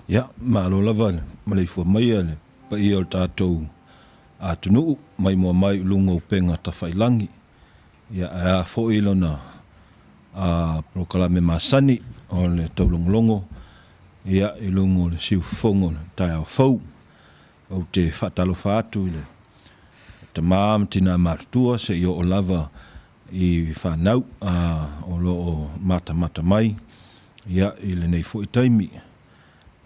Ia, malo lava le maleifua mai a le paia o le tatou atunuu mai moa mai i luga o upega tafailangi. Ia, ae a foi lona polokalame masani o le taulogologo ia i luga o le siufofoga o le taeao fou. Ou te faatalofa atu i le tama ma tina matutua seia oo lava i fanau o lo o matamata mai ia i lenei foi taimi.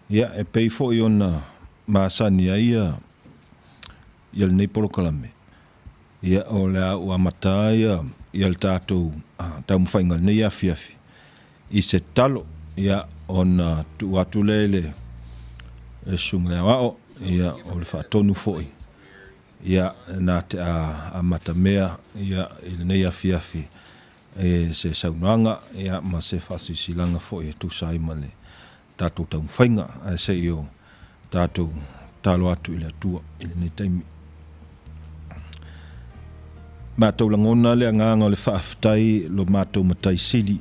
Ia e pei foi ona masani ai ia lenei polokalame, ia o le a ou amata ia le tatou taumafaiga i lenei afiafi i se tatalo, ia ona tuu atu lea i le Susuga i le Aoao, ia o le faatonu foi ia na te amatamea ia i lenei afiafi i se saunoaga ia ma se faasilasilaga foi e tusa ai ma le tatou taumafaiga, ae se i o tatou tatalo atu i le Atua i lenei taimi. Matou lagona le agaga o le faafetai lo matou Matai Sili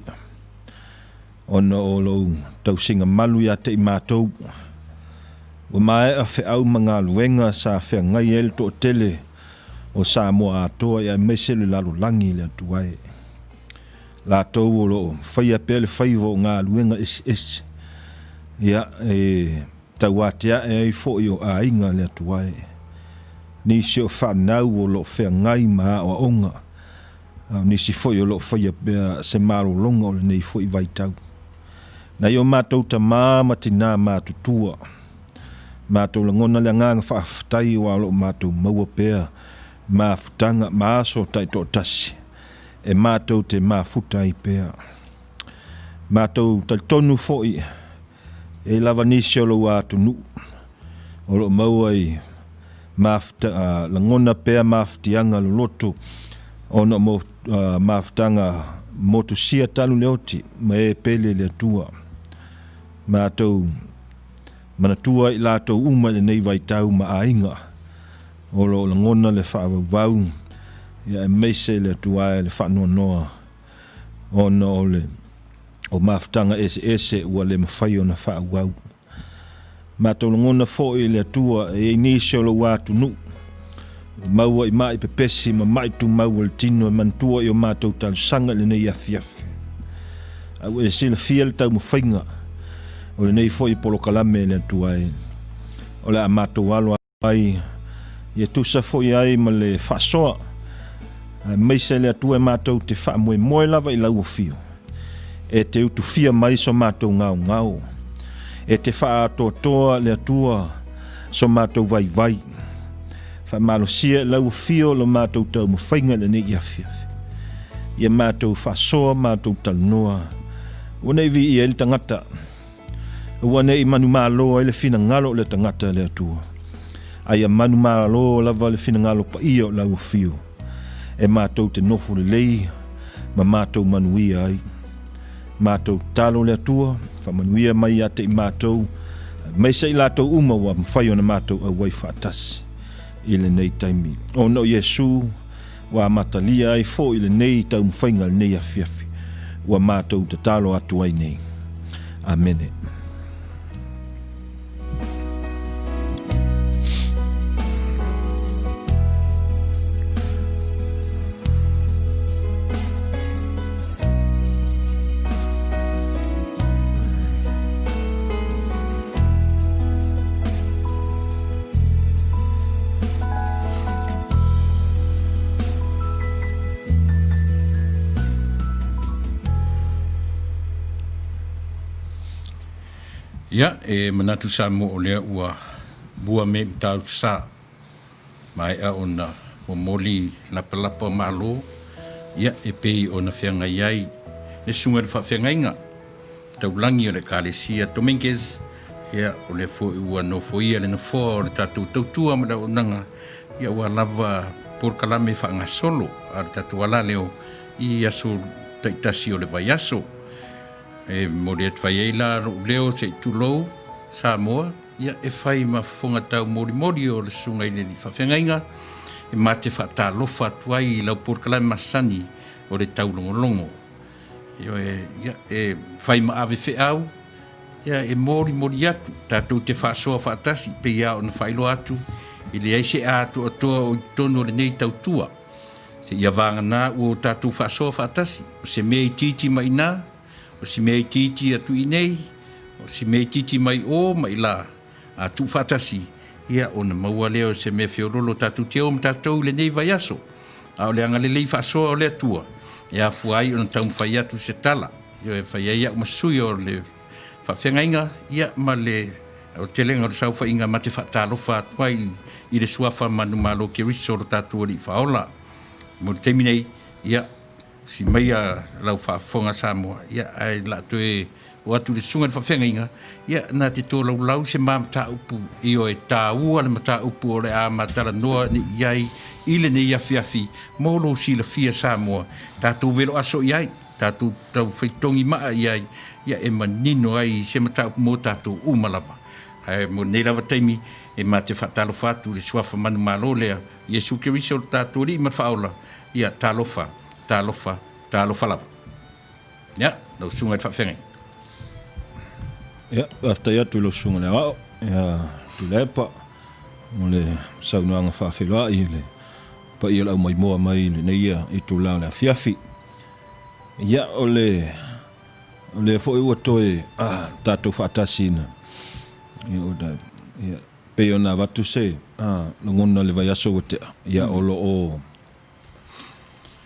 ona o lou tausiga malu ia te i matou. Ua maea feau ma galuega sa feagai ai le toatele o Samoa atoa aemaise le lalolagi i le Atua e. Latou o lo o faia pea le faiva o galuega eseese, ia, e tauatiae ai foi o aiga a le Atua e. Nisi o fanau o lo o feagai ma aoaoga, a o nisi foi o lo o faia pea se malologa o lenei foi vaitau. Nai o matou tama ma tina matutua, matou lagona le agaga faafetai aua o lo o matou maua pea mafutaga ma aso taitoatasi e matou te mafuta ai pea. Matou talitonu foi e i lava nisi o lou atunuu o lo o maua i mafuta, lagona pea mafutiaga loloto ona o mafutaga motusia talu le oti ma e pele i le Atua. Matou manatua i latou uma i lenei vaitau ma aiga o lo o lagona le faavauvau ia aemaise le Atua e le faanoanoa ona o le o mafutaga eseese ua le mafai ona faaauau. Matou lagona foi i le Atua e i ai nisi o lou atunuu ua maua i ma'i pepesi ma ma'i tumau o le tino e manatua i o matou talosaga i lenei afiafi. A ua e silafia le taumafaiga o lenei foi polokalame e le Atua e, o le a matou alo ai ia tusa foi ai ma le faasoa, aemaise le Atua e matou te faamoemoe lava i lau afio, e te utufia mai so matou gaogao, e te faaatoatoa le Atua so matou vaivai. Faamalosia i lau afio lo matou taumafaiga i lenei afiafi, ia matou faasoa matou talanoa, ua ne i viia ai le tagata, Aua ne i manumalo ai le finagalo o le tagata e le Atua, a ia manumalo lava le finagalo paia o lau afio, e matou te nofo lelei ma matou manuia ai. Matou tatalo le Atua, faamanuia mai ia te i matou, aemaise i latou uma ua mafai ona matou auai faatasi i lenei taimi. Ona o Iesu ua amatalia ai foi lenei taumafaiga lenei afiafi ua matou tatalo atu ai nei. Amene. Ia, e manatu Samoa o lea ua bua me matautu sa maea ona momoli lapalapa o malo, ia, e pei ona feagai ai le susuga i le faafeagaiga taulagi o le Ekalesia Dominguez, ia, o lea foi ua nofoia le nofoa o le tatou tautua ma le auaunaga, ia, ua lava polokalame faagasolo a le tatou alaleo i aso taitasi o le vaiaso. E momoli atu ai ai la lou leo se i tulou Samoa, ia, e fai ma fofoga taumolimoli o le susuga i le faafeagaiga, e ma te faatalofa atu ai i lau polokalame masani o le taulogologo. Ioe, ia, e fai ma ave feau, Ia, e molimoli atu, tatou te faasoa faatasi, pei lava ona faailoa atu, e leai se atoatoa o i totonu o lenei tautua. Seia vagana ua o tatou faasoa faatasi, o se mea itiiti mai ina, o se mea itiiti atu i inei, o se mea itiiti mai o ma i la, a tuufaatasi, ia ona maua lea o se mea feololo tatou te o ma tatou i lenei vaiaso. A o le agalelei faasoa o le Atua, e afua ai ona taumafai atu se tala, e fai ai au ma sui o le faafeagaiga, ia ma le aotelega o le saofaiga ma te faatalofa atu ai i le suafa manumalo Keriso lo tatou Alii Faaola. Mo le taimi nei, ia, si maia lau faafofoga Samoa, ia, ae la toe o atu le susuga i le faafeagaiga, ia, na te tolaulau se ma mataupu, ioe, taua le mataupu o le a ma talanoa nei i ai i lenei afiafi mo lou silafia Samoa, tatou velo aso i ai, tatou tau faitogi maa i ai, ia, e manino ai se mataupu mo tatou uma lava. Ae mo lenei lava taimi, e ma te faatalofa atu i le suafa manumalo lea, Iesu Keriso lo tatou Alii ma le Faaola, ia, talofa, talofa, talofa lava. Ia, lau susuga i le faafeagaiga. Ia, faafetai atu i lau susuga i le Aoao, ia Tuilaepa, mo le saunoaga faafeiloai i le paia o le aumaimoa mai i lenei itula o le afiafi. Ia, o le o lea foi ua toe tatou faatasi ina, ia, ia, pei ona avatu se lagona i le vaiaso ua tea, ia, o lo o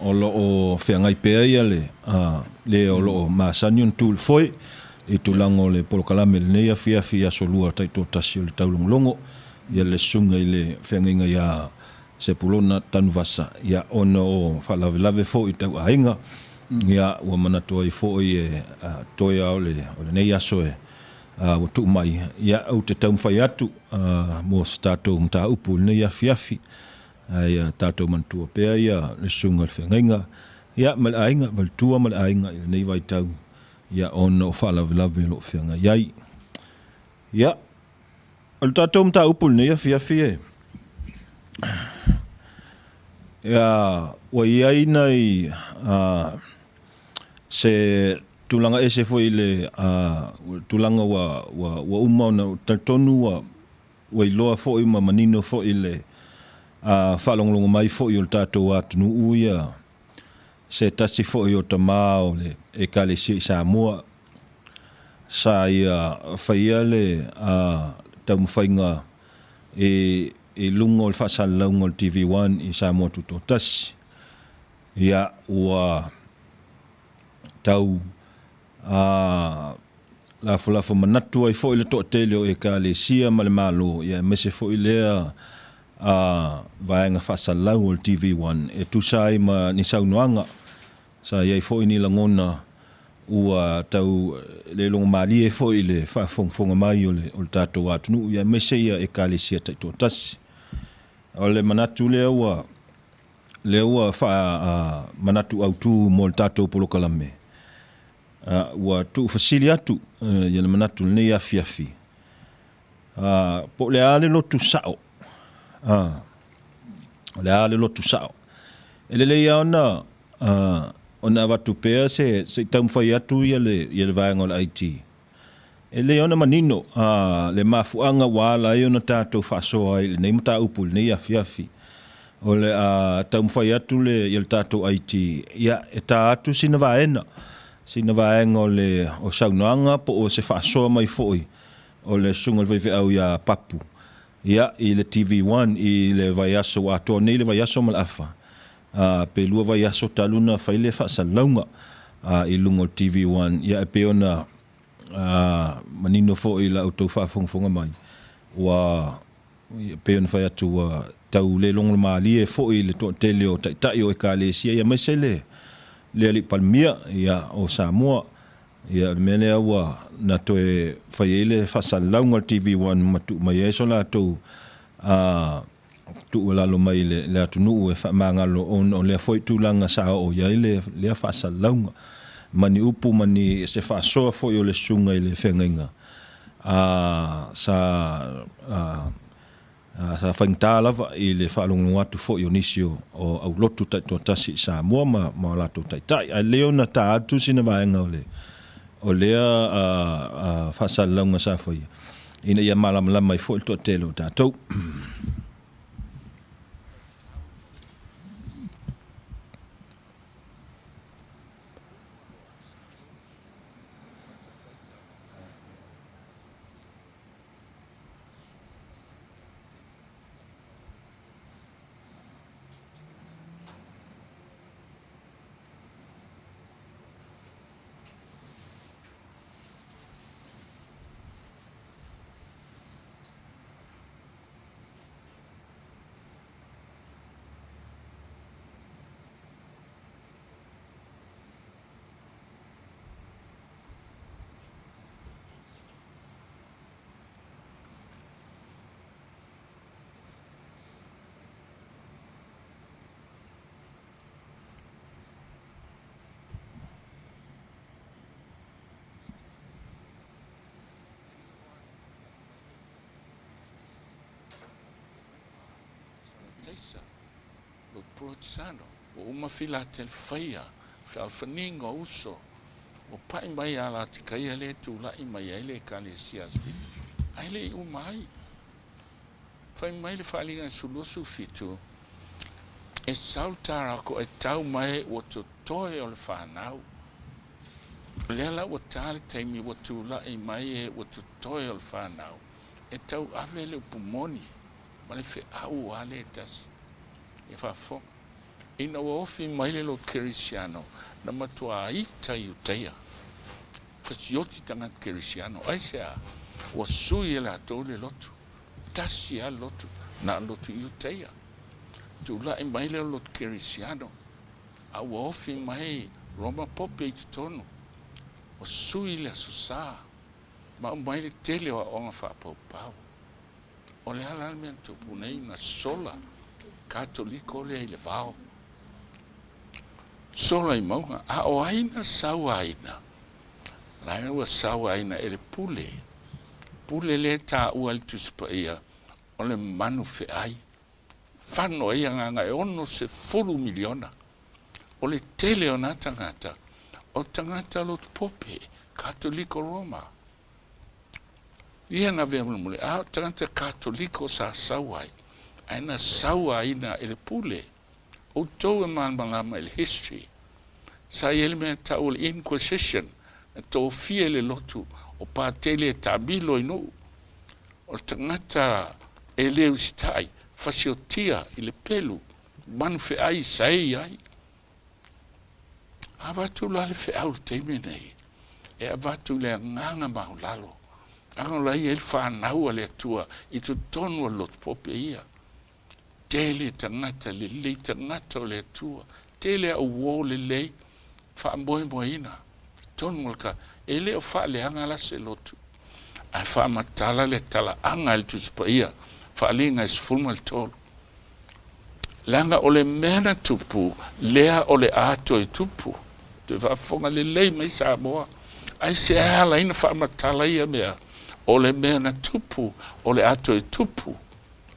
O lo o feagai pea ia le le o lo o masani ona tu i le foe i tulaga o le polokalame i lenei afiafi i aso lua taitoatasi o le taulogologo ia le susuga i le feagaiga ia Sepulona Tanuvasa ia ona o faalavelave foi tau aiga ia ua manatu ai foi e toe a o lenei aso e ua tuu mai ia ou te taumafai atu mo se tatou mataupu i lenei afiafi. Ae ia tatou manatua pea ia le susuga i le feagaiga ia ma le aiga, faletua ma le aiga i lenei vaitau ia ona o faalavelave o lo o feagai ai. Ia, o le tatou mataupu i lenei afiafi e, ia, ua i ai nai a, se tulaga ese foi i le a, tulaga ua, ua, ua uma ona talitonu ua Ua iloa foi ma manino foi le faalogologo mai foi o le tatou atunuu ia se tasi foi o tama o le Ekalesia i Samoa sa ia faia le taumafaiga i luga o le faasalalauga o le TV1 i Samoa Tutoatasi. Ia ua tau A lafolafo manatu ai foi le toatele o Ekalesia ma le Malo, ia aemaise foi lea a vaega faasalalau o le TV1 e tusa ai ma ni saunoaga. Sa i ai foi ni lagona ua tau le logomalie foi i le faafogafoga mai o le tatou atunuu, ia aemaise ia Ekalesia taitoatasi. O le manatu lea ua lea ua faamanatu autu mo le tatou polokalame, ua tuufesili atu ia le manatu i lenei afiafi, po o le a le lotu sao? O le a le lotu sao? E lelei lava ona avatu pea se i taumafai atu ia le vaega o le IT. E lelei ona manino le mafuaaga ua ala ai ona tatou faasoa ai i lenei mataupu i lenei afiafi. O le a taumafai atu le ia le tatou IT ia e ta atu sina vaega, sina vaega o le o saunoaga po o se faasoa mai foi o le Susuga i le Faifeau ia Papu ia i le TV1 i le vaiaso ua atoa nei le vaiaso ma le afa pe lua vaiaso talu ona fai le faasalalauga i luga o le TV1 ia e pei ona manino foi i la outou faafogafoga mai ua pei ona fai atu ua tau le logomalie foi i le toatele o taitai o Ekalesia ia aemaise le le Alii Palemia ia o Samoa ia o le mea lea ua na toe fai ai le faasalalauga o le TV1 ma tuu mai ai so latou tuualalo mai i le atunuu e faamagalo ona o lea foi tulaga sa oo i ai lea faasalalauga ma ni upu ma ni se faasoa foi o le susuga i le feagaiga sa sa faigata lava i le faalogologo atu foi o nisi o aulotu taitoatasi i Samoa ma o latou taitai. Ae lelei ona ta atu sina vaega o le o lea faasalalauga sa faia ina ia malamalama ai foi le toatele o tatou. Taisa, lo Pulatsano, ua uma Filatelfaia, fealofaniga o uso, ua pai mai ia Latikaia lea e tulai mai ai le Ekalesia Aso Fitu, ae le i uma ai. Fai mai le faaaliga e 27, E sau le tarako e tau mai ua totoe o le fanau. O lea la ua ta le taimi ua tulai mai e ua totoe o le fanau e tau ave le upu moni ma le feau a le tasi e faafofoga. Ina ua ofi mai le lotu kerisiano, na matuā ita Iutaia, fasioti tagata kerisiano. Aisea? Ua sui e latou le lotu. Tasi lava le lotu, na o le lotu Iutaia. Tulai mai lea o le lotu kerisiano, a ua ofi mai Roma Pope i totonu. Ua sui le Aso Sa, ma aumai le tele o aoga faapaupau. O le a la le mea na tupu nei na sola Katoliko lea i le vao? Sola i mauga. A o ai na sauaina? Laina ua sauaina e le pule. Pule lea e taua i le Tusi Paia o le manu feai. Fano ai agaga e 60 miliona. O le tele o nā tagata, o tagata lotu pope, Katoliko Roma. Ia na avea mulimuli, a o tagata Katoliko sa sau ai, ae na sauaina e le pule. Outou e malamalama i le history. Sa i ai le mea e tau o le Inquisition, na tofia i le lotu o Patele e taamilo i nuu. O le tagata e le usitai, fasiotia i le pelu, manu feai saei ai. Avatu la le feau i le taimi lenei, e avatu i le agaga maualalo, leaga o la e i ai le fanau a le Atua i totonu o le lotu pope ia. Tele tagata lelei, tagata o le Atua, tele au uo lelei, faamoemoeina totonu o le ka, e le o faaleaga la se lotu, ae faamatala le talaaga e le Tusi Paia, Faaaliga e 13. Leaga o le mea na tupu, lea o le a toe tupu. Toe faafofoga lelei mai Samoa. Aisea e ala ai na faamatala ia mea? O le mea na tupu, o le a toe tupu.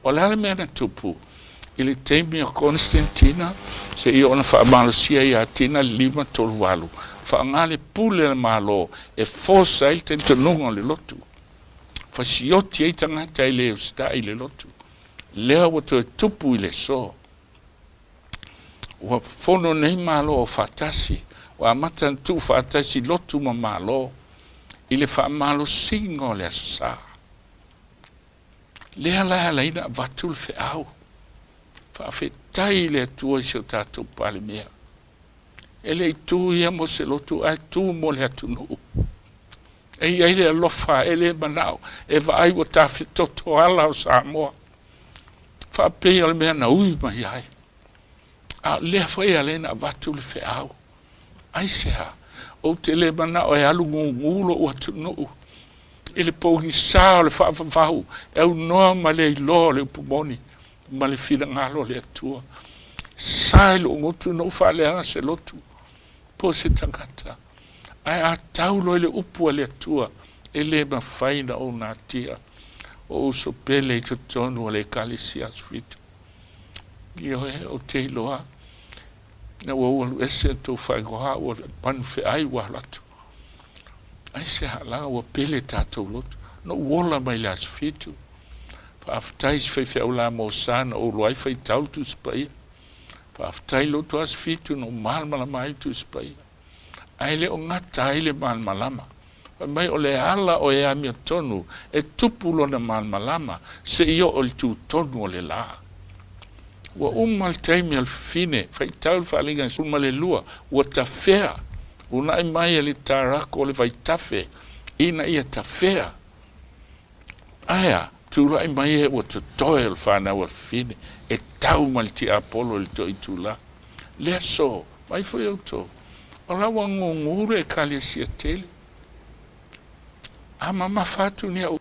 O le a le mea na tupu? I le taimi o Konesetentina, seia ona faamalosia ia Tina le 538, faaaoga le pule a le Malo e force ai le talitonuga o le lotu. Fasioti ai tagata e le usitai i le lotu. Lea ua toe tupu i le aso. Ua fono nei Malo Aufaatasi, ua amata ona tuufaatasi lotu ma Malo i le faamalosiga o le Aso Sa. Lea la e ala ai ona avatu le feau. Faafetai i le Atua i si o tatou Palemia. E le i tu ia mo se lotu ae tu mo le atunuu. E i ai le alofa e le manao e vaai ua tafetoto ala o Samoa. Faapei o le mea na ui mai ai. A o lea foi e ala ai ona avatu le feau. Aisea? Ou te le manao e alu gugu lou atunuu i le pogisa o le faavavau e aunoa ma le iloa o le upu moni ma le finagalo o le Atua. Sa i lou gutu na ou faaleaga se lotu po o se tagata. Ae a tau loa i le upu a le Atua, e le mafai na ou natia o uso pele i totonu o le Ekalesia Aso Fitu. Ioe, ou te iloa, ina ua ou alu ese na tou faaigoa, ua manu feai ua alu atu. Aisea la ua pele tatou loto? Na ou ola mai le Aso Fitu. Faafetai i si faifeau la Mosa na ou iloa ai faitau le Tusi Paia. Faafetai i loto Aso Fitu na ou malamalama ai le Tusi Paia. Ae le o gata ai le malamalama. Fai mai o le ala o e amiotonu e tupu lona malamalama seia oo i le tutonu o le la. Ua uma le taimi o le fafine, faitau le faaaliga i le 12, ua tafea, uunai mai e le tarako o le vaitafe ina ia tafea. Aea, tulai mai e ua totoe o le fanau a le fafine e tau ma le tiapolo i le toitula. Le aso, mai foi outou, o la ua gugu le Ekalesia tele. A mamafa atu ni au.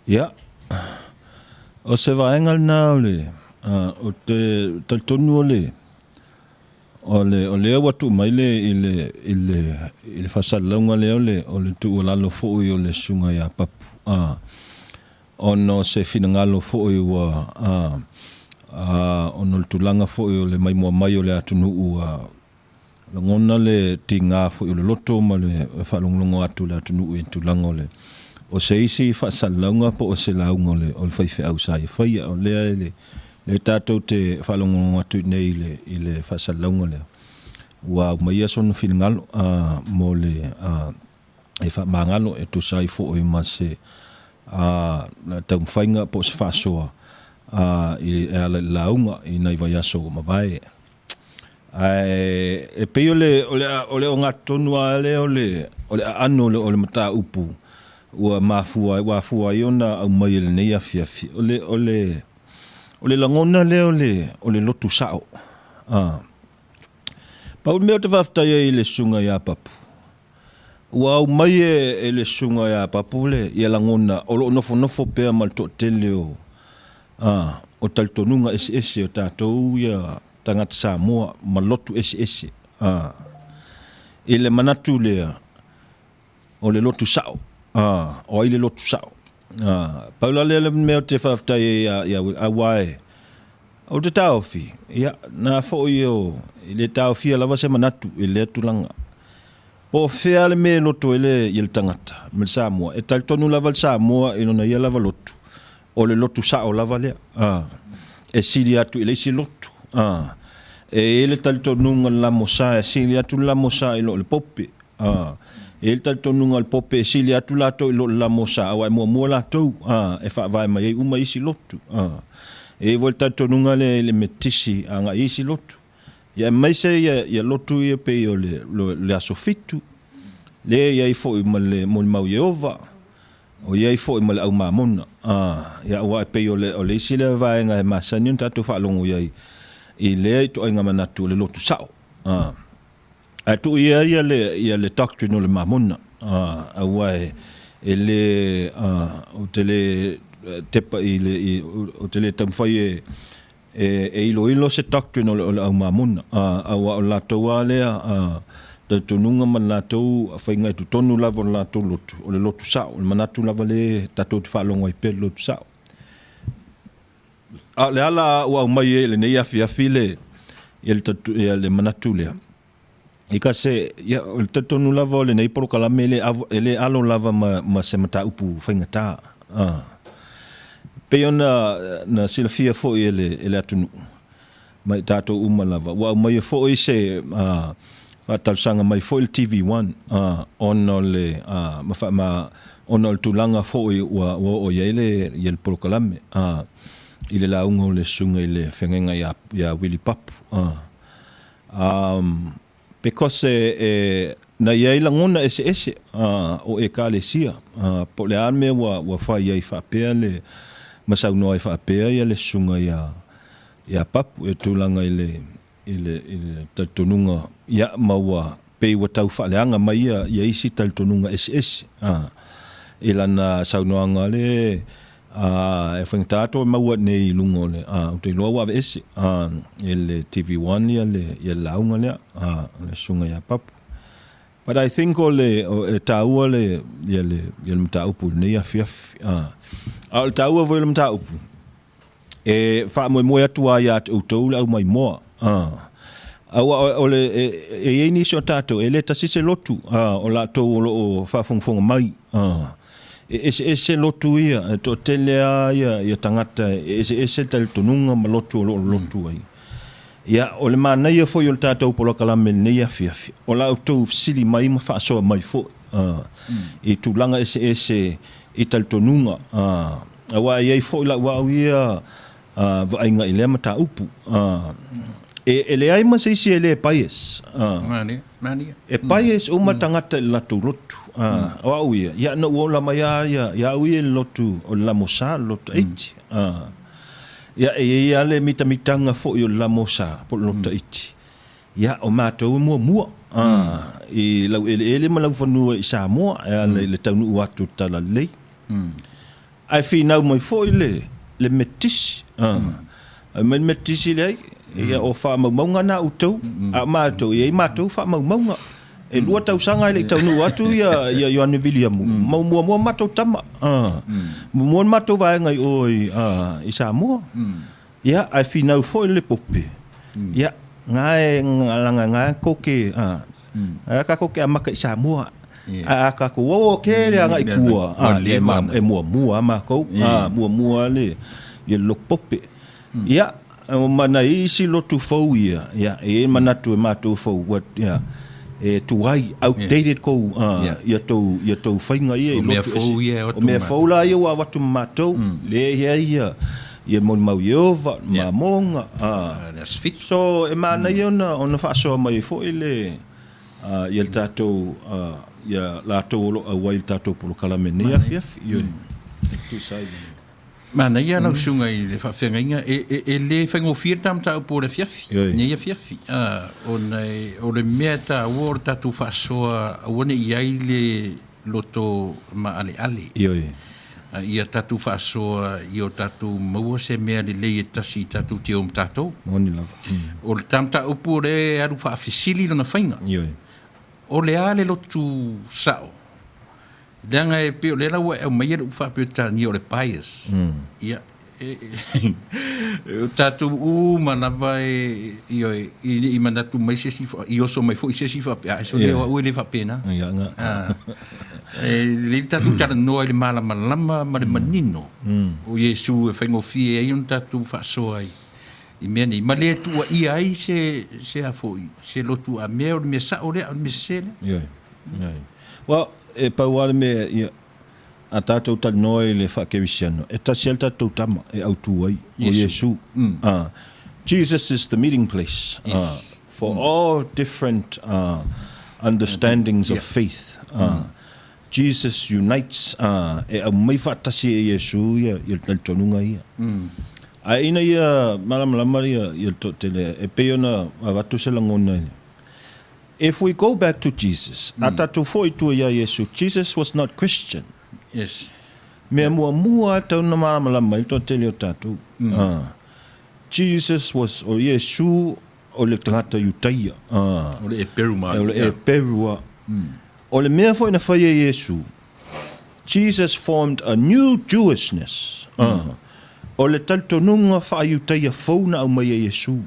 Ia, o se vaega lena o le, o te talitonu o le, o le, o lea ua tuu mai le, i le, i le, i le faasalalauga lea o le, o le tuualalo foi o le Susuga ia Papu, a, ona o se finagalo foi ua, a, a, ona o le tulaga foi o le maimoa mai o le atunuu, a, Lagona le tiga foi o le loto ma le faalogologo atu i le atunuu i tulaga o le o se isi faasalalauga po o se lauga o le o le faifeau sa ia faia. O lea e le lea tatou te faalogologo atu i nei i le i le faasalalauga lea ua aumaia sona finagalo a mo le a e faamagalo e tusa ai foi ma se a taumafaiga po o se faasoa a i e ala i le lauga i nai vaiaso ua mavae. Ae e pei o le o le o le ogatotonu lava lea o le o le aano o le mataupu ua mafua ai ua afua ai ona aumai i lenei afiafi o le o le o le lagona lea o le o le lotu sao. A pau le mea ou te faafetai ai i le susuga ia Papu, ua aumai e, e le susuga ia Papu le ia lagona o lo o nofonofo pea ma le toatele o a o talitonuga eseese o tatou ia tagata Samoa ma lotu eseese a i le manatu lea o le lotu sao a o ai le lotu sao a pau la lea le mea ou te faafetai ai ia ia aua e ou te taofi ia na foi o i le taofia lava se manatu i lea tulaga Po o fea le mea e loto ai le, ia le tagata ma le Samoa, e talitonu lava le Samoa i lona ia lava lotu, o le lotu sao lava lea. A, e sili atu i le isi lotu. A, e i ai le talitonuga le lamosa e sili atu le lamosa i lo le pope. A, e i ai le talitonuga o le pope e sili atu latou i lo le lamosa, aua e muamua latou, a, e faavae mai ai uma isi lotu. A, e i ai foi le talitonuga lea i le Metotisi agai i isi lotu. Ia aemaise ia, ia lotu ia pei o le, le, le aso fitu, lea e i ai foi ma le molimau Ieova, o i ai foi ma le au mamona. Ah, ia aua e pei o le, o le isi lea vaega e masani ona tatou faalogo i ai i lea ituaiga manatu o le lotu sao. Ah, ae tuu ia ia le, ia le doctrine o le mamona. Ah, aua e, e le, ah, ou te le tepa i le, i, ou te le taumafai e, E iloilo se doctrine o le, o le au mamona, aua o latou lava lea talitonuga ma le latou faiga i totonu lava o le latou lotu, o le lotu sao, o le manatu lava lea tatou te faalogo ai pea le lotu sao. A o le ala ua aumai ai i lenei afiafi le, ia le, ia le manatu lea, i ka se, ia, o le talitonu lava o lenei polokalame e le, e le alo lava ma, ma se mataupu faigata. Ah. Pei ona na silafia foi e le, e le atunuu, ma i tatou uma lava, ua aumaia foi se uh, faatalosaga mai foi le TV1 uh, ona o le, uh, ma, fa, ma, ona o le tulaga foi ua, ua oo i ai le, ia le polokalame uh, i le lauga o le susuga i le feagaiga ia, ia Willie Papu. Uh. Because e, e, na i ai lagona eseese uh, o Ekalesia, uh, po o le a le mea ua, ua fai ai faapea le, ma saunoa ai faapea ia le susuga ia, ia Papu e tulaga i le, i le, i le talitonuga, ia, ma ua, pei ua tau faaleaga mai ia, ia isi talitonuga eseese, uh, i lana saunoaga le, Ā, e faigata atu e maua nei i luga o le, ā, ou te iloa ua aveese, ā, e le TV1 ia le, ia le lauga lea, ā, o le susuga ia Papu. But I think o le, o, e tāua le, ia le, ia le mataupu i lenei afiafi, ā. A o le tāua foi o le mataupu, e faamoemoe atu lava ia te outou le aumaimoa, ā. Aua o le, e, e i ai nisi o tatou, e le tasi se lotu a, o latou o lo o faafogafoga mai. A, e eseese lotu ia, e toatele lava ia, ia tagata e eseese talitonuga ma lotu o lo o lotu ai. Ia, o le manaia foi o le tatou polokalame i lenei afiafi, o la outou fesili mai ma faasoa mai foi a, i tulaga eseese i talitonuga. A, aua e i ai foi lau au ia vaaiga i lea mataupu. E leai ma se isi e le bias. E bias uma tagata i le latou lotu. O au ia, ia na ou ola mai lava ia au ia i le lotu o le Lamosa, le lotu iti. Ia e i ai lava le mitamitaga foi o le Lamosa po o le lotu iti. Ia o matou e muamua i laueleele ma laufanua i Samoa e ala i le taunuu atu o le Talalelei. Ae finau mai foi le le Metotisi. Fai mai le Metotisi, Leai, ia o faamaumauga na a outou, a o matou, e i ai matou faamaumauga. E 2 tausaga e le i taunuu atu ia ia Ioane Viliamu, ma ua muamua matou tama. Muamua le matou vaega i o i i Samoa. Ia, ae finau foi le Pope, ia, nga e langa nga ko ke, a ka ko ke amaka i Samoa. A a ka ko o ke le anga i kua, a e ma e muamua a makou, a muamua le ia le lotu Pope. Ia, ma nai isi lotu fou ia, ia, e i ai manatu e matou fou, ua, ia, e tuai, outdated kou, ia tou, ia tou faiga ia i lotu ese. O mea fou la ia ua avatu ma matou, lea e i ai ia, ia molimau Ieova, mamoga, a. Le aso 7. So, e manaia ona, ona faasoa mai ai foi le, ia le tatou, ia latou o lo o auai i le tatou polokalame i lenei afiafi. Ioe. E tusa ai ma. Manaia lau susuga i le faafeagaiga, e, e, e le faigofie le ta mataupu o le afiafi, lenei afiafi, ona e, o le mea e taua o le tatou faasoa aua ne i i ai le loto maaleale. Ioe. Ia tatou faasoa ia o tatou maua se mea lelei e tasi tatou te o ma tatou. Moni lava. O le ta mataupu o lea e alu faafesili lona faiga. Ioe. O le a le lotu sao? Leaga e pei o lea la ua e aumaia le upu faa-Peretania o le bias. Ia, o tatou uma lava e, ioe, i ne i manatu mai se isi, i oso mai foi se isi faapea, ai sole o au e le faapena. E lelei le tatou talanoa i le malamalama ma le manino o Iesu e faigofie ai ona tatou faasoa i mea nei, ma le tuuaia ai se, se a foi, se lotu a mea o le mea sao lea, o le mea sese lea. Ioe, ioe. Well, e pau lava le mea, ia, a tatou talanoa i le faakerisiano, e tasi lava le tatou tama e autu ai, o Iesu. Jesus is the meeting place for all different understandings of faith. Jesus unites, e aumai faatasi e Iesu ia le talitonuga ia. Ae ina ia malamalama ia le toatele, e pei ona avatu se lagona i le If we go back to Jesus, a tatou foi i tua i a Iesu, Jesus was not Christian. Yes. Mea muamua e tau na malamalama ai le toatele o tatou. Jesus was, o Iesu o le tagata Iutaia. O le Eperu ma. O le Eperu a. O le mea foi na fai e Iesu, Jesus formed a new Jewishness. O le talitonuga faa-Iutaia fou na aumai e Iesu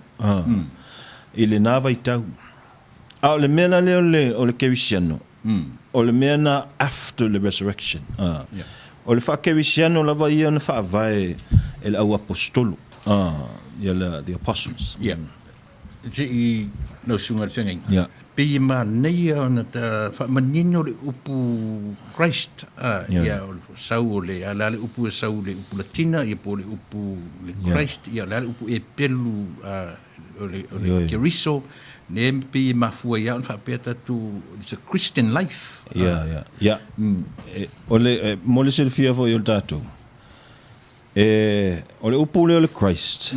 i lena vaitau. A o le mea la lea o le, o le Kerisiano, o le mea na after le resurrection. O le faa-Kerisiano lava ia na faavae e le auaposetolo, ia le, the apostles. Yeah. Se i lau susuga i le feagaiga. Yeah. Pei e manaia ona ta faamanino le upu Christ, yeah. Ia, o le sau o le, a le a le upu e sau le upu Latina, ia po o le upu le Christ, yeah. Ia, o le a le upu e pelu, o le, o le Keriso, lea pei e mafua ai lava ona faapea tatou, it's a Christian life. Yeah, yeah, yeah. E, o le, e, mo le silafia foi o le tatou, e, o le upu lea o le Christ,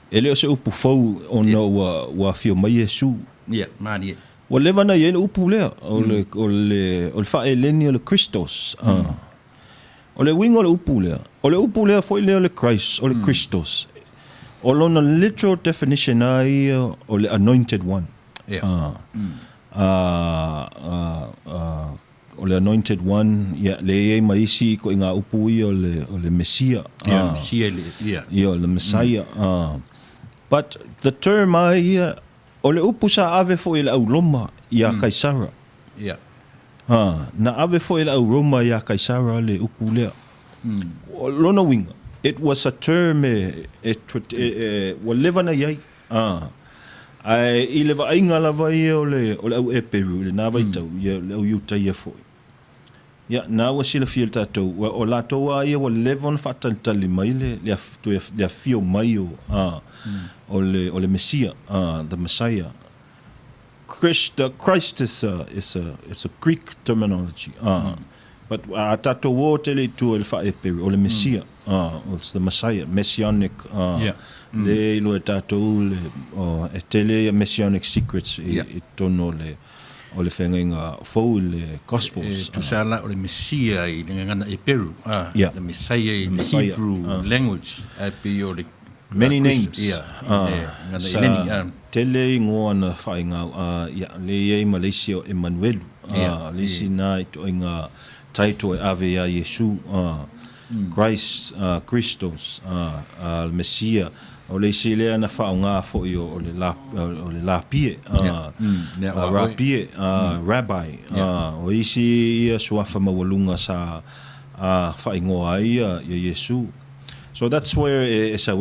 e le o se upu fou ona ua, ua afio mai Iesu. Yeah, malie. Ua leva ona i ai le upu lea, o le, o le, o le faa-Eleni o le Christos. O le uiga o le upu lea, o le upu lea foi lea o le Christ, o le Christos, o lona literal definition lava ia o le anointed one. Yeah. O le anointed one, ia, lea e i ai ma isi ituaiga upu ia o le, o le Mesia. Yeah, Mesia le, yeah. Ia, o le Messiah. But the term lava ia, O le upu sa ave foi e le au Roma iā Kaisara. Ia. Ha, na ave foi e le au Roma iā Kaisara le upu lea. O lona uiga, it was a term e, e, e, e, ua leva na i ai. Ha. Ae i le vaaiga lava ia o le, o le au Eperu i lena vaitau, ia le au Iutaia foi. Ia, na ua silafia e tatou, ua, o latou lava ia ua leva ona faatalitali mai le, le, toe, le afio mai o, a, o le, o le Mesia, a, the Messiah. Christ, the Christ is a, is a, is a Greek terminology, a, but a tatou o tele i tua i le faa-Eperu, o le Mesia, a, it's the Messiah, Messianic, a, Yeah. le iloa e tatou le, o, e tele ia Messianic secrets i, Yeah. i totonu o le, o le feagaiga fou i le Gospels. E tusa la o le Mesia i le gagana Eperu, ah, Yeah. the Messiah in the Messiah, Hebrew language, ae pei o le Many Christ, names. ia, Ah, i le gagana sa Eleni, ah. tele igoa na faaiga, ah, ia, le i ai ma le isi o Emanuelu, ah, Yeah, le isi na itoaiga title e ave iā Iesu, ah, Christ, ah, Christos, ah, ah, le Mesia. O le isi lea na faaaoga foi o le la, o le lapie, Yeah. Lea ua oe. rapie, rabbi. O isi ia suafa maualuga sa faaigoa ai ia Iesu. So that's where e sau.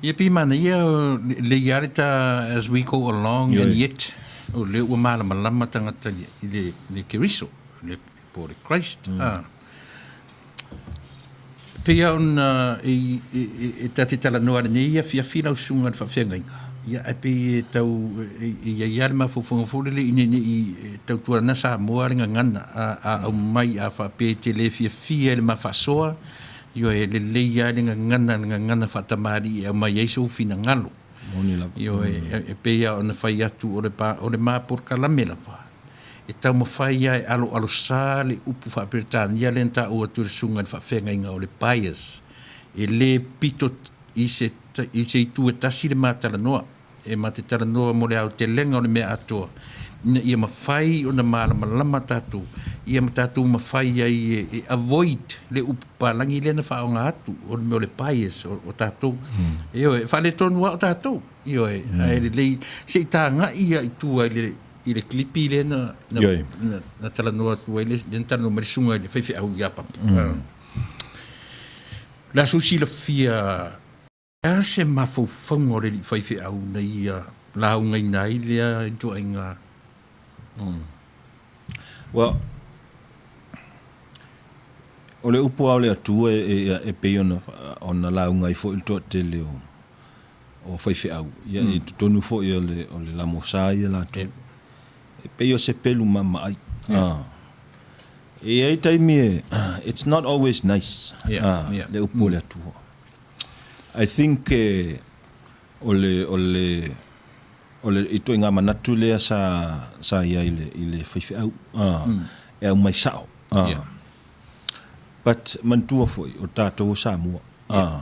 Ia pei manaia le ia le ta as we go along and yet o lea ua malamalama tagata i le le Keriso, le po o le Christ. Pei lava ona e ta te talanoa i lenei afiafi lau susuga i le faafeagaiga, ia ae pei e tau e i ai lava le mafaufauga foi lele ina ne i tautuana Samoa le gagana a aumai a faapea e te le fiafia i le ma faasoa, ioe, e lelei lava le gagana, le gagana faatamalii e aumai ai sou finagalo. Moni lava. Ioe, e pei lava ona fai atu o le o le ma polokalame lava E taumafai lava e aloalosā le upu faa-Peretania lea na taua atu e le susuga i le faafeagaiga o le bias. E le pito i se, i se itu e tasi le ma talanoa. E ma te talanoa mo le aotelega o le mea atoa, ina ia mafai ona malamalama tatou, ia ma tatou mafai ai e, e avoid le upu palagi lea na faaaoga atu, o le mea o le bias o, o tatou. Ioe, e faaletonu lava o tatou. Ioe, ae lelei se i tagai ia i tua i le i le kilipi lea na, na, na, na talanoa atu ai, lea na talanoa mai le susuga i le faifeau ia Papa. Le aso silafia, e a se mafaufauga o le alii faifeau na ia laugaina ai lea ituaiga? Well, o le upu lava o le Atua e, e, e pei ona, ona lauga ai foi le toatele o, o faifeau, ia i totonu foi o le, o le lamosa ia latou. E pei o se pelu maamaai. Ah. E i ai taimi e, it's not always nice, ah, le upu o le Atua. I think e, o le, o le, o le ituaiga manatu lea sa, sa i ai i le, i le faifeau, ah, e aumai sao. Ah. But manatua foi, o tatou o Samoa. Ah.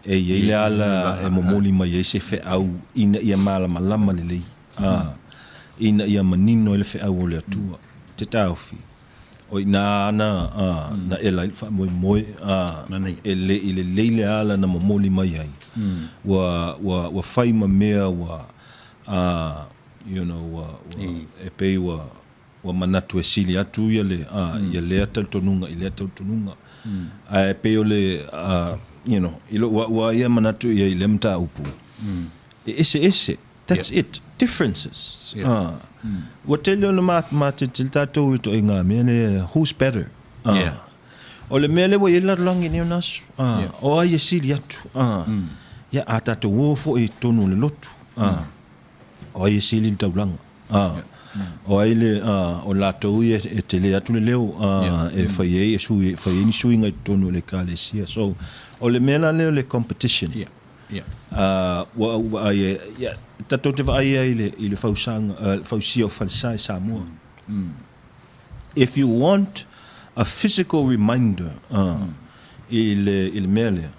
E i ai le ala e momoli mai ai se feau ina ia malamalama lelei, ā, ina ia manino ai le feau o le Atua, te taofi, o i ina ana, ā, na ela ai le faamoemoe, ā, e le i lelei le ala na momoli mai ai, ua, ua, ua fai ma mea ua, ā, you know, ua, ua, e pei ua, Ua manatu e sili atu ia le, a, ia lea talitonuga i lea talitonuga. Ae pei o le, a, you know, i lou au lava ia manatu i ai i lea mataupu, e eseese, that's it, differences. A, ua tele ona matetele tatou i ituaiga mea lea, who's better? A, o le mea lea ua i ai le lalolagi i nei ona aso, a, o ai e sili atu? A, ia, a tatou o foi i totonu o le lotu, a, o ai e sili le taulaga, a, o ai le, a, o latou ia e tele atu le leo, a, e fai ai, e sui, e fai ai ni suiga i totonu o le Ekalesia. So, o le mea la lea o le competition, a, ua ou vaai e, ia, tatou te vaai ai i le, i le fausaga, a, le fausia o falesa i Samoa. If you want a physical reminder, a, i le, i le mea lea,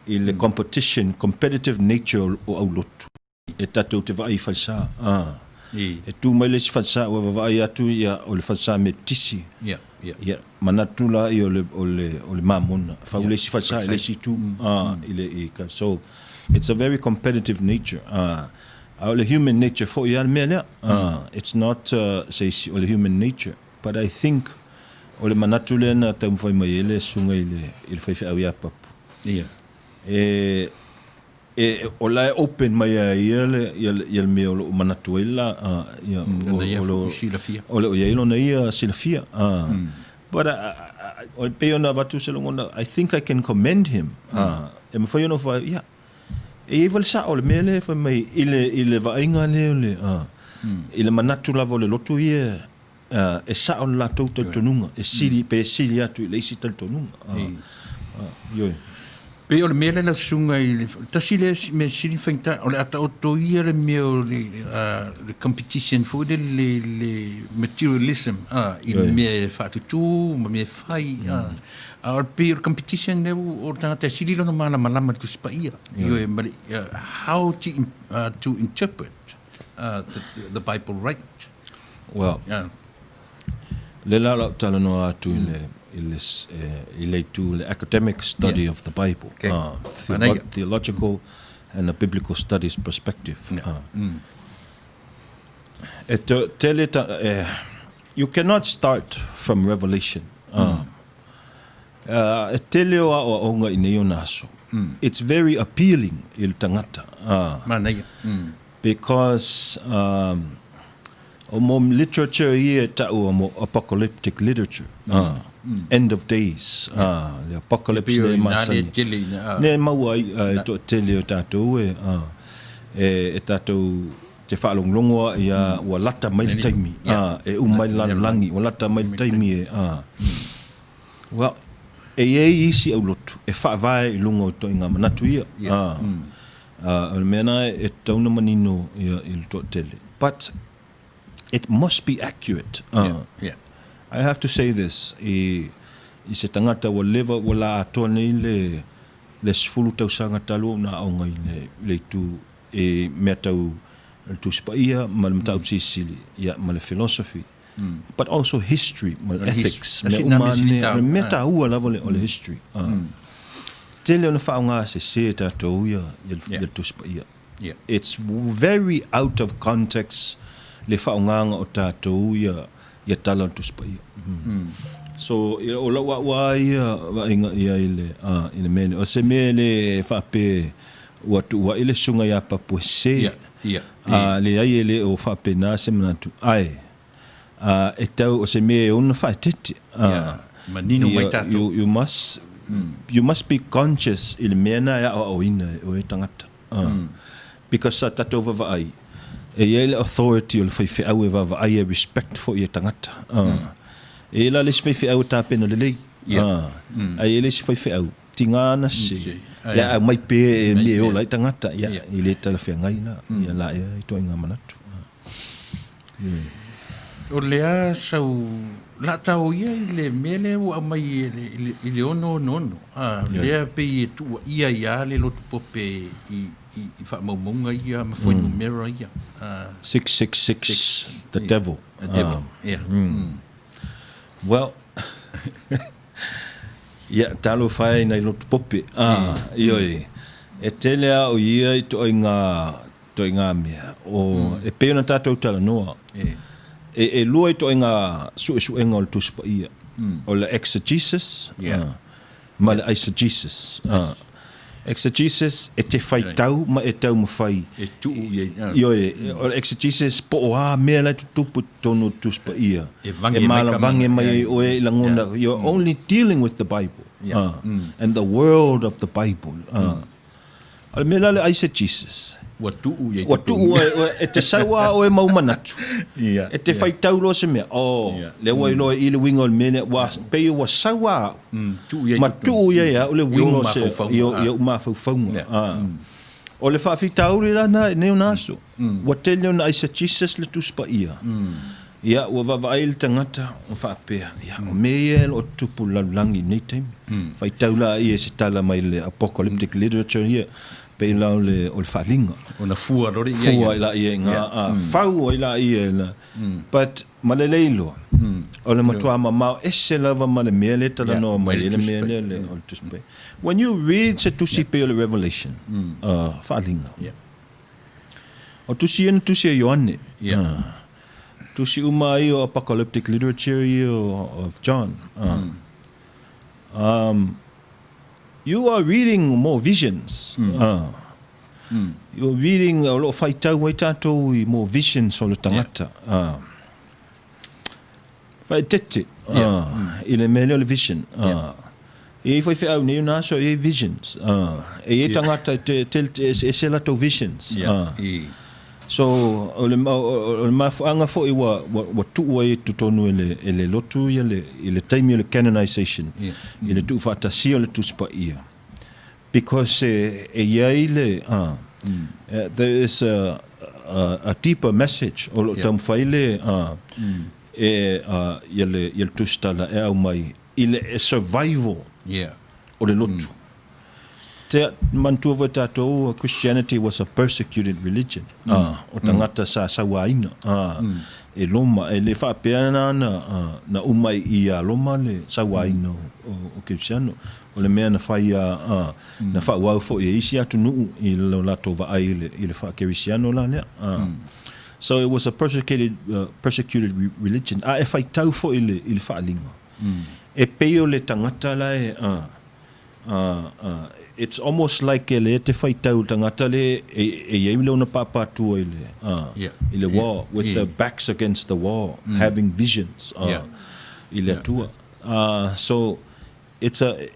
i le competition, competitive nature o aulotu. E tatou te vaai i falesa, ā. E tū mai le isi falesa ua vavaai atu ia o le falesa Metotisi. Ia, manatu la ia o le, o le, o le Mamona. Fau le isi falesa i le isi itu, ā, i le, i ka, so, it's a very competitive nature, ā. A o le human nature foi lava le mea lea. It's not se isi, o le human nature. But I think o le manatu lea na taumafai mai ai le susuga i le, i le faifeau ia Papu. Ia. E, e, o la e open mai ia ia le, ia, ia le mea o lo o manatu ai la, ia, Lona ia foi silafia. O lo o i ai lona ia silafia. But I, pei ona avatu se lagona, I think I can commend him. E mafai ona fai, ia, e i ai foi le sao o le mea lea e fai mai i le, i le vaaiga lea o le, i le manatu lava o le loto ia, e sao le latou talitonuga, e sili, pe sili atu i le isi talitonuga. Ioe. Pei o le mea lea lau susuga i le, tasi lea mea sili faigata, o le a taoto ia le mea o le, le competition foi lele, le, le materialism, i le mea e faatutu ma mea e fai, A o le pei o le competition lea o le tagata e sili lona malamalama i le Tusi Paia, ioe, ma le, how to, to interpret the, the Bible right. Well, le la lau talanoa atu i le, i le, i le itu, le academic study of the Bible, theological and a biblical studies perspective. E te, tele ta, eh, you cannot start from Revelation. E tele o aoaoga i nei ona aso. It's very appealing i le tagata. Manaia. Because um, o mo literature ia e taua mo apocalyptic literature. End of days. Le apocalypse le masani. Ne maua ai e toatele o tatou e, e, e tatou te faalogologo a ia ua lata mai le taimi e uma ai le lalolagi, ua lata mai le taimi e Well, e i ai isi aulotu e faavae i luga o ituaiga manatu ia. O le mea lena e tatau ona manino ia i le toatele. But it must be accurate. I have to say this, i se tagata ua leva, ua la atoa nei le 10 tausaga talu ona aoga i le itu i mea tau le Tusi Paia ma le mataupu silisili, ia, ma le philosophy, but also history ma le ethics, mea uma lava nei, o le mea taua lava o le history. Tele ona faaaoga sese e tatou ia le Tusi Paia. It's very out of context le faaaogaga o tatou ia ia tala o le Tusi Paia. So, o lau au lava ia vaaiga i ai i le mea lea. O se mea e le faapea ua tuuai le susuga ia Papu e sese. A leai e le o faapena se manatu, ae e tau o se mea e ono faaeteete. Manino mai tatou. You, you must, you must be conscious i le mea na e aoaoina e oe tagata. Because sa tatou vaavaai, e i ai le authority o le faifeau e vaavaai e respect foi e tagata. E i ai la le isi faifeau e tapena lelei. Ae i ai le isi faifeau, tiga ana se, ia aumai pea e mea e ola ai tagata, ia, e le talafeagai la, ia la ea ituaiga manatu. O le a sau la tao ia i le mea lea ua aumai i le 666, a, lea pei e tuuaia ai lava le lotu pope i, i, i faamaumauga ia ma fuainumera ia. 666, the devil. The devil, yeah. Well, ia, talofa e nai lotu pope. Ioe, e tele a o ia i ituaiga ituaiga mea, o, e pei ona tatou talanoa, e, e lua ituaiga suesuega o le Tusi Paia, o le exegesis, ma le eisegesis. Exegesis, e te faitau ma e taumafai. E tuu i ai. Ioe, o le exegesis, po o a mea la e tutupu i totonu o le Tusi Paia. E vange mai ka mana. E vange mai ai oe i lagona, you're only dealing with the Bible, and the world of the Bible. O le mea la le eisegesis. Ua tuu i ai Ua tuu ai oe, e te sau lava oe mau manatu. E te faitau loa se mea, oh, lea ua iloa i i le uiga o le mea lea, ua, pei ua sau lava au. Ma tuu i ai au le uiga o se, i ou mafaufauga. O le faafitauli la lena i nei ona aso, ua tele ona eisegesis le Tusi Paia. Ia, ua vaavaai le tagata ma faapea, ia, o mea ia e lo o tutupu i le lalolagi i lenei taimi. Faitau la ia i se tala mai le apocalyptic literature ia, pei la o le, o le faaaliga. Ona fua loa lea i ai. Fua ai la ia i ngā, a, fau ai la ia i la. But, ma le leiloa, o le matua mamao ese lava ma le mea lea e talanoa mai ai le mea lea le, o le Tusi Paia. When you read se tusi pei o le Revelation, faaaliga. O tusi ia na tusi e Ioane. Tusi uma ai o apocalyptic literature ia of John. You are reading more visions. You are reading, o lo o faitau ai tatou i more visions o le tagata. Whaetete i le mea lea o le vision. E i ai faifeau nei ona aso e i ai visions. E i ai tagata e te, te, te eseese latou visions. So, o le, o le mafuaaga foi ua, ua, ua tuu ai i totonu e le, e le lotu ia le, i le taimi o le canonization, i le tuufaatasia o le Tusi Paia. Because e, e i ai le, there is a, a, a deeper message o lo o taumafai le, e, ia le, ia le tusitala e aumai i le survival o le lotu. Te manatua foi tatou, Christianity was a persecuted religion. O tagata sa sauaina e Roma. E le faapea na na uma i ia Roma le sauaina o Kerisiano. O le mea na fai a, na faaauau foi e isi atunuu i lo latou vaai i le faa-Kerisiano la lea. So it was a persecuted, persecuted religion. A e faitau foi i le faaaliga, e pei o le tagata la e, it's almost like e lea te faitau le tagata le e i ai lona pāpātua i le, i le wall, with the backs against the wall, having visions, i le Atua. So, it's a,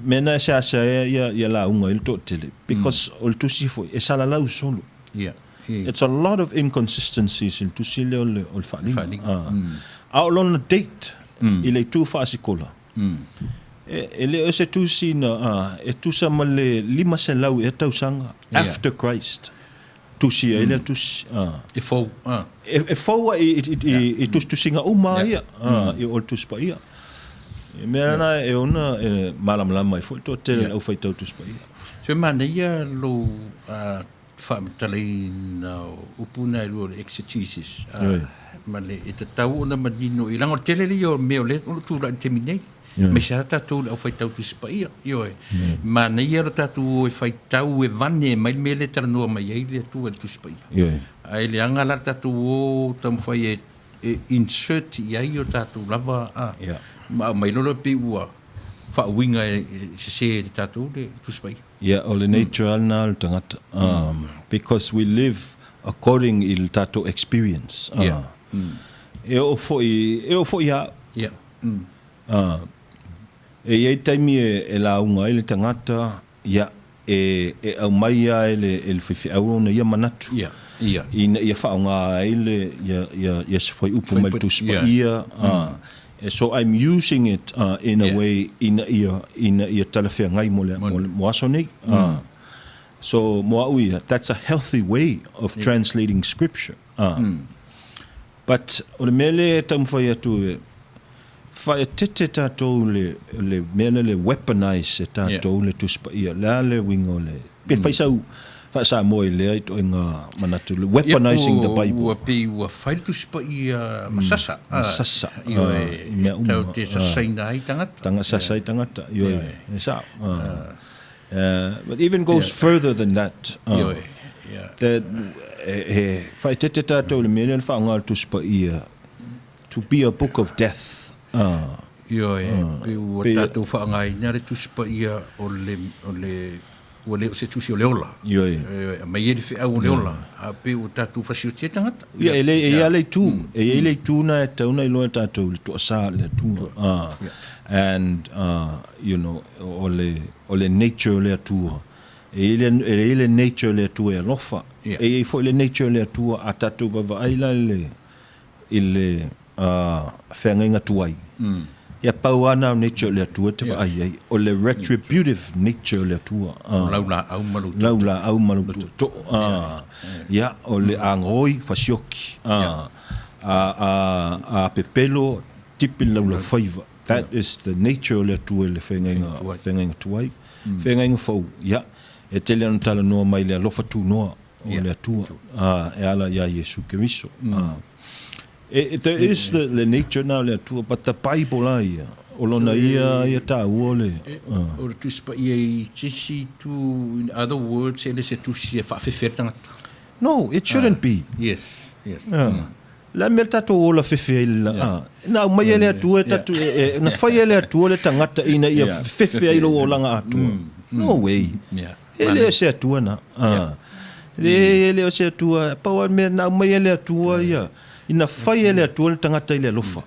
mea na e seasea ai ia lauga i le toatele, because o le tusi foi, e salalau solo. It's a lot of inconsistencies i le tusi lea o le faaaliga. A o lona date i le itu faasikola, E le o se tusi na, e tusa ma le 500 ea tausaga after Christ tusi ai lea tusi. E fou. E fou ai i tusitusiga uma ia, i o le Tusi Paia. E mea na e ona e malamalama ai foi le toatele o le aufaitau Tusi Paia. So e manaia lou faamatalaina o upu na e lua o le exegesis, ma le e tatau ona manino i, leaga o le tele ia o mea o lea o lo o tulai i le taimi nei, aemaise lava tatou le aufaitau Tusi Paia, ioe. Manaia lo tatou o e faitau e vane mai le mea lea e talanoa mai ai le Atua i le Tusi Paia. Ae leaga la le tatou o taumafai e e insert i ai o tatou lava ma aumai loa lea pei ua faauiga e sese e le tatou le Tusi Paia. Ia, o le nature lava lena o le tagata. Because we live according i le tatou experience. E oo foi, e oo foi ia au. E i ai taimi e lauga ai le tagata, ia, e aumai lava e le faifeau lona ia manatu. Ina ia faaaoga ai le, ia se fuaiupu mai le Tusi Paia. So I'm using it in a way ina ia, ina ia talafeagai mo le, mo aso nei. So mo au ia, that's a healthy way of translating scripture. But o le mea lea e taumafai atu e faaeteete tatou le, le mea lea le weaponize e tatou le Tusi Paia. O le a le uiga o le, pe fai sau faa-Samoa i lea ituaiga manatu, le weaponizing the Bible. Ua pei ua fai le Tusi Paia ma sasa. Ma sasa. Ioe, i mea uma. Tau te sasaina ai tagata. Tanga sasa ai tagata, ioe, e sao. But even goes further than that. Ioe, That he faaeteete tatou i le mea lea o le faaaoga o le Tusi Paia to be a book of death. Ioe, pei ua tatou faaaogaina le Tusi Paia o le, o le ua le o se tusi o le ola. Ioe. E aumai ai le feau o le ola, a pei ua tatou fasiotia tagata. Ia, e le, e i ai le itu, e i ai le itu na e tatau ona iloa e tatou le toasa o le Atua. And, you know, o le, o le nature o le Atua. E i ai le, e i ai le nature o le Atua e alofa. E i ai foi le nature o le Atua a tatou vaavaai la i le, i le feagaiga tuai. Ia pau lava na o nature o le Atua e te vaai ai, o le retributive nature o le Atua. O lau laau ma lou toto. Lau laau ma lou toto. Ia, o le agoi fasioki. A pepelo, tipi le laulaufaiva. That is the nature o le Atua i le feagaiga tuai. Feagaiga fou, ia, e tele ona talanoa mai i le alofa tunoa o le Atua e ala iā Iesu Keriso. There is the nature na o le Atua, but the Bible a ia, o lona ia ia taua o le... O le Tusi Paia i se isi itu, in other words, e le se tusi e faafefe ai le tagata. No, it shouldn't be. Yes, yes. Le a mea le tatou ola fefe ai le la. Na aumai e le Atua e tatou, na fai e le Atua le tagata ina ia fefe ai lou olaga atoa. No way. E le o se Atua na. E le o se Atua. Pau lava le mea na aumai e le Atua ia, ina fai e le Atua le tagata i le alofa.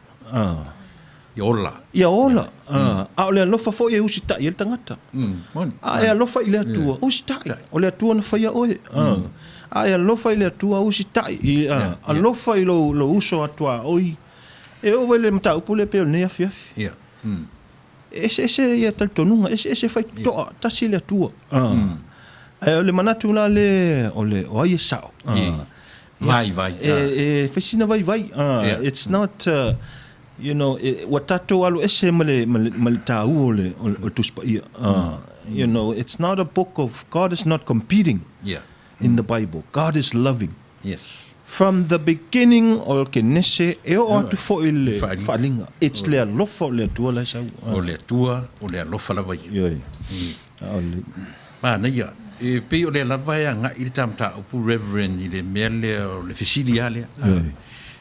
Ia ola. Ia ola. A o le alofa foi e usitai ai le tagata. A e alofa i le Atua, usitai. O le Atua na faia oe. A e alofa i le Atua, usitai. Alofa i lou, lou uso atuaoi. E oo foi i le mataupu lea pei o lenei afiafi. E eseese ia talitonuga, eseese faitotoa, tasi le Atua. Ae o le manatu la le, o le, o ai e sao. Vaivai. E fai sina vaivai. It's not, you know, e, ua tatou alu ese ma le, ma le, ma le tāua o le, o le, o le Tusi Paia. You know, it's not a book of, God is not competing in the Bible. God is loving. Yes. From the beginning o le Kenese, e oo atu foi i le Faaaliga. It's le alofa o le Atua la e sau. O le Atua, o le alofa lava ia. Ioe. Aole. Manaia. E pei o lea lava e agai le ta mataupu Reverend i le mea lea o le fesili lava lea.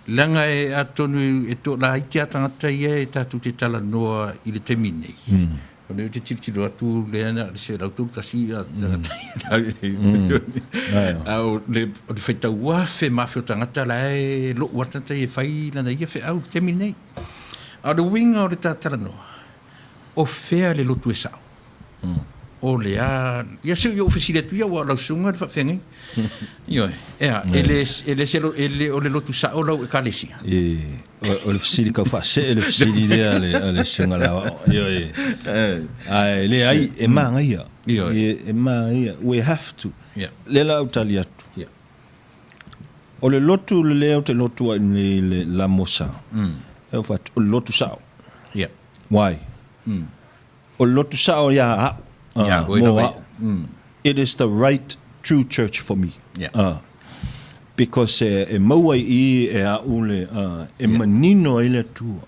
Leaga e atonu e toalaiti lava tagata ia e tatou te talanoa i le taimi nei. O lea ou te tilotilo atu lea na o le 131 tagata ia. A o le faitau afe ma afe o tagata la e lou lava tagata ia e fai lana ia feau i le taimi nei. A o le uiga o le ta talanoa, o fea le lotu e sao? O le a, ia se i ou fesili atu ia, aua o lau susuga le faafeagaiga. Ioe, ea, e le, e le se, e le o le lotu sao lau ekalesia. E, o le fesili kau faasee le fesili lea a le, a le susuga Lauao. Ioe. Ae leai, e magaia. Ioe. E, e magaia. We have to. Yeah. Lea la ou tali atu. Yeah. O le lotu le lea ou te lotu ai nei i le Lamosa. E ou fai atu, o le lotu sao. Yeah. Why? O le lotu sao ia au, Ia oe mo lava ia. au. It is the right true church for me. Yeah. Because e, e maua i i e au le, e manino ai le Atua.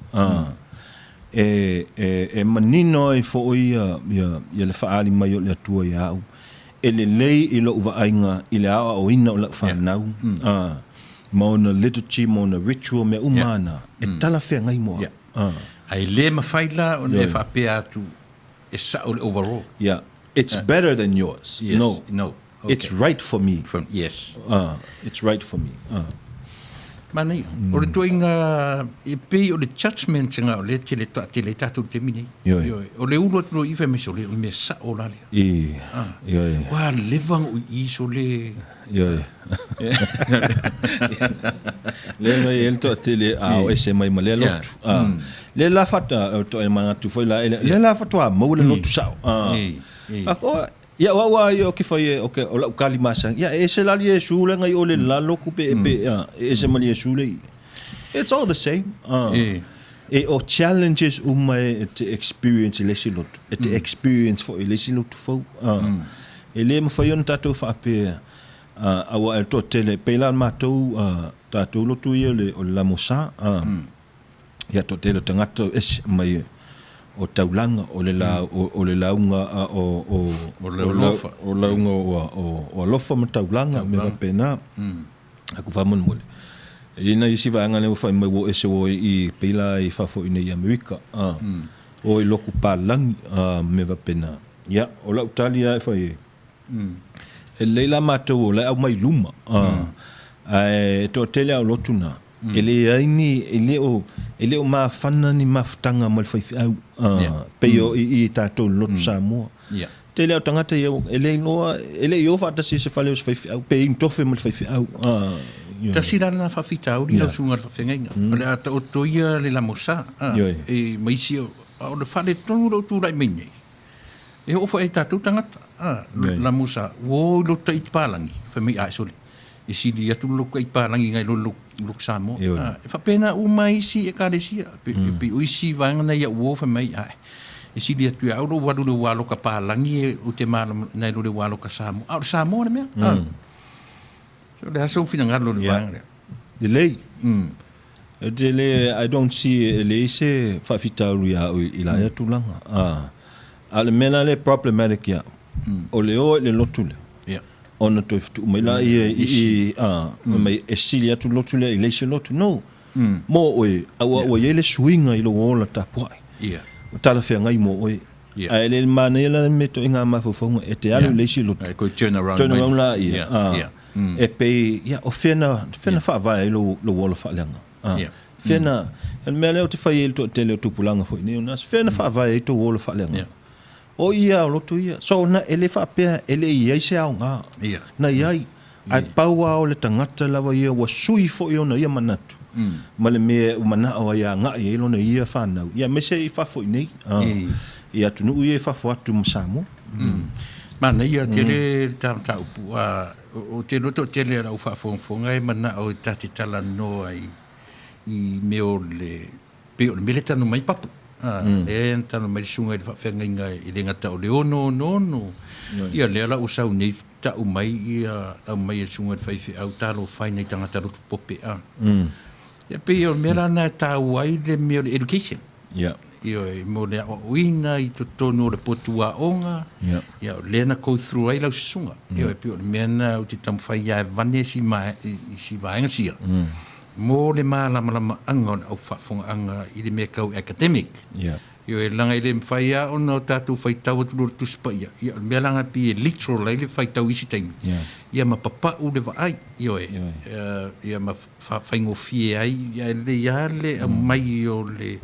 E, e, e manino ai foi ia, ia, ia le faaali mai o le Atua ia au. E lelei i lou vaaiga i le aoaoina o lau fanau, ma ona liturgy ma ona ritual mea uma ana, e talafeagai mo au. Yeah. Ae le mafai la ona e faapea atu e sao le overall. Yeah. It's better than yours. Yes. No. No. Okay. It's right for me. From, yes. It's right for me. Manaia. O le tuaiga e pei o le judgement nga o lea tele taatele ai tatou i le taimi nei. Ioe. Ioe. O le ulu atu loa i fai mai sole, o le mea sao la lea. I, ioe. Ua leva ona ou i i sole. Ioe. Lea mai e le toatele a o ese mai ma lea lotu. Lea la fata, to e manatu foi la, lea la fatoa maua le lotu sao. O, ia o au a ia o ke fai e, o ke, o lau kali masani. Ia e ese la li Iesu le ngai o le la loku pe, pe, e ese ma li Iesu le i. It's all the same. E o challenges uma e te experience i le isi lotu, e te experience foi i le isi lotu fou. E le mafai ona tatou faapea, aua e le toatele, pei la matou, tatou lotu ia o le, o le Lamosa, ia toatele o tagata o ese mai o taulaga, o le la, o le lauga o, o, O le alofa. o lauga o, o alofa ma taulaga, mea faapena. Aku faamolemole. E i ai nai isi vaega lea ua fai mai ua ese ua i pei la i fafo i nei i Amerika, a, o i loku palagi, a, mea faapena. Ia, o lau tali lava e fai ai, e lelei la matou o la e aumai i luma, a, ae toatele lava o lotu na, e leai ni, e le o, e le o mafana ni mafutaga ma le faifeau, a, pei o i i tatou i le lotu Samoa. Tele au tagata ia e le iloa, e le i o faatasi i se fale o se faifeau, pe inu tofe ma le faifeau. Tasi la lena faafitauli lau susuga i le faafeagaiga. O le a taoto ia le lamosa, e ma isi, a o le faaletonu o lou tulai mai nei, e oo foi i tatou tagata, lamosa, ua o i lotu tait palagi, fai mai, ae sole, e sili atu le lotu tait palagi nai lo le lotu Samoa. E faapena uma isi ekalesia, e pei o isi vaega na ia ua o fai mai, ae, E sili atu ia au lou alu i le ua loka palagi e ou te malama nai lo le ua loka Samoa. A o le Samoa le mea. Mm. So le aso finagalo le vaega lea. Lelei. E te le, I don't see e leai se faafitauli ia au i la ea tulaga. A o le mea la lea e problematic ia au, o le o i le lotu lea, Yeah. Ona toe fetuu mai laia i i, a, fai mai e sili atu le lotu lea i le isi lotu. No. Mo oe, aua ua i ai le suiga i lou ola tapuai. Ua talafeagai mo oe. Ae le manaia la le mea ituaiga mafaufauga e te alu i le isi lotu. Turn around, turn around laia, a, e pei, ia, o fea na, fea na faavae ai lou, lou ola faaleaga? A, fea na, o le mea lea ou te fai ai i le toatele o tupulaga foi nei ona aso, fea na faavae ai tou ola faaleaga? O ia o lotu ia. So, na, e le faapea e le i i ai se aoga. Na i ai. Ae pau lava o le tagata lava ia ua sui foi ona ia manatu ma le mea ua manao ai e agai ai lona ia fanau, ia aemaise i fafo i nei, i atunuu ia i fafo atu ma Samoa. Manaia tele le ta mataupu, ou te iloa toatele o lau faafogafoga e manao e ta te talanoa i mea o le pei o le mea lea e talanoa mai ai Papu. Lea na talanoa mai le susuga i le faafeagaiga e le gata o le 666, ia lea la ua sau nei tau mai ia lau mai e le susuga i le faifeau talofa i nai tagata lotu pope a. Ia pei o le mea la lena e taua ai le mea o le education. Ioe, mo le aoaoina i totonu o le potu aoga, ia o lea na go through ai lau susuga. Ioe, pei o le mea lena ou te taumafai lava e vane si si vaega sia. Mo le malamalamaaga o le au faafofogaaga i le mea tau academic. Ioe, leaga e le mafai lava ona o tatou faitau atu loa i le Tusi Paia, ia o le mea la lena pei e literal ai le faitau i isi taimi, ia ma papau le vaai, ioe, ia ma faafaigofie ai, ae lelei lava le aumai o le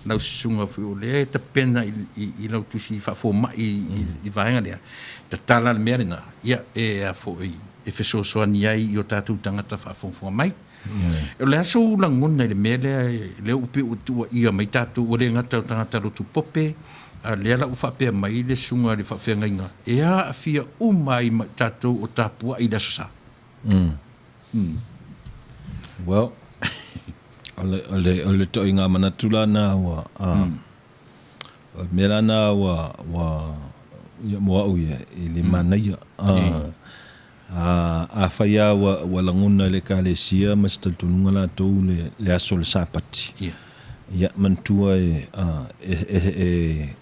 lau susuga foi o lea e tapena i lau tusi faafomai i le vaega lea, tatala le mea lena, ia e a foi e fesoasoani ai i o tatou tagata faafogafoga mai. O le a sou lagona i le mea lea, lea ua pei ua tuuaia mai tatou, ua le gata o tagata lotu pope, a o lea la ua faapea mai le susuga i le faafeagaiga, e aafia uma ai ma tatou o tapuai i le Aso Sa. Well, o le, o le, o le toʻiga manatu la na ua, O le mea la na ua, ua, ia mo au ia, e le manaia. Afai lava ua, ua lagona e le Ekalesia ma se talitonuga latou le, le aso o le Sapati, ia, manatua e, e, e, e,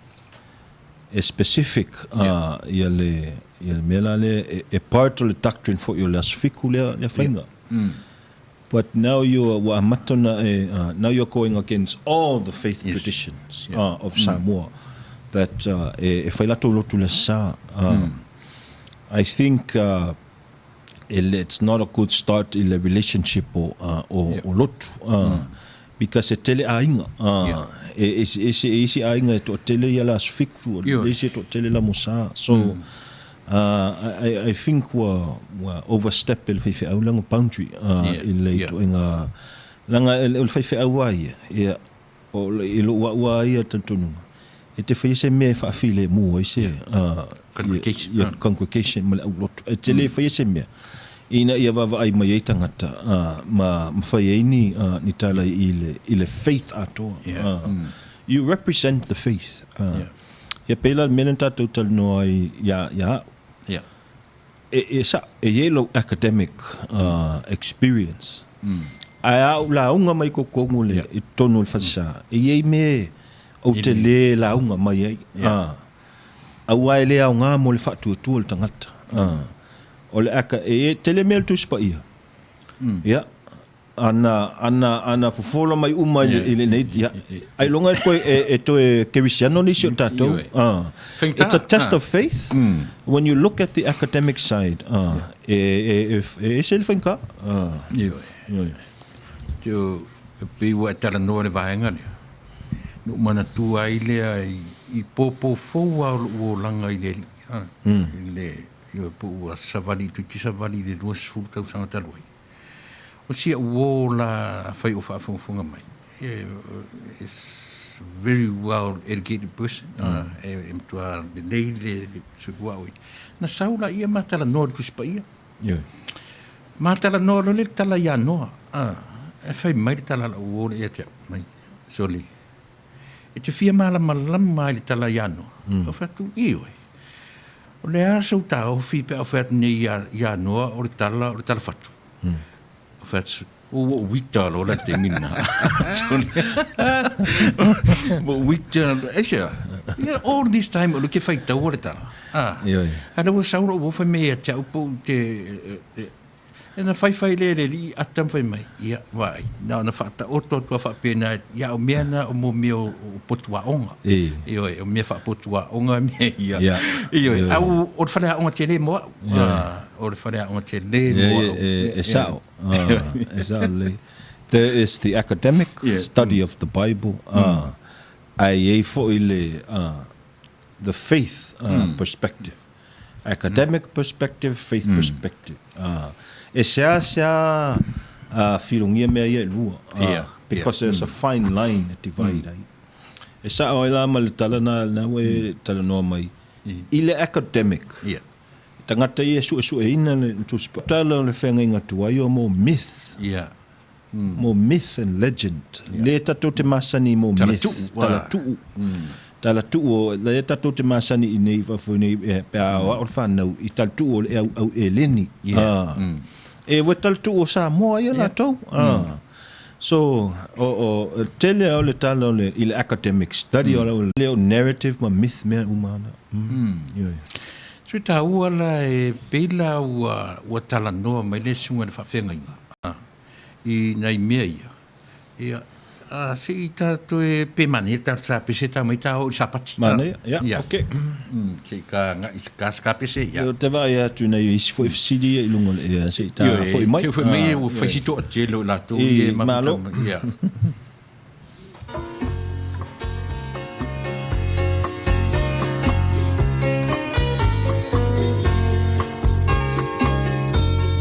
e specific ia le, ia le mea la lea, e, e part o le doctrine foi o le aso Fitu lea, lea faiga. But now you are, ua amata ona e, now you are going against all the faith traditions of Samoa that e fai latou lotu le sa. I think it's not a good start i le relationship o, o lotu. Because e tele aiga. E ese e isi aiga e toatele ia le aso fitu, le isi e toatele la mosa. So, I think ua ua overstep e le faifeau lana boundary i le ituaiga leaga o le faifeau lava ia, ia o le i lou au lava ia talitonuga e te faia se mea e faafilemu ai se Congregation. Ia congregation ma le aulotu. E te le faia se mea ina ia vaavaai mai ai tagata ma ma fai ai ni ni tala i le i le faith atoa. You represent the faith. Ia pei la le mea lea na tatou talanoa ai iā, iā au. Ia. E, e sa, e i ai lou academic experience. Ae a ou lauga mai i totonu o le, i totonu o le falesa, e i ai mea ou te le lauga mai ai. Aua e le aoga mo le faatuatua o le tagata. O le aca, e i ai, tele mea o le Tusi Paia. Ia. Ana, ana, ana fofola mai uma i le, i lenei, ia, ailoga e toe, e, e toe kerisiano nisi o tatou. It's a test of faith. When you look at the academic side, e, e, e, e ese le faigata. Ioe. Ioe. Teo, e pei ua e talanoa i le vaega lea, na ou manatua ai lea i, i pōpō fou lava o lou olaga i le Alii, i le, ioe, po ua savali, toeitiiti savali i le 20 tausaga talu ai. O si au uō la afai o faafogafoga mai, is very well educated person, e matua lelei le soifua aoaoina. Na sau laia ma talanoa i le Tusi Paia. Ma talanoa loa le tala ia Noa, e fai mai le tala a lau uō lea ia te au, mai, sole, e te fia malamalama i le tala ia Noa? Ou fai atu, ioe. O le a sou taofi pe a ou fai atu nei ia Noa o le tala o le tala fatu? Ou fai atu, ua ou uita loa la i le taimi lena. Ua ou uita, aisea? Ia, all this time o lea ou te faitaua le tala, a, Ioe. a lea ua sau lou uo fai mai ia te au po o te, e, na faifai lea e le alii ata ma fai mai, ia, vaai, na ona faataoto atu lava faapena, ia o mea na o mo mea o, o potu aoga. E. Ioe, o mea faapotu aoga mea ia. Ia. Ioe, Ioe. a o, o le faleaoga tele mo au. A, o le faleaoga tele mo Ia, au. ia, e, e sao. Ah, e sao lelei. There is the academic study of the Bible, ah, ae i ai foi le, ah, the faith perspective. Academic perspective, faith perspective. Ah, e seasea filogia mea ia e lua. Ah, because there's a fine line e divide ai. E sao ai la ma le tala na, na ua e talanoa mai i le academic. Tagata ia e suesueina le Tusi Paia. Tala o le feagaiga tuai o mo myth. Mo myth and legend. Lea tatou te masani mo myth. Talatuu. Talatuu o, lea tatou te masani i nei fafo nei pe a aoao le fanau i talatuu o le au eleni. E ua talatuu o Samoa ia latou. So, o, o, tele o le tala o le, i le academic study o le o narrative ma myth mea uma ana. Ioe. So e taua la e pei la ua, ua talanoa mai le susuga i le faafeagaiga i nai mea ia. Ia, a se i ta toe pe manaia ta sa pese ta mai ta o i Sapati. Manaia, ia, Ia. ok. Se i ka ngai ka ska pese, ia. Ou te vaai atu nei isi foi fesili ia i luga o le ea, se i ta Ioe, foi mai. Se i foi mai ua fai si toatele o latou I, ia e mafuta malo. mai, ia.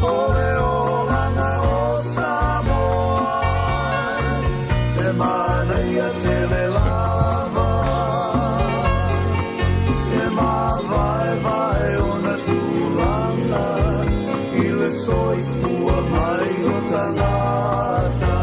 O le olaga o Samoa, he manaia tele lava. E māvaevae ona tulaga i le soifua mai o tagata.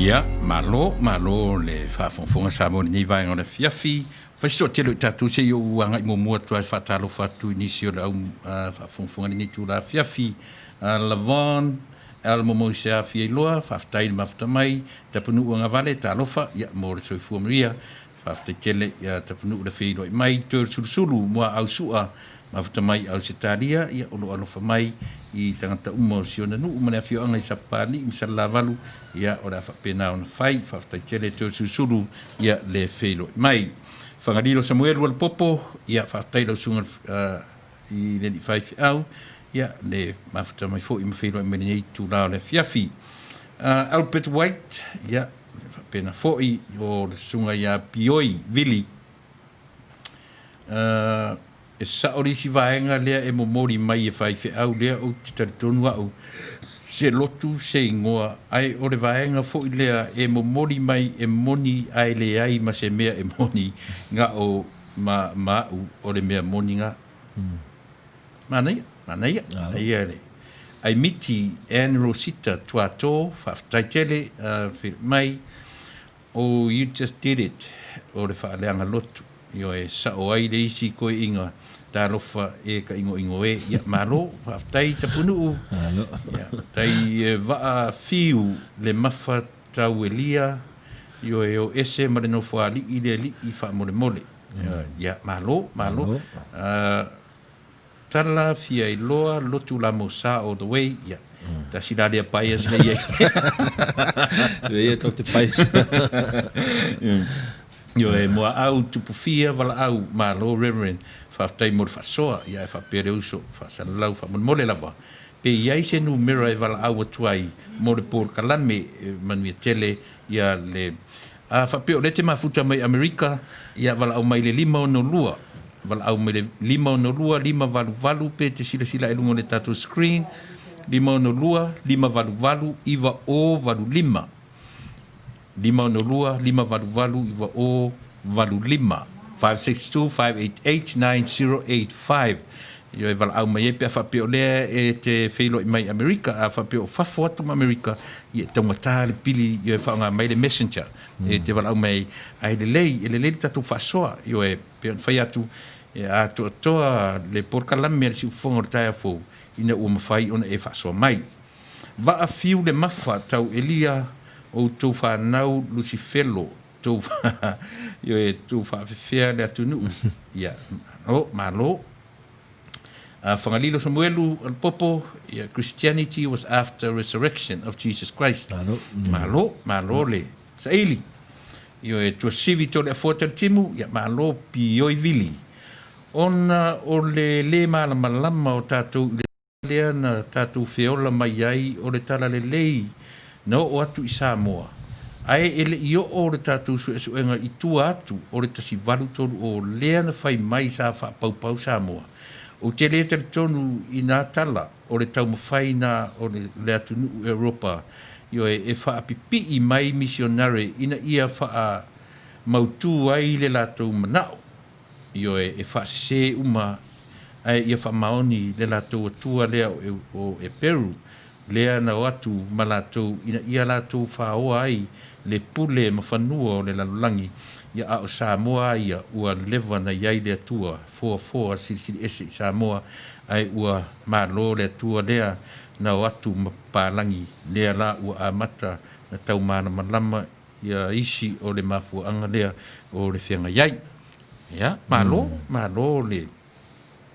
Ia, malo, malo le faafogafoga Samoa i lenei vaega o le afiafi. Fai se toatele o i tatou se i ou agai muamua atu lava e faatalofa atu i nisi o le au faafogafoga i lenei itula afiafi. Lavon Al Momoisea Fiailoa, faafetai i le mafuta mai. Tapunuu Agavale, talofa, ia, mo le soifua manuia. Faafetai tele ia Tapunuu le feiloai mai. Toeolesulusulu Muaau Sua, mafuta mai i Ausetalia, ia o lo o alofa mai i tagata uma o si ona nuu ma le afioaga i Sapapalii ma Salelavalu, ia o le a faapena ona fai. Faafetai tele Toeolesulusulu ia le feiloai mai. Fagalilo Samuelu Alepopo, ia faafetai lau susuga i le alii faifeau, ia le mafuta mai foi ma feiloai mai lenei itula o le afiafi. Albert White, ia faapena foi o le susuga ia Pioi Vili. E sao le isi vaega lea e momoli mai e faifeau lea ou te talitonu au se lotu se igoa ae o le vaega foi lea e momoli mai e moni ae leai ma se mea e moni na o ma, ma au o le mea moni na. Manaia, manaia. Ia le Aimiti Ann Rosita Tuato, faafetai tele uh, mai. Oh, you just did it, o le faaleaga lotu. Ioe, sao ai le isi koeina, talofa e ka igoigo e. Ia, malo, faafetai Tapunuu. Malo. Ia, tai e vaa fiu le mafa tau elia, ioe, o ese ma le nofoalii le alii faamolemole. Ia, malo, malo. Malo. Uh, Tala Fiailoa Lotu Lamosa all the way, ia. Tasi la lea bias lea i ai. Ia tou te bias. Ioe, Muaau Tupufia Valaau, malo Reverend, faafetai mo le faasoa, ia ae faapea le uso, faasalalau faamolemole lava. Pe i ai se numera e valaau atu ai mo le polokalame, manuia tele ia le A faapea o lea e te mafuta mai Amerika, ia valaau mai le 562, valaau mai le 562 588 pe te silasila i luga o le tatou screen, 562 588 9085. 562 588 9085. 562 588 9085. Ioe, valaau mai ai pe a faapea o lea e te feiloai mai i Amerika, a faapea o fafo atu ma Amerika, ia e taugata le pili, ioe, faaaoga mai le messenger e te valaau mai ai. Ae lelei, e lelei le tatou faasoa, ioe, pei ona fai atu, e atoatoa le polokalame a le Siufofoga o le taeao fou, ina ua mafai ona e faasoa mai. Vaa fiu le mafa tau Elia, outou fanau Lusifelo, tou, ioe, tou faafefea le atunuu. Ia, malo, malo. Fagalilo Samuelu Alepopo, ia, Christianity was after resurrection of Jesus Christ. Malo. Malo, malo le saili. Ioe, Tuasivi Toleafoa Talitimu, ia, malo Pioi Vili. Ona o le lē malamalama o tatou i le lea na tatou feola mai ai o le talalelei na oo atu i Samoa, ae e le i oo le tatou suesuega i tua atu o le 1830 lea na fai mai sa faapaupau Samoa. Ou te le talitonu i nā tala o le taumafai na o le atunuu Europa, ioe, e faapipii mai misionare ina ia faamautū ai le latou manao. Ioe, e faasese uma ae ia faamaoni le latou Atua lea o Eperu, lea na o atu ma latou ina ia latou faoa ai le pule ma fanua o le lalolagi, ia a o Samoa a ia ua leva na i ai le Atua foafoa silisili ese i Samoa, ae ua malo le Atua lea na o atu ma papalagi, lea la ua amata na tau malamalama ia isi o le mafuaaga lea o le feagai ai. Ia, malo, malo le,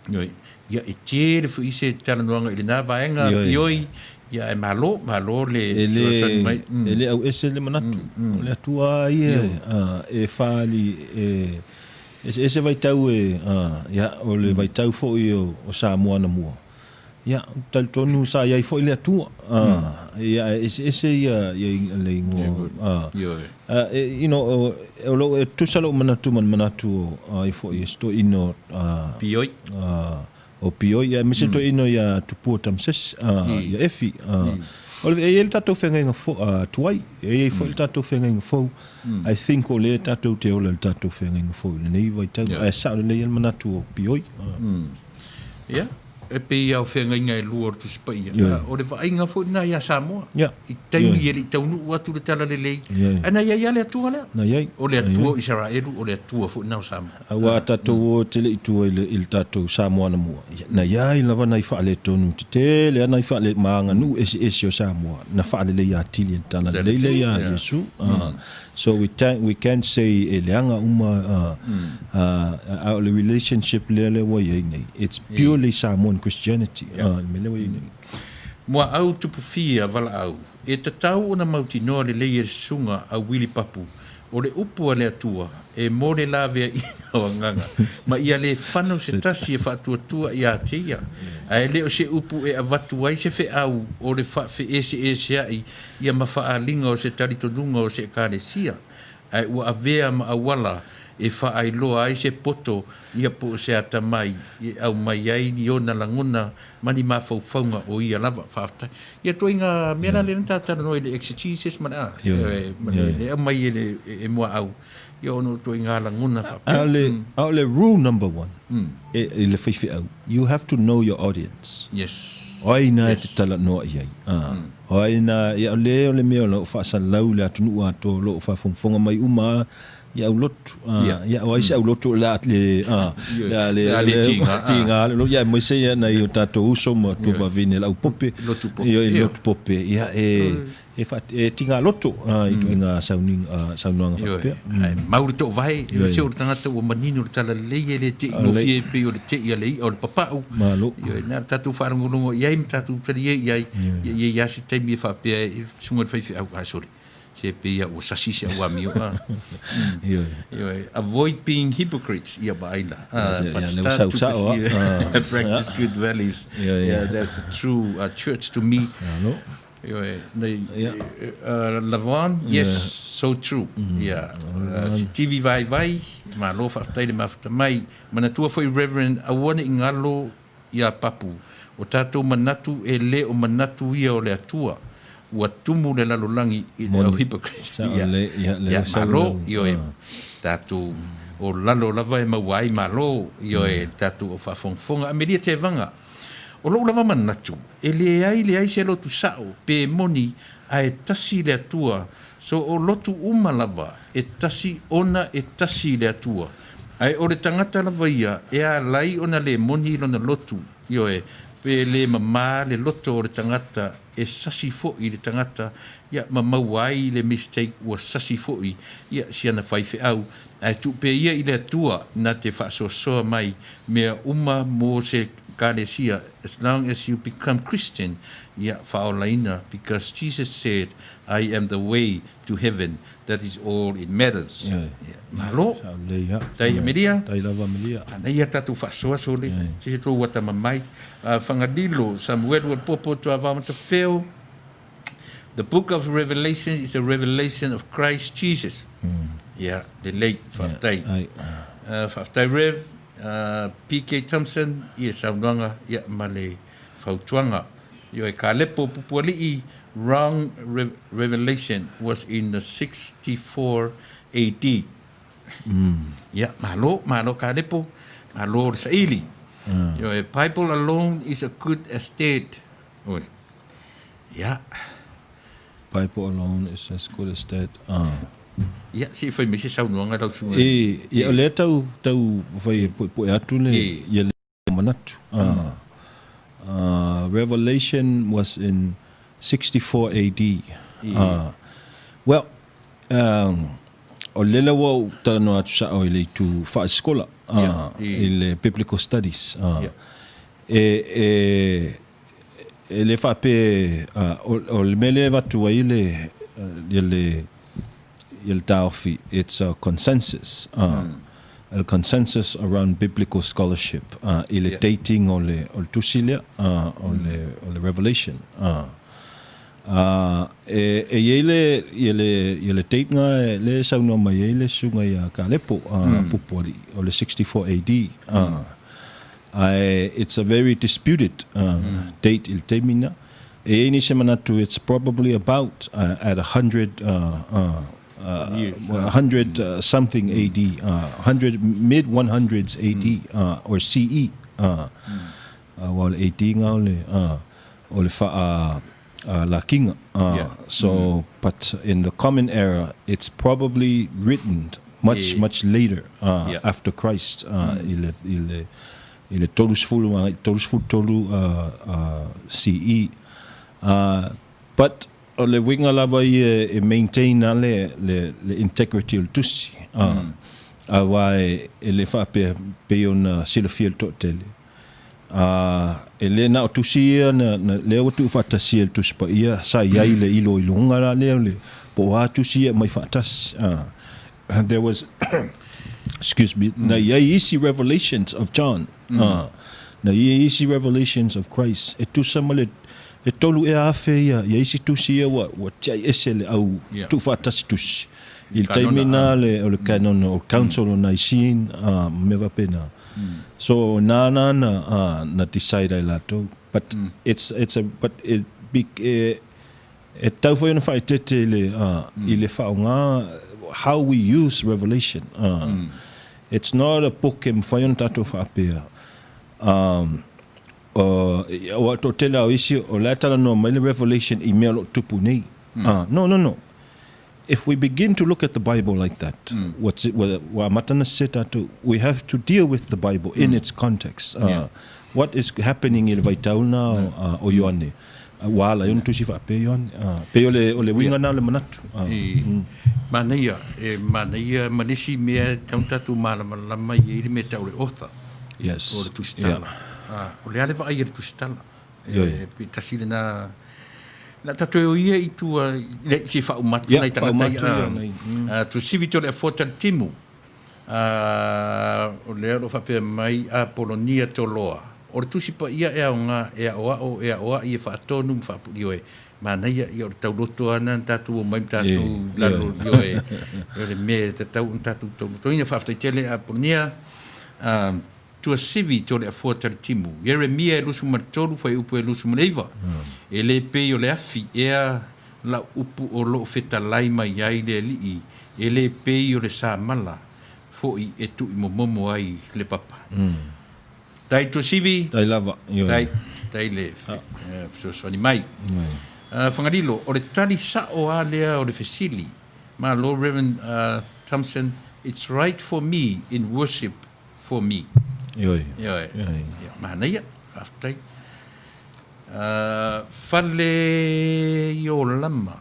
ioe, ia e tele foi se talanoaga i lena vaega, Pioi, ia ae malo, malo le E le, fesoasoani mai. e le auese le manatu, o le Atua lava ia e fali, e eseese vaitau e, ia, o le vaitau foi o Samoa anamua, Ia, ou te talitonu sa i ai foi le Atua. Ia, ae eseese ia, ia le igoa. You know, o lou, e tusa lou manatu ma le manatu o ai foi e se toeaina o, Pioi. o Pioi, ia, aemaise toeaina ia Tupua Tamasese, ia Efi. O le, e i ai le tatou feagaiga fou, tuai, e i ai foi le tatou feagaiga fou. I think o lea tatou te ola i le tatou feagaiga fou i lenei vaitau. Ae sao lelei lava le manatu o Pioi. Ia. E pei lava o feagaiga e lua o le Tusi Paia, o le vaaiga foi lena ia Samoa. I taimi e le i taunuu atu le Talalelei, ae na i ai lava le Atua lea. Na i ai. O le Atua o Isaraelu, o le Atua foi lena o Samoa. Aua a tatou o e te le i tua i le tatou Samoa anamua, na i ai lava nai faaletonu tetele lava nai faale, ma aganuu eseese o Samoa na faaleleia atili e le Talalelei lea ia Iesu. So we we can't say e leaga uma a o le relationship lea lea ua i ai nei, it's purely Samoan Christianity, le mea lea ua i ai nei. Muaau Tupufia Valaau, E tatau ona mautinoa lelei e le susuga a Wili Papu, o le upu a le Atua, e mo le laveaiina o agaga, ma ia le fano se tasi e faatuatua ia te ia, ae le o se upu e avatu ai se feau o le faafeeseeseai ia ma faaaliga o se talitonuga o se Ekalesia, ae ua avea ma auala e faailoa ai se poto ia po o se atamai e aumai ai ni ona lagona ma ni mafaufauga o ia lava. Faafetai. Ia ituaiga mea la lea na ta talanoa i le exegesis ma le a, ma le aumai e le e muaau, ia ona o ituaiga lagona faapea. A o le rule number one i le faifeau, you have to know your audience. Yes. O ai na e te talanoa i ai. O ai na, ia o le o le mea o lo o faasalalau i le atunuu atoa o lo o faafogafoga mai uma i aulotu. Ia o ai se aulotu o le a le le a le le tiga tiga le ia aemaise ia nai o tatou uso ma tuafafine le aupope ia i lotu pope ia e e fa e tiga loto i ituaiga sauniga saunoaga faapea. Ae mau le toovae, e se o le tagata ua manino le talalelei e le te'i gofie e pei o le te'i a le i'a o le papa'u. Malo. Ioe, na o le tatou faalogologo i ai ma tatou talie i ai, ia i ai lava se taimi e faapea ai le susuga i le faifeau, a sole, se pei lava ua sasi si au amio. Ioe. Ioe, avoid being hypocrites, ia vaai la. But Ia, lea ua start to sausa'o lava. practice good values. Ioe. Yeah, that's a true church to me. Malo. Ioe, nei, Lavon, yes, so true. Ia, Sitivi Vaivai, malo faafetai le mafuta mai. Manatua foi Reverend, aua ne i galo ia Papu, o tatou manatu e le o manatu ia o le Atua, ua tumu le lalolagi i le au hypocrites. Ia, ia, malo, ioe, tatou o lalo lava e maua ai malo, ioe, tatou o faafogafoga. Amelia Tevaga, O lou lava manatu, e leai leai se lotu sao pe moni ae tasi le Atua, so o lotu uma lava e tasi ona e tasi le Atua. Ae o le tagata lava ia e alai ona le moni lona lotu, ioe, pe le mama le loto o le tagata e sasi foi le tagata, ia ma maua ai le mistake ua sasi foi ia si ana faifeau, ae tuu pea ia i le Atua na te faasoasoa mai mea uma mo se Ekalesia, as long as you become Christian, ia faaolaina, because Jesus said, I am the way to heaven, that is all it matters. Ioe. Ia, malo. Sao lelei lava. Tai Amelia. Tai lava Amelia. Manaia tatou faasoa sole, se se tou atamamai. Fagalilo, Samuelu o le Popo, Tuavao Matafeo. The book of Revelation is a revelation of Christ Jesus. Ia, lelei, faafetai. Ai. Faafetai Rev. PK Thompson i le saunoaga ia ma le fautuaga. Ioe, Kalepo Pupualii, wrong revelation was in the 64 AD. Ia, malo, malo Kalepo, malo le saili. Ioe, Bible alone is a good estate. Oi. Ia. Bible alone is as good as dead. Ah. Ia, se i fai mai se saunoaga lau susuga. E, ia, o lea tau, tau fai e poepoe atu le, ia le manatu. Ah. Revelation was in 64 AD. Ah. Well, um, o lele ua ou talanoa atu sa'o i le itu faasikola, ah, i le biblical studies. Ah. E, e, E le faapea, o le mea lea e avatu ai le, ia le, ia le taofi, it's a consensus, a consensus around biblical scholarship i le dating o le, o le tusi lea, o le, o le Revelation. E, e i ai le, ia le, ia le date na lea e saunoa mai ai le susuga ia Kalepo, Pupualii, o le 64 AD. Ae it's a very disputed date i le taimi na. E i ai nisi manatu it's probably about at 100 100 something AD, 100 mid 100s AD or CE. Aua o le AD na o le, o le faa lakiga. So, but in the common era, it's probably written much, much later, after Christ, i le, i le, i le 30 agai 33 CE. But o le uiga lava ia e maintain a le, le, le integrity o le tusi. Aua e, e le faapea pei ona silafia le toatele. Ā, e le na o tusi ia na, na, lea ua tuufaatasia e le Tusi Paia, sa i ai le iloiloga la lea o le, po o a tusi ia e aumai faatasi. Ā, there was, excuse me, na i ai isi revelations of John, ā, na i ai isi revelations of Christ, e tusa ma le, le 3,000 ia, ia isi tusi ia ua, ua tiai ese le au Yeah. tuufaatasi tusi. I le Kanona, taimi ā. na le, o le canon, o le council o Nicene, ā, ma mea faapena. So nāna na na decide ai latou but it's it's a but it be e e tau foi ona faaeteete i le i le faaaoga how we use revelation it's not a book e mafai ona tatou faapea aua o toatele lava o isi o la e talanoa mai le revelation i mea o lo o tupu nei no no no If we begin to look at the Bible like that, mm. what's it, ua, ua amata na se tatou, we have to deal with the Bible mm. in its context. Uh, yeah. What is happening i le vaitau na mm. uh, o Ioane? Uh, ua ala i ona tusi faapea Ioane. Uh, pei o le, o le uiga yeah. na o le manatu. Uh, e, mm. Manaia, e manaia ma nisi mea tau tatou malamalama i ai le mea tau le author. Yes. O le tusitala. Yeah. Uh, o le a le vaai a le tusitala. E, pe tasi lena Na tatou e o ia i tua i se faaumatu yeah, nai tagata ia. Ia, mm. Tusivi tole afoa tali timu. O lea o lo o faapea mai a Polonia Toloa. O le tusi paia e aoga e aoao e aoai e faatonu ma faapulio e manaia ia o le tauloto ana na tatou omai ma tatou lalo ioe o le mea e tatau ona tatou taulotoina. Faafetai tele a Polonia. Tuasivi to le afoa talitimu. Ieremia e 23 fuaiupu e 29. E le pei o le afi ea lau upu o loo fetalai mai ai le Alii, e le pei o le samala foi e tuimomomo ai le papa. Tai Tuasivi. Tai lava, ioe. Tai, tai le fesoasoani mai. Fagalilo, o le tali sao a lea o le fesili. Malo Reverend Thompson, it's right for me in worship for me. Ioe. Ioe. Ia, manaia, faafetai. Uh, fale i o lama.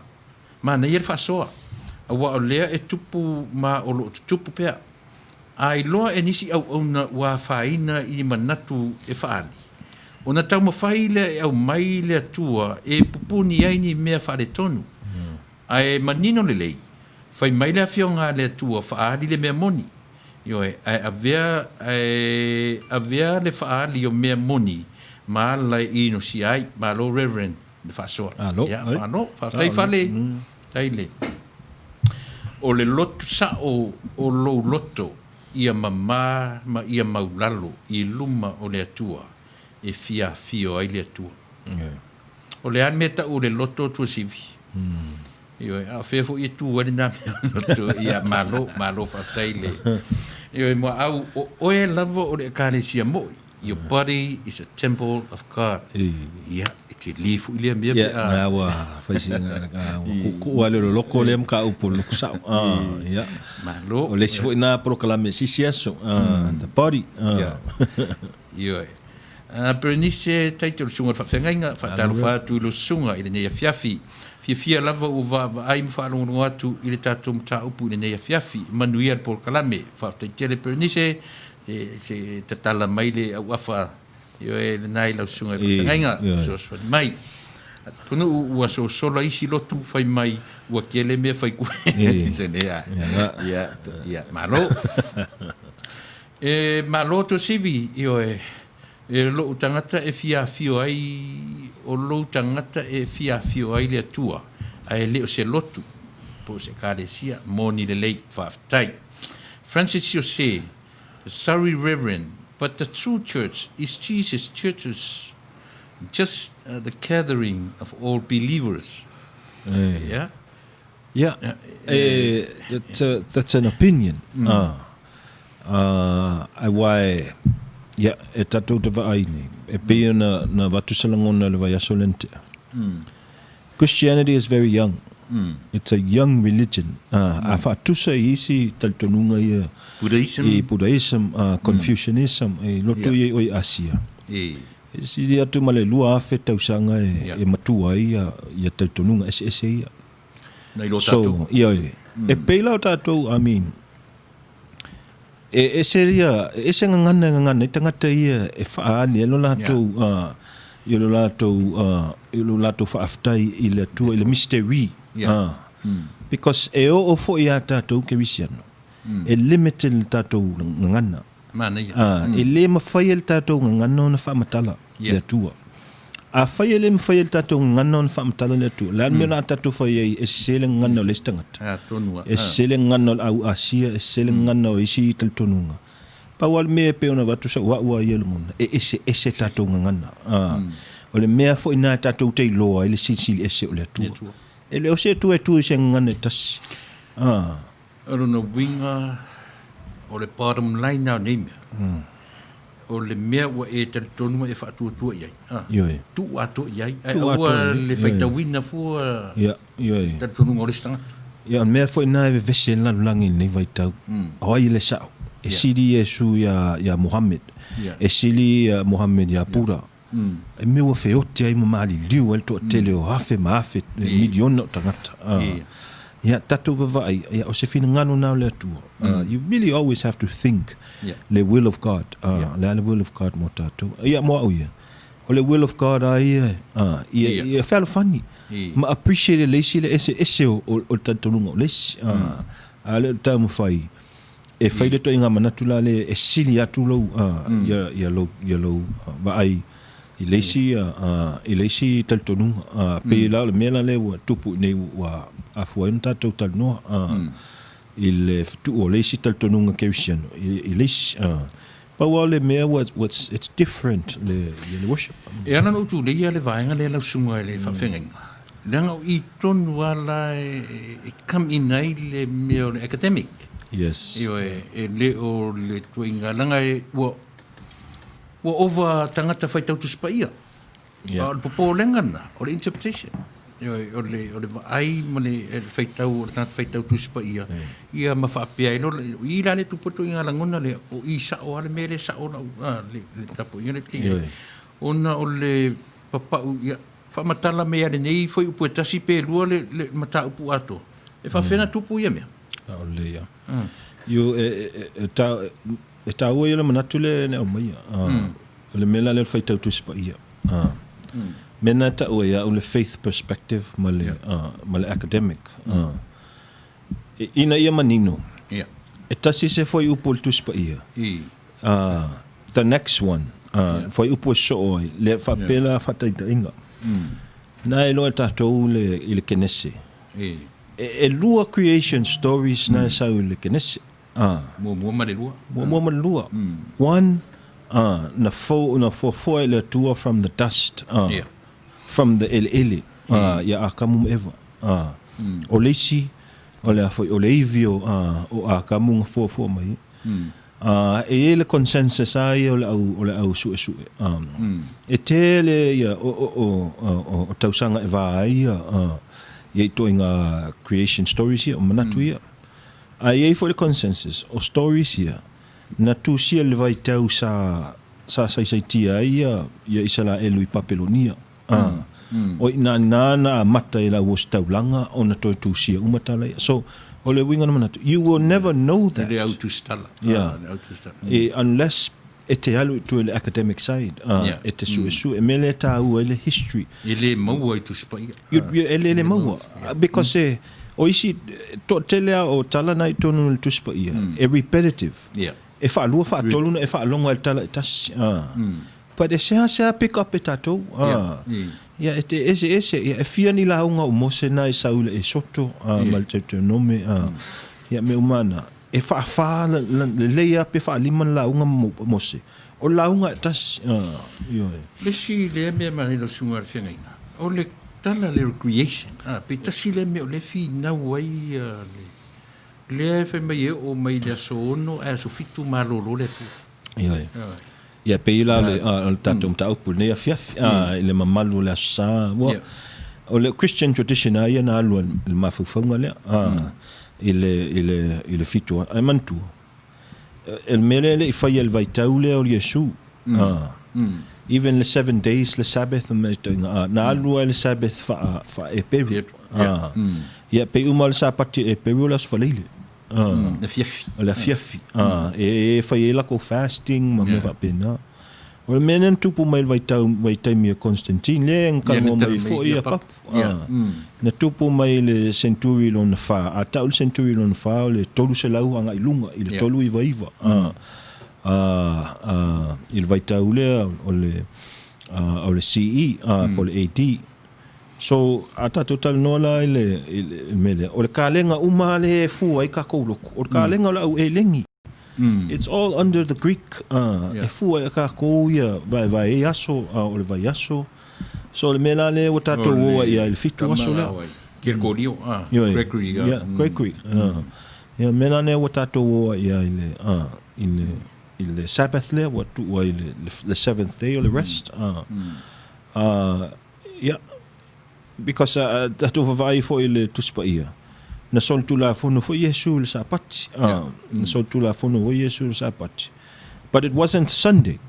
Manaia le faasoa. Aua o lea e tupu ma o loo tutupu pea. A iloa e nisi auauna ua afaina i ni manatu e faaali, ona taumafai lea e aumai le Atua e pupuni ai ni mea faaletonu. Ae manino lelei, fai mai le Afioga a le Atua faaali le mea moni. Ioe, ae avea, ae avea le faaali o mea moni ma ala e inosia ai. Malo Reverend le faasoa. Alo, Ia, ai. malo, faafetai Alo. Fale, tai le. O le lotu sao o lou loto ia mamā ma ia maulalo i luma o le Atua e fia afio ai le Atua. Ioe. O le a le mea tau o le loto Tuasivi? Ioe, a o fea foi e tu ai lena mea o loto? Ia, malo, malo faafetai le. Ioe, muaau, o oe lava o le Ekalesia moi. Your body is a temple of God. Ia, e tele foi lea mea Ia, pe a. na ua fai si na ua kuukuu lava le loloko lea ma ka upu o le loto sao. Ia. Malo. O le isi foi na polokalame i sisi aso, the body. Ia. Ioe. Bernice Taito, le susuga o le faafeagaiga, faatalofa atu i lou susuga i lenei afiafi. Fiafia lava ua vaavaai ma faalogologo atu i le tatou mataupu i lenei afiafi. Manuia le polokalame. Faafetai tele Bernice, se, se tatala mai le auafa, ioe, lena i lau susuga i le faafeagaiga, fesoasoani mai. Punuu ua sosola isi lotu fai mai ua kele mea fai ku. Se lea. Ia, ia, malo. E malo Tuasivi, ioe, e lou tagata e fia afio ai, o lou tagata e fia afio ai le Atua, ae le o se lotu, po o se Ekalesia, moni lelei, faafetai. Francis Jose, Sorry Reverend, but the true church is Jesus churches, just the gathering of all believers. Yeah. Yeah, e, that's, a, that's an opinion. Mm. Ah, aua e, yeah, e tatou te vaai nei. E pei ona na avatu se lagona i le vaiaso lea na tea. Christianity is very young. It's a young religion. A faatusa i isi talitonuga ia Buddhism. i Buddhism, Confucianism, i loto ia i oi Asia. E sili atu ma le 2000 tausaga e matua ai ia talitonuga eseese ia. Nai lo tatou. So, ioe. E pei la o tatou, I mean, E ese ia, e ese gagana e gagana ai tagata ia e faaali ai lo latou, i lo latou, i lo latou faafetai i le Atua, i le misteri. Because e oo foi ia tatou kerisiano, e limited le tatou gagana. E le mafai e le tatou gagana ona faamatala le Atua. Afai e le mafai e le tatou gagana ona faamatala le Atua, o le a le mea o le a tatou fai ai e sese le gagana o le isi tagata? E sese le gagana o le au Asia, e sese le gagana o isi talitonuga. Pau lava le mea e pei ona avatu sau au a ia lagona, e eseese tatou gagana. O le mea foi lena tatou te iloa ai le silisili ese o le Atua. E le o se Atua e tu i se gagana e tasi. O lona uiga, o le bottom line lava o nei mea, o le mea ua e talitonu ma e faatuatua i ai, Ioe. tuu atoa i ai, ae Tuu atoa aua i ai, le ioe. faitauina fua Ia, ioe. talitonuga o le isi tagata. Ia, o le mea foi lena e vevesi ai le lalolagi i lenei vaitau, o ai le sao? E sili Iesu ia, ia Mohammed. E sili Mohammed ia Buddha. E mea ua feoti ai ma maliliu ai le toatele o afe ma afe, miliona o tagata. Ia, tatou vavaai, ia, o se finagalo na o le Atua. You really always have to think le will of God. Le a le will of God mo tatou. Ia, mo au ia. O le will of God a ia, ia, ia fealofani. Ma appreciate e le isi le eseese o, o, o le talitonuga o le isi. A le o le taumafai e fai le ituaiga manatu la lea e sili atu lou ia ia lou ia lou vaai i le isi i le isi talitonuga. Pei la o le mea la lea ua tupu i inei ua afua ai ona tatou talanoa i le fetuu o le isi talitonuga kerisiano i le isi. Pau lava o le mea ua it's different le ia le worship. E ala ona ou tulei le vaega lea lau susuga i le faafeagaiga, leaga o i tonu lava la e come in ai le mea o le academic. Yes. Ioe, e le o le tuaiga, leaga e, ua, ua ova tagata faitau Tusi Paia. Yeah. A o le popolega lena, o le interpretation. Ioe, o le, o le vaai ma le, le faitau o le tagata faitau Tusi Paia, ia ma faapea ai loa, o i la le tupu ituaiga lagona lea, o i sao lava le mea lea e sao lau, a, le, le tapuaiga lea e Ioe. Ona o le papau, ia, faamatala mai lava lenei fuaiupu e tasi pe lua le, le mataupu atoa, e faapefea ona tupu ia mea? A o lelei lava. Io, e, e, e, e, e taua ia le manatu lea na aumaia. O le mea la lea o le faitau Tusi Paia. Mea na e taua ia au le faith perspective ma le, ma le academic. Ina ia manino, e tasi se fuaiupu o le Tusi Paia. The next one, fuaiupu e soo ai, le faapea la faataitaiga. Na e iloa e tatou le, i le Kenese. E lua creation stories na e sau i le Kenese. A. Muamua ma le lua. Muamua ma le lua. One, a, na fou, na fuafua e le Atua from the dust, a, Yeah. from the eleele, a, ia Akamu ma Eva. A. O le isi, o le a foi, o le ivi o, a, o Akamu na fuafua mai ai. A, e i ai le consensus lava ia o le au, o le au suesue. A, e tele ia o, o, o, o, o tausaga e va ai ia, a, ia ituaiga creation stories ia, o manatu ia. A i ai foi le consensus, o stories ia, na tusia i le vaitau sa sa saisaitia ai ia ia Isaraelu i Papelonia. A, o i ina na na amata i lau ositaulaga ona toe tusia uma tala ia. So, o le uiga na manatu, you will never know that. Le au tusitala. Yeah. Le au tusitala. E, unless e te alu i tua i le academic side, e te suesue, e mea lea e tāua ai le history. E le maua i Tusi Paia. E le maua. Because e, o isi, toatele lava o tala na i totonu o le Tusi Paia, e repetitive. E faalua, faatolu ona e faalogo ai i le tala e tasi. But e seasea pick up e tatou. Ia, e te eseese. Ia, e fia ni lauga o Mose na e sau i le Esoto, ma le Teuteronome, ia, mea uma na. E faafa lelei lava pe faalima le lauga ma Mose. O le lauga e tasi. Ioe. Le isi lea mea manaia i lau susuga i le feagaiga, o le tala lea o le creation, pe tasi lea mea o lea e finau ai le, lea e fai mai e oo mai i le aso 6 ae aso 7 malolo le Atua. Ioe. Ia, pei la o le tatou mataupu i lenei afiafi, i le mamalu o le Aso Sa. Ua, o le Christian tradition lava ia na alu i le mafaufauga lea, i le, i le, i le fitu aso. Ae manatua, o le mea lea e le i faia i le vaitau lea o Iesu, even le seven days le Sabbath ma mea ituaiga, na alu lava i le Sabbath faa, faa-Eperu. Ia, pei uma lava le Sapati Eperu o le Aso Faraile. Le afiafi. O le afiafi. E fai ai lakou fasting ma mea faapena. O le mea lea na tupu mai i le vaitau, vaitaimi o Constantine, lea na talanoa mai ai foi ia Papu. Na tupu mai i le century lona fa, a tau le century lona fa o le 300 agai i luga i le 399. I le vaitau lea o le o le CE po o le AD. So, a tatou talanoa la i le, i le mea lea, o le kalega uma lava lea e fua ai takou lotu, o le kalega o le au eleni. It's all under the Greek, e fua ai takou ia vaevae ai aso, o le vaiaso. So, o le mea la lea ua tatou o ai i le fitu aso lea. Gregorio, Gregory. Yeah, Gregory. Ia, mea la lea ua tatou o ai i le, i le, i le Sabbath lea ua tuu ai le, le seventh day o le rest. Ia, because a tatou vavaai foi i le Tusi Paia, na solitulafono foi Iesu i le Sapati. Na solitulafono foi Iesu i le Sapati. But it wasn't Sunday.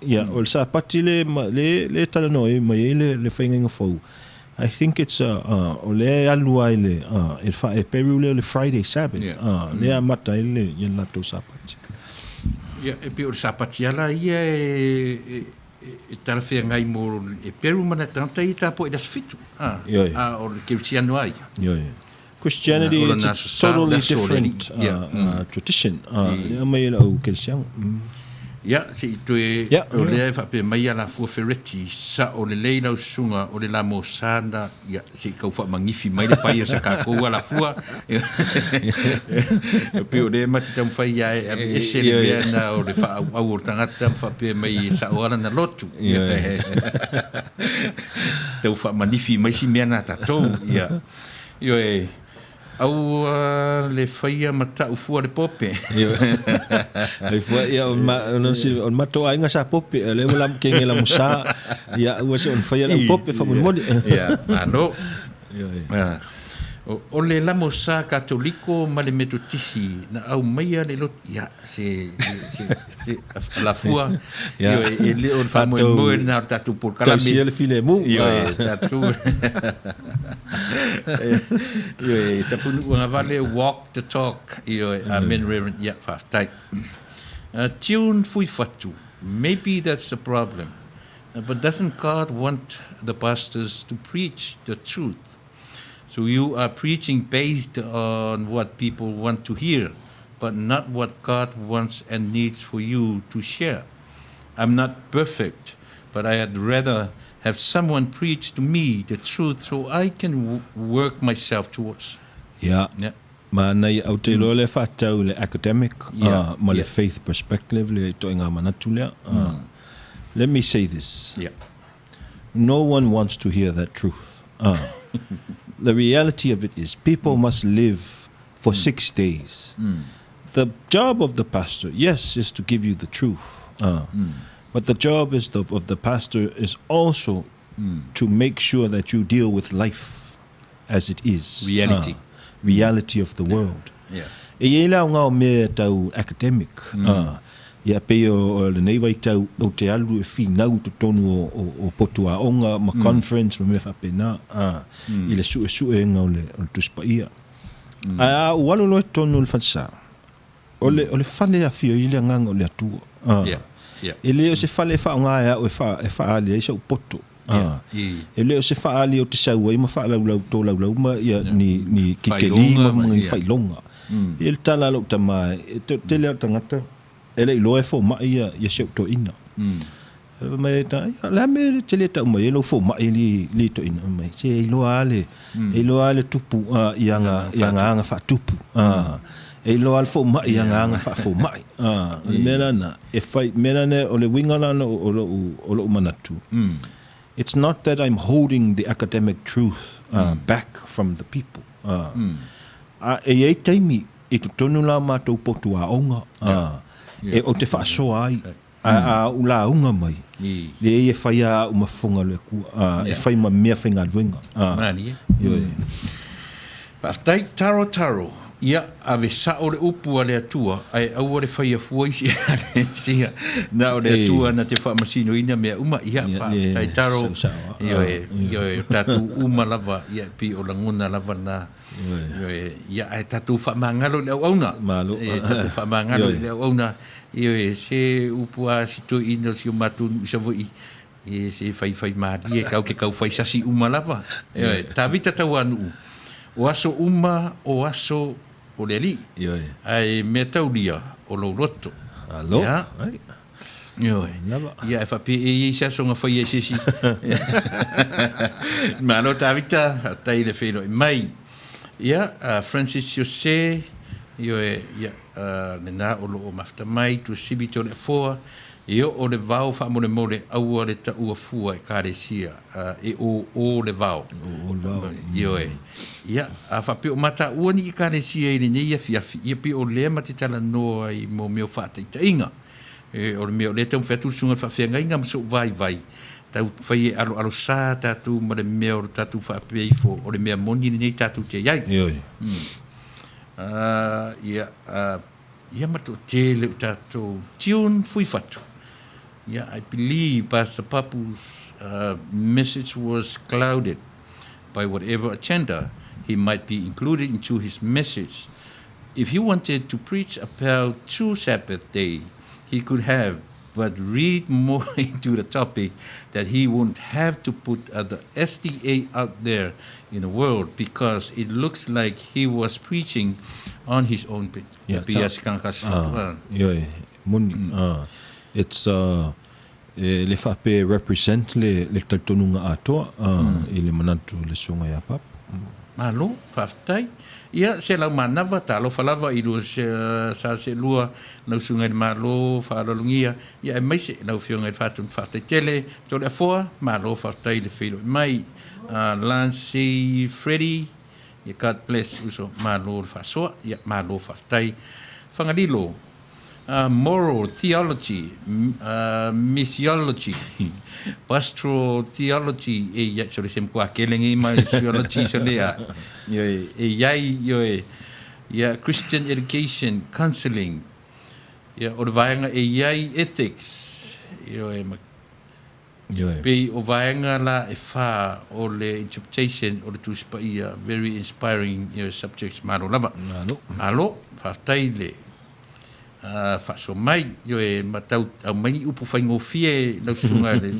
Ia, o le Sapati le, le, le talanoa ai mai ai le, le faigaiga fou. I think it's a, o lea e alu ai le, i le faa-Eperu lea o le Friday Sabbath. Lea e amata ai le, ia le latou Sapati. Ia, e pei o le Sapati lava ia e, e e talafeagai mo e Peru ma nai tagata ia tapuai i le aso fitu, a, a o le kerisiano lava ia. Ioe. Christianity it's a totally different tradition. Lea aumai e le au kerisiano. Ia, se i toe, o lea e faapea mai Alafua Fereti, sao lelei lau susuga o le Lamosana, ia, se i tau faamanifi mai le paia sa tatou Alafua. E pei o lea ma te taumafai ia e aveese le mea na o le faaauau o le tagata ma faapea mai e sao lava lana lotu. Tau faamanifi mai si mea na tatou. Ia. Ioe, aua le faia ma tau fua le pope. Ai fua ia o ma o le matou aiga sa pope, o lea ua kenge lamusa, ia aua se i ona faia lau pope faamolemole. Ia, malo. Ioe. O le lamosa Katoliko ma le Metotisi na aumaia le lotu, ia, se, se, se, alafua, ioe, e le o le faamoemoe lena o le tatou polokalame. Tausia le filemu. Ioe, tatou, ioe, Tapunuu Agavale, walk the talk, ioe, amen Reverend, ia, faafetai. Tune Fuifatu, maybe that's the problem. But doesn't God want the pastors to preach the truth? So you are preaching based on what people want to hear, but not what God wants and needs for you to share. I'm not perfect, but I'd rather have someone preach to me the truth so I can work myself towards. Yeah. Yeah. Manaia, ou te iloa lea e faatatau i le academic ma le faith perspective le ituaiga manatu lea. Let me say this, no one wants to hear that truth. The reality of it is people must live for 6 days. The job of the pastor, yes, is to give you the truth. But the job is the, of the pastor is also to make sure that you deal with life. as it is. Reality. Reality of the world. Yeah. E i ai le aoga o mea tau academic, ia pei o lenei vaitau ou te alu e finau i totonu o potu aoga ma conference ma mea faapena, i le suesuega o le Tusi Paia. Ae a ou alu loa i totonu o le falesa, O le, o le fale e afio ai le Agaga o le Atua. Ah. Yeah. Yeah. E le o se fale e faaaoga e au e, wha, e whaali ai sau poto. Ah. Yeah. Yeah. E le o se whaali o te sau ai ma whaalaulau tōlaulau ma ia, yeah. ni, ni kikeli ma, ma, ni yeah. whailonga. Ia le tala a lou tama, e te, tele au tangata, e le iloa e fomai ia, ia si ou toeaina. Fai mai ta, ia, le a mea e te le tau mai ai lou fomai li, li toeaina. Fai mai, se e iloa lava le, e iloa lava le tupu i aga, i aga aga faatupu. E iloa lava le fomai i aga aga faafomai. O le mea lena, e fai, mea lena, o le uiga lena o lou, o lou manatu, it's not that I'm holding the academic truth back from the people. A e i ai taimi i totonu la o matou potu aoga, e, ou te faasoa ai. Ae a ou lauga mai, leai e fai lava au ma fofoga o le Atua, e fai ma mea faigaluega. Malie. Ioe. Faafetai Taro Taro. Ia, ave sao le upu a le Atua, ae aua le faia fua isi ekalesia. Na o le Atua na te faamasinoina mea uma. Ia, faafetai Taro. Ioe, ioe, o tatou uma lava, ia, e pei o lagona lava na. Ioe, ia, ae tatou faamagalo i le auauna. Malo. E, tatou faamagalo i le auauna. Ioe, se upu a si toeaina o si o matou nuu i Savaii, e se faifai malie kau ke kau fai sasi uma lava. Ioe, Tavita Tauanuu, o aso uma o aso o le Alii, Ioe. ae mea taulia o lou loto. Alo. Ia. Ai. Ioe. Lava. Ia, e faapea e i ai se aso na faia e se isi. Malo Tavita, faafetai le feiloai mai. Ia, Francis Jose, ioe, ia, lena o lo o mafuta mai, Tuasivi Toleafoa, E oo le vao faamolemole aua le taua fua Ekalesia, e ō le vao. Ō le vao. Ioe. Ia, a faapea o mataua ni Ekalesia i lenei afiafi, ia pei o lea ma te talanoa ai mo mea o faataitaiga. E, o le mea o lea e taumafai atu le susuga i le faafeagaiga ma so'u vaivai, tau fai e aloalosā tatou ma le mea o le tatou faapea ifo o le mea moni lenei tatou te i ai. Ioe. Ia, Ia ma toatele o tatou tune Fuifatu. Ia, I believe Pastor Papu's message was clouded by whatever agenda he might be included into his message. If he wanted to preach about true Sabbath day, he could have, but read more into the topic that he won't have to put the SDA out there in the world because it looks like he was preaching on his own Yeah, PS ah, ioe, moni. Ah, it's e le faapea e represent le, le talitonuga atoa ah, i le manatu o le Susuga ia Papa. Malo, faafetai. Ia, se lau manava, talofa lava i lua sa seelua, lau Susuga i le Malo, faaaloalogia, ia aemaise lau Afioga i le Faatonu faafetai tele, Toleafoa, malo faafetai i le feiloai mai. Lance Freddie, ia God bless uso, malo le faasoa, ia malo faafetai. Fagalilo, moral theology, missiology, pastoral theology, e iai, sole se matua kele nei ma theology sole a, ioe, e iai, ioe, ia Christian education, counseling, ia o le vaega e iai ethics, ioe, ma Ioe. Pei o vaega la e wha o le interpretation o le Tusi Paia, very inspiring you know, subjects, malo lava. Malo. Malo, faafetai le faasoa mai, ioe, ma tau aumai ni upu faigofie lau susuga le,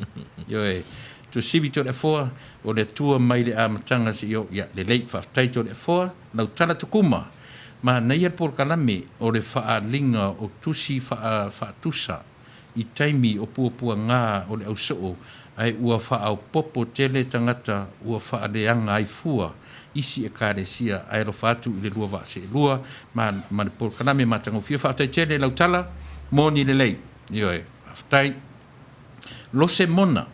ioe, Tuasivi Toleafoa, o le Atua mai le amataga seia oo ia lelei, faafetai Toleafoa, lau tala tukuma, manaia le polokalame o le faaaliga o tusi faatusa i taimi o puapuagā o le ausoo, ae ua faaopoopo tele tagata ua faaleaga ai fua isi Ekalesia ae alofa atu i le lua vaa seelua ma ma le polokalame matagofie. Faafetai tele lau tala, moni lelei. Ioe, faafetai. Lose Mona,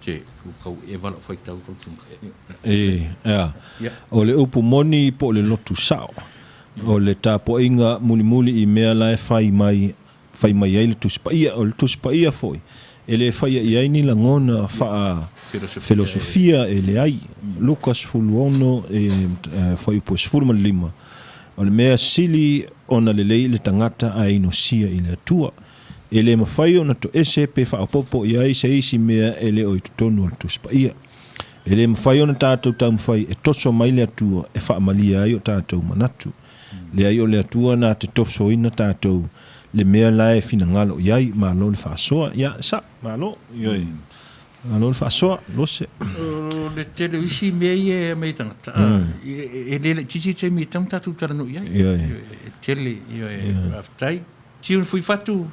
te ua kau eva lau faitau lau susuga. E, ea. O le upu moni po o le lotu sao, o le tapuaiga mulimuli i mea la e fai mai fai mai ai le Tusi Paia. O le Tusi Paia foi, e le faia i ai ni lagona faa felosofia, e leai. Luka 16, e, fuaiupu e 15, o le mea sili ona lelei i le tagata ae inosia i le Atua. E le mafai ona toese pe faaopoopo i ai se isi mea e le o i totonu o le Tusi Paia. E le mafai ona tatou taumafai e toso mai le Atua e faamalie ai o tatou manatu. Leai o le Atua na te tosoina tatou le mea la e finagalo i ai, malo le faasoa. Ia, sa, malo, ioe. Malo le faasoa, Lose. O le tele o isi mea ia e aumai e tagata, e le laitiiti le taimi e tatau ona tatou talanoa i ai. Ioe. E tele, ioe, faafetai. Tune Fuifatu,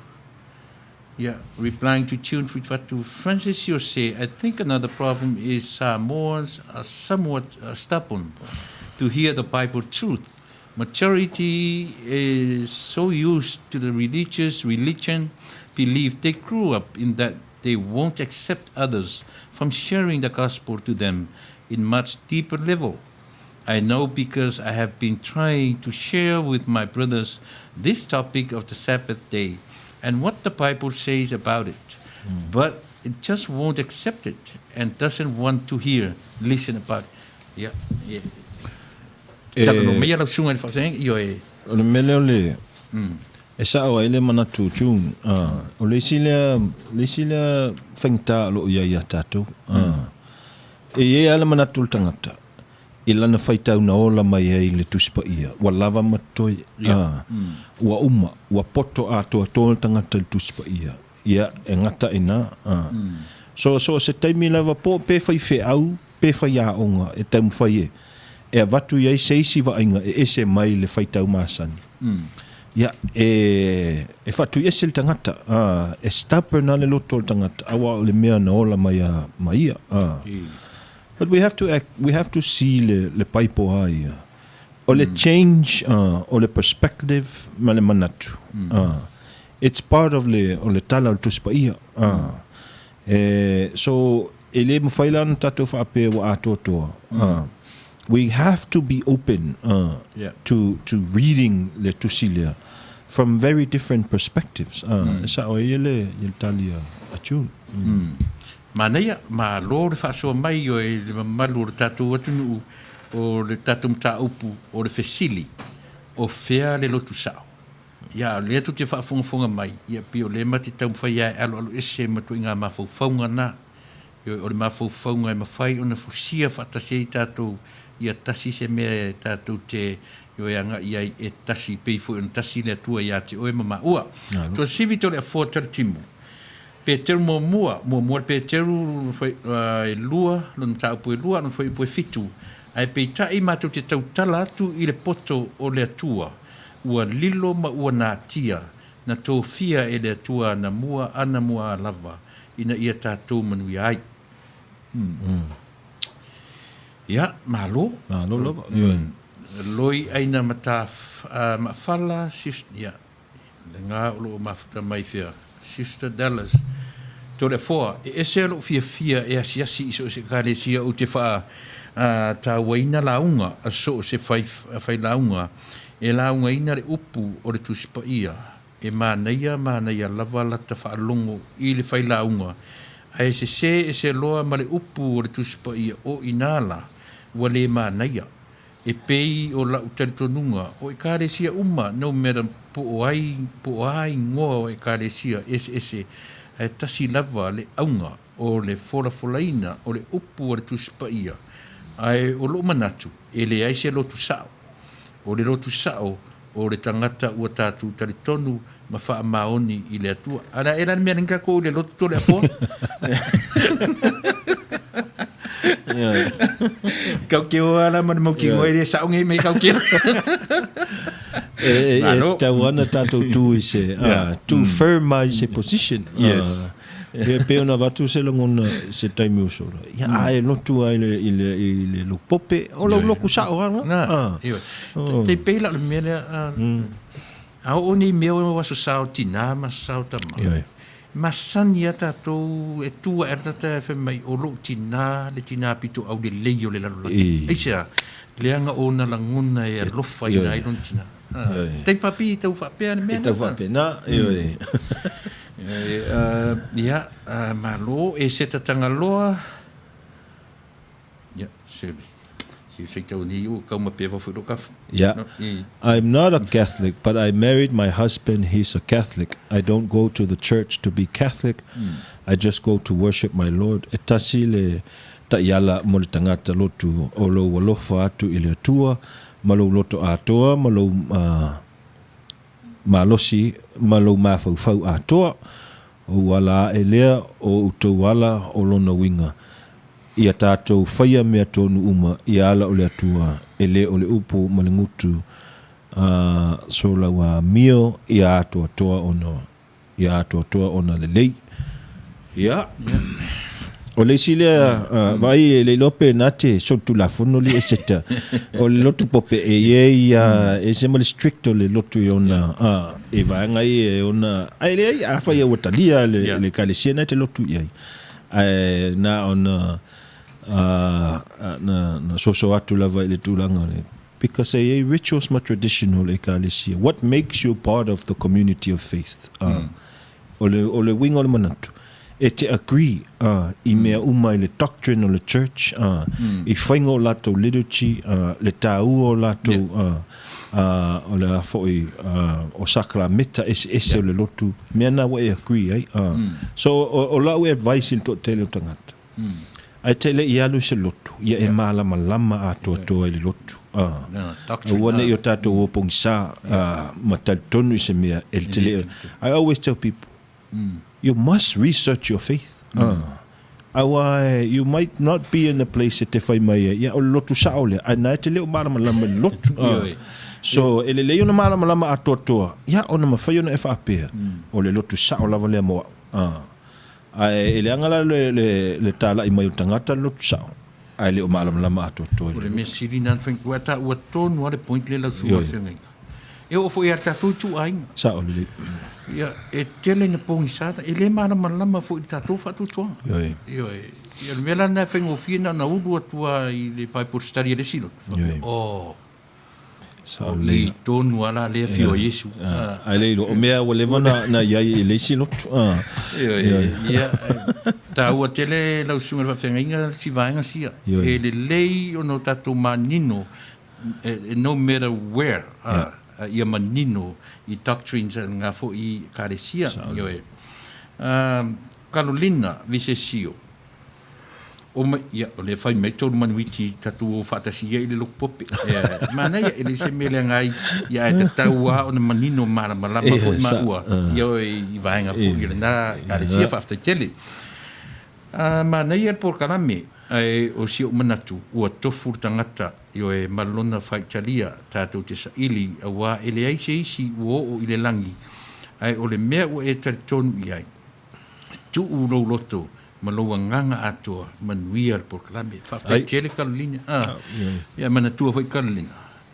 yeah, replying to Tune Fuifatu, Francis Jose, I think another problem is Samoans are somewhat stubborn to hear the Bible truth. Majority is so used to the religious religion belief they grew up in that they won't accept others from sharing the gospel to them in much deeper level. I know because I have been trying to share with my brothers this topic of the Sabbath day. and what the Bible says about it, but it just won't accept it and doesn't want to hear, listen about it. Ia, e, talanoa maia lau susuga i le faafeagaiga, ioe. O le mea lea o le, e sao ai le manatu o June, o le isi lea, le isi lea faigata o lo o i ai ia tatou. E i ai lava le manatu o le tagata, i lana faitau na ola mai ai le Tusi Paia, ua lava ma totoe, ua uma, ua poto atoatoa le tagata i le Tusi Paia, ia, e gata i ina. So, so o se taimi lava po pe faifeau, pe faiaoga e taumafai e e avatu i ai se isi vaaiga e ese mai le faitau masani. Ia, e, e faatuiese le tagata, a, e stubborn lava le loto o le tagata, aua o le mea na ola mai a ma ia. A. But we have to act, we have to see le, le paipo a ia. O le change, o le perspective ma le manatu. It's part of le, o le tala o le Tusi Paia. E, so, e le mawhai la ona tātou whaapea ua atoatoa. We have to be open to, to reading le tusi lea from very different perspectives. E sao ai ia le, ia le tali a, a June. Manaia, malo le faasoa mai o le mamalu o le tatou atunuu o le tatou mataupu o le fesili, o fea le lotu sao? Ia, o lea tou te faafogafoga mai, ia pei o lea ma te taumafai lava e aloaloese ma ituaiga mafaufauga na. Ioe, o le mafaufauga e mafai ona fusia faatasi ai tatou, ia tasi se mea e tatou te, ioe, agai ai e tasi, pei foi ona tasi le Atua ia te oe ma maua. Tuasivi Toleafoa Talitimu. Peteru muamua, muamua le Peteru e lua, lona mataupu e lua, lona fuaiupu e fitu. Ae peitai matou te tautala atu i le poto o le Atua, ua lilo ma ua natia, na tofia e le Atua anamua, anamua lava, ina ia tatou manuia ai. Ia, malo. Malo lava. Loi aina mata, maafala, ia, Lena o lo o mafuta mai fea? Sister Dallas, Toleafoa, e ese lou fiafia e asiasi i so o se Ekalesia ou te faa tauaina lauga a so o se fai failauga e laugaina le upu o le Tusi Paia. E manaia manaia lava lata faalogo i le failauga ae sese ese loa ma le upu o le Tusi Paia o ina la ua le manaia. E pei o la'u talitonuga, o Ekalesia uma, no matter po o ai, po o a igoa o Ekalesia eseese, ae tasi lava le auga o le folafolaina o le upu a le Tusi Paia. Ae o lo'u manatu, e leai se lotu sa'o. O le lotu sa'o, o le tagata ua tatou talitonu ma faamaoni i le Atua. A le a ela le mea nei tatou i le lotu Toleafoa. Kau ke oa la ma le mau kingo e le sao nei me kau ke. E, e tau ana tātou tū i se, tū firm mai se position. Yes. E pei ona avatu se lagona se taimi o sola. Ia, a e lotu ai le, i le, i le loku pope, o lau loku sao ana. Na, ioe. Te pei la o le mea lea, a oo nei mea o aso sa o tinā ma aso sa o tama. Ioe. Masani a tatou e tu ae le tagata e fai mai o lou tinā le tinā pito aulelei o le lalolagi. Aisea? Leaga ona lagona e alofaina ai lona tinā. Tai papi i tau faapea le mea lena. I tau faapena, ioe. Ia, malo, e se tatagaloa, ia, se, se se tau ni o kau ma pewa foi lo kafu. Yeah. I'm not a Catholic, but I married my husband, he's a Catholic. I don't go to the church to be Catholic. I just go to worship my Lord. E tasi le taiala mo le tagata lotu o lou alofa atu i le Atua ma lou loto atoa ma lou malosi ma lou mafaufau atoa, o ou ala ae lea o outou ala o lona uiga, ia tatou faia mea tonu uma i ala o le Atua, e le o le upu ma le gutu, a so lau amio ia atoatoa ona ia atoatoa ona lelei. Ia. O le isi lea, vaai e le iloa pe na te solitulafono li eseta. O le lotu pope e i ai ia, e ese ma le strict o le lotu i ona, e vaega ia e ona, ae leai, afai ua talia le, le ekalesia na te lotu i ai. Ae na ona, na, na soso atu lava i le tulaga o le, because e i ai rituals ma tradition o le ekalesia. What makes you part of the community of faith? O le, o le uiga o le manatu, e te agree uh, i mea uma i le doctrine o le church, uh, i faiga o latou liturgy, uh, le tāua o latou, yeah. uh, uh, o le a foi, uh, o sakalameta eseese yeah. o le lotu, mea na ua e agree ai. Uh. So, o, o lau advice i le toatele o tagata, Ae te le i alu i se lotu, ia e malamalama atoatoa i le lotu. Aua ne i o tatou o pogisa ma talitonu i se mea e te le. I always tell people, you must research your faith. Aua you might not be in the place e te whai mai ai, ia o le lotu sao lea, ae na e te le o malamalama i le lotu. So, e lelei ona malamalama atoatoa, ia ona mawhai ona e whaapea, o le lotu sao lava lea mo au. Ae e leaga la le, le, le talai mai o tagata le lotu sao, ae le o malamalama atoatoa i le O le mea sili na whaingu, a taua tonu lava le point lea lau susuga feagaiga. E oo foi ia tatou ituaiga. Sao lelei. Ia, e tele ina pogisa, e le malamalama foi i le tatou faatuatuaga. Ioe. Ioe. Ia, o le mea la lena e faigofie na ona ulu atu lava i le Bible study a le isi lotu. Ioe. Oh, Sao O lelei. i tonu lava la lea afio a Iesu. Ae le iloa, o mea ua leva na, na i ai i le isi lotu. Ioe, ia, taua tele lau susuga i le faafeagaiga si vaega sia. Ioe. E lelei ona o tatou manino, no matter where, ia manino i doctrines a nga foi Ekalesia. Ioe. Carolina Visesio. O mai, ia, o lea fai mai tolu manuiti tatou o faatasi ai i le loku pope. Ia, manaia, e le se mea leaga ai, ia ae tatau lava ona manino malamalama foi maua, ia oe i vaega foi o lena Ekalesia, faafetai tele. Manaia le polokalame, ae o si ou manatu, ua tofu le tagata, ioe, ma lona faitalia, tatou te saili, auā e leai se isi ua oo i le lagi, ae o le mea ua e talitonu i ai, Tuu lou loto ma lou agaga atoa, manuia le polokalame. Faafetai tele Carolina. Ah, ia manatua foi Carolina,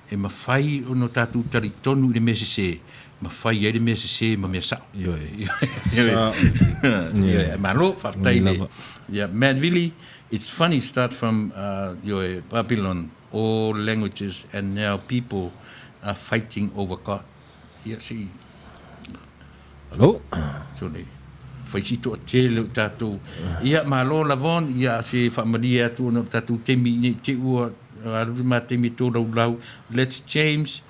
e mafai ona tatou talitonu i le mea sese, ma fai ai le mea sese ma mea sao. Ioe. Ioe. Malo, faafetai le. Yeah, Manvili, it's funny start from ioe, Babylon, all languages and now people are fighting over God. Ia, se i. Alo. So le fai si toatele o tatou. Ia, malo Lavon, ia se faamalie atu ona o le tatou taimi nei te ua alu le ma taimi e tolaulau. Let's James,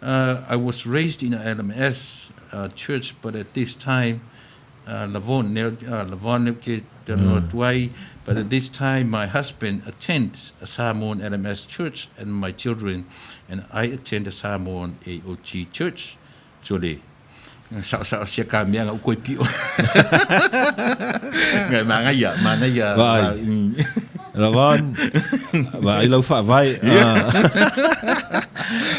I was raised in a LMS church but at this time Lavon, ne, Lavon ne ke talanoa atu ai, but at this time my husband attends a Samoan LMS church and my children and I attend a Samoan AOG church. So le saosao sia ka mea nga ukoi pio. Ngai manaia, manaia. Vai. Lavon, vaai lau faavae.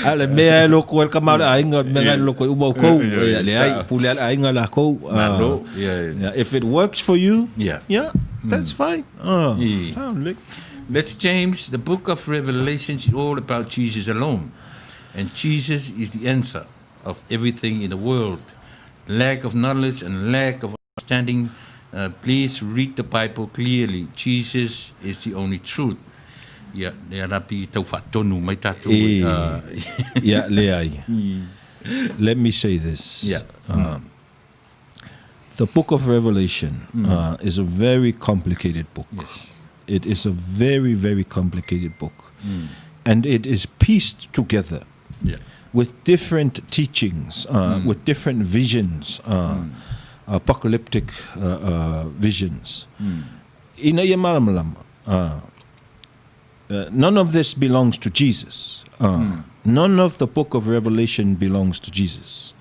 A le mea e loko ai le tama o le aiga, o le mea e loko ai uma outou. Ia leai, pule lava le aiga lakou. Malo, yeah. If it works for you, Yeah. yeah, that's fine. Yeah. Let's James, the book of Revelations is all about Jesus alone. And Jesus is the answer of everything in the world. Lack of knowledge and lack of understanding, please read the Bible clearly. Jesus is the only truth. Ia, lea la pi tau faatonu mai tatou. E, ia, leai. Let me say this. Yeah. The book of Revelation is a very complicated book. Yes. It is a very, very complicated book. And it is pieced together yeah. with different teachings, with different visions, apocalyptic visions. Ina ia malamalama, none of this belongs to Jesus. None of the book of Revelation belongs to Jesus.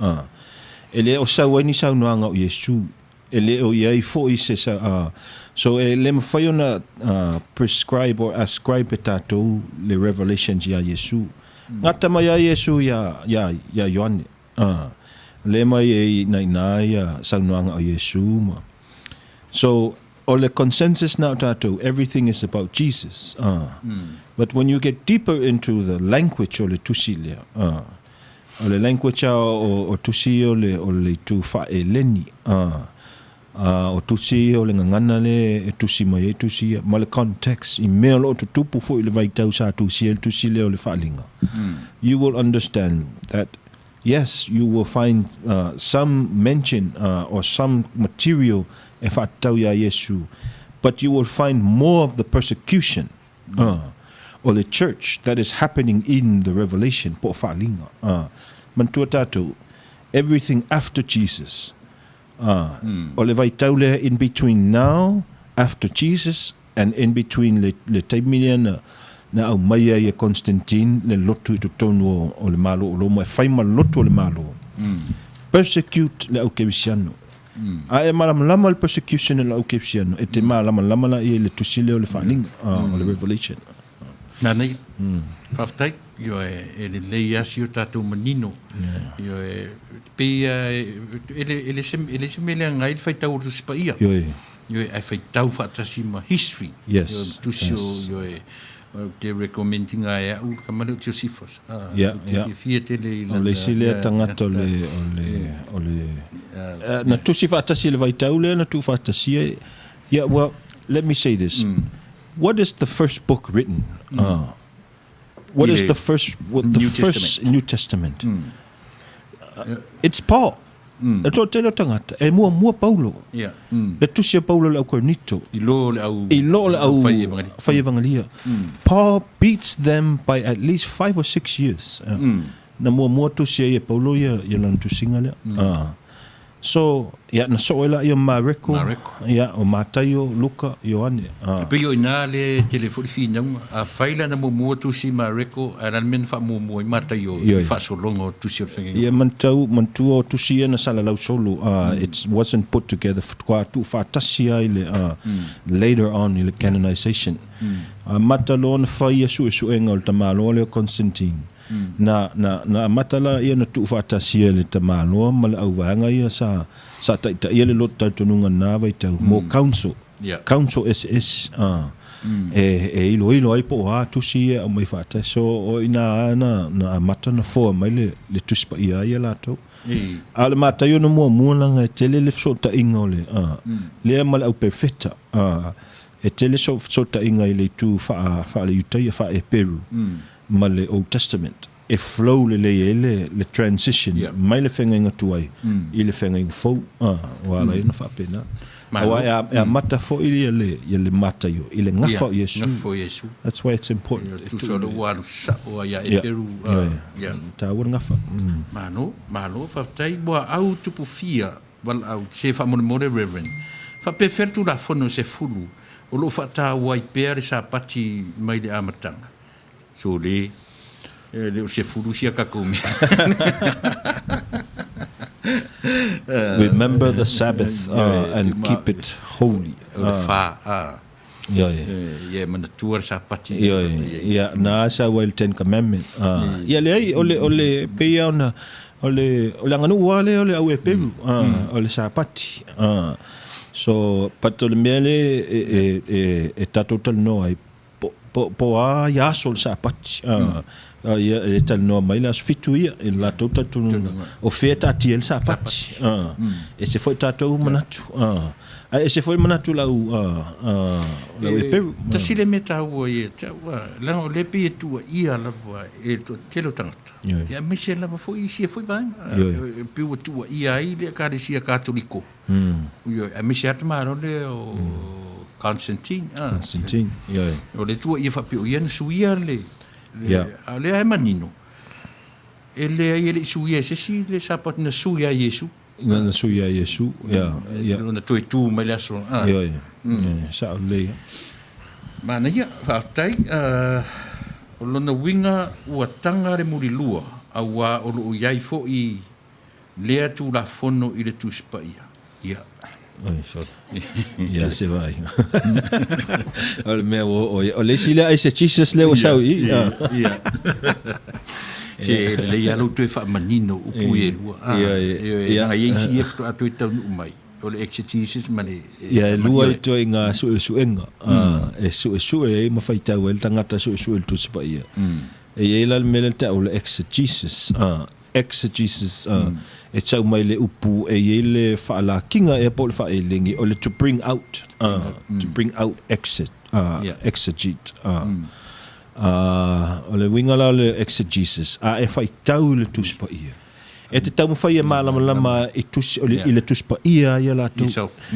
E le o sau ai ni saunoaga o Iesu, e le o i ai foi se sa, so e le mafai ona prescribe or ascribe e tatou le Revelations iā Iesu. Gata mai ai Iesu iā, iā, iā Ioane. Le mai e i na ia saunoaga o Iesu ma. So, o le consensus na o tatou, everything is about Jesus. But when you get deeper into the language o le tusi lea, o le language a o tusi o le, o le itu faa-Eleni, o tusi o le gagana lea e tusi mai ai tusi ia, ma le context i mea o lo o tutupu foi i le vaitau sa tusia ai le tusi lea o le Faaaliga, you will understand that. Yes, you will find some mention or some material e faatatau iā Iesu, but you will find more of the persecution o le church that is happening in the Revelation po o Faaliga. Manatua tatou, everything after Jesus, o le vaitau lea in between now, after Jesus, And in between le, le taimi lea na, na aumai ai e Constantine le lotu i totonu o, o le Malo o Roma e fai ma lotu o le Malo. Persecute le au Kerisiano. A e malamalama le persecution e le au Kerisiano, e te malamalama la ia i le tusi lea o le Faaaliga, o le Revelation. Nanaia. Faafetai. Ioe, e lelei lava si o tatou manino. Ioe, pei e le, e le se, e le se mea leaga ai le faitau o le Tusi Paia. Ioe. Ioe, ae faitau faatasi ma history. Yes. Ioe, ma tusi o, ioe, ou te recommend ina e au le tama lea o Josephus. Ah, Yeah, ou te yeah. fiafia tele i O le isi lea tagata o le, o le, o le, na tusi faatasi i le vaitau lea na tuufaatasia ai. Yeah, well, let me say this. What is the first book written? What is the first, what the New first Testament. New Testament? It's Paul. E toatele o tagata, e muamua Paulo. Yeah. Le tusi a Paulo i le au Korinito. I lo le au, I lo le au fai evangelia. fai evangelia. Paul beats them by at least 5 or 6 years. Na muamua tusi ai e Paulo ia, ia lana tusiga lea. So, ia, na soo ai laia o Mareko, Mareko. ia, o Mataio, Luka, Ioane. E pei o i ina le tele foi le finauga. Afai la na muamua tusi Mareko, ae o le a le mea na faamuamua ai Mataio i le faasologa o tusi o le Feagaiga Ia Fou? manatau, manatua o tusi ia na salalau solo, it wasn't put together, faatoa tuufaatasi ai le, later on i le canonization. Amata loa ona fai ia suesuega o le tamaloa lea o Constantine. Na, na, na amata la ia na tuufaatasia e le tamaloa ma le auvaega ia sa, sa taitaia le loto talitonuga i na vaitau, mo council, council eseese, a, e, e iloilo ai po o a tusi ia e aumai faatasi. So, o i ina na, na amata na foa mai le, le Tusi Paia ai ia latou. A o le mataio na muamua leaga e tele le fesootaiga o le, a, lea ma le auperefeta, a, e tele so, fesootaiga i le itu faa, faale-Iutaia, faa-Eperu. Ma le Old Testament e flow lelei ai le, le transition yeah. mai le feagaiga tuai mm. i le feagaiga fou. Ah, ua ala ai ona faapena. Aua e, a, e amata foi ia le, ia le Mataio i le gafa o Iesu. Gafa o Iesu. That's why it's important. Ia, tusa o le ua alu sao ai ia Eperu. Yeah. Tāua le gafa. Malo, malo, faafetai. Ua au tupu fia, valaau, se faamolemole Reverend. Faapefea le Tulafono se fulu o lo o faataua ai pea le Sapati mai le amataga? Sole, e le o se fulu sia kakou mea. Remember the Sabbath and keep it holy. O le fa, a. Ioe. Ia e manatua le Sapati. Ioe, ia, na sau ai le Ten Commandment. Ia leai, o le, o le, pei lava ona, o le, o le aganuu lava lea o le au Eperu, o le Sapati. So, but o le mea lea e, e, e, e tatou talanoa ai, Po, po, po a ia aso o le Sapati. A, a, ia, e talanoa mai le aso 7 ia, i le latou talitonuga. O fea e taatia ai le Sapati. A, ese foi tatou manatu. A, ae ese foi manatu lau, a, a, lau Eperu. Tasi le mea taua ia te au, a, leaga o lea pei e tuuaia lava e le toatele o tagata. Ia, aemaise lava foi i sia foi vaega. E pei ua tuuaia ai le Ekalesia Katoliko. Ioe, aemaise lava le tamaloa lea o Constantine. Ah. Constantine, ioe. O le Atua ia faapea o ia na suia le, le yeah. a o lea e manino. E leai e le i suia e se isi le Sapati na sui a Iesu. Na sui a Iesu, yeah, yeah. Na toe tū mai le aso. Ah. Ioe, mm. Sao lelei. Manaia, faafetai. O lona uiga ua taga le mulilua, auā o lo o i ai foi lea Tulafono i le Tusi Paia. Ia. Oi, sorry. Ia, se vaai. O le mea ua oo i ai. O le isi lea eisegesis lea ua sau i i. Ia. Se e lelei lava lou toe faamanino upu ia e lua. Ia, ia. Leaga e i ai isi ia faatoa toe taunuu mai. O le exegesis ma le... Ia, e lua i ituaiga suesuega e suesue ai ma faitau ai le tagata suesue i le Tusi Paia. E i ai la le mea lea e tau o le exegesis. Exegesis, e tau mai le upu e i ai le faalakiga ea po o le faaelegi, o le to bring out, to bring out exit, exegete. O le uiga la o le exegesis, a e faitau i le Tusi Paia. E te taumafai e malamalama i tusi, o le, i le Tusi Paia ia latou,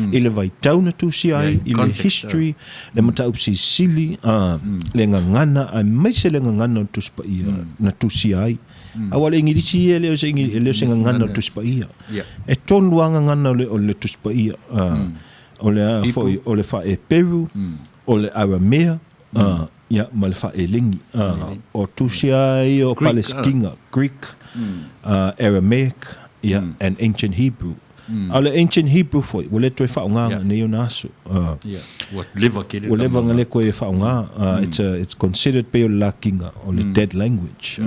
i le vaitau na tusia ai, i le history, le mataupu silisili, le gagana, aemaise le gagana o le Tusi Paia na tusia ai. Aua o le Igilisi ia e le o se, e le o se gagana o le Tusi Paia. E tolu lava gagana o le Tusi Paia. O le a foi, o le faa-Eperu, o le Aramea, ia, ma le faa-Elegi. O tusi lava ia o Palesitina, Greek, Aramaic, ia, and Ancient Hebrew. A o le Ancient Hebrew foi, ua le toe faaaogaina i nei ona aso. Ua leva tele. Ua leva ona le toe faaaoga. It's a, it's considered pei o le latina, o le dead language.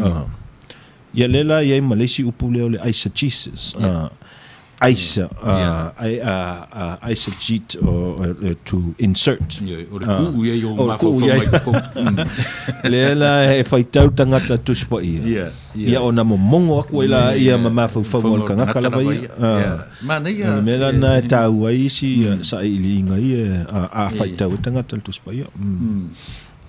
Ia lea la e i ai ma le isi upu lea o le eisegesis. Aisa, eisegete, or to insert. O le kuu ia i ou mafaufau mai totonu. Lea la e faitau tagata Tusi Paia. Ia ona momogo aku ai la ia ma mafaufauga o le tagata lava ia. Manaia. O le mea la lena e taua ai isi sailiiliga ia a faitau ai tagata i le Tusi Paia.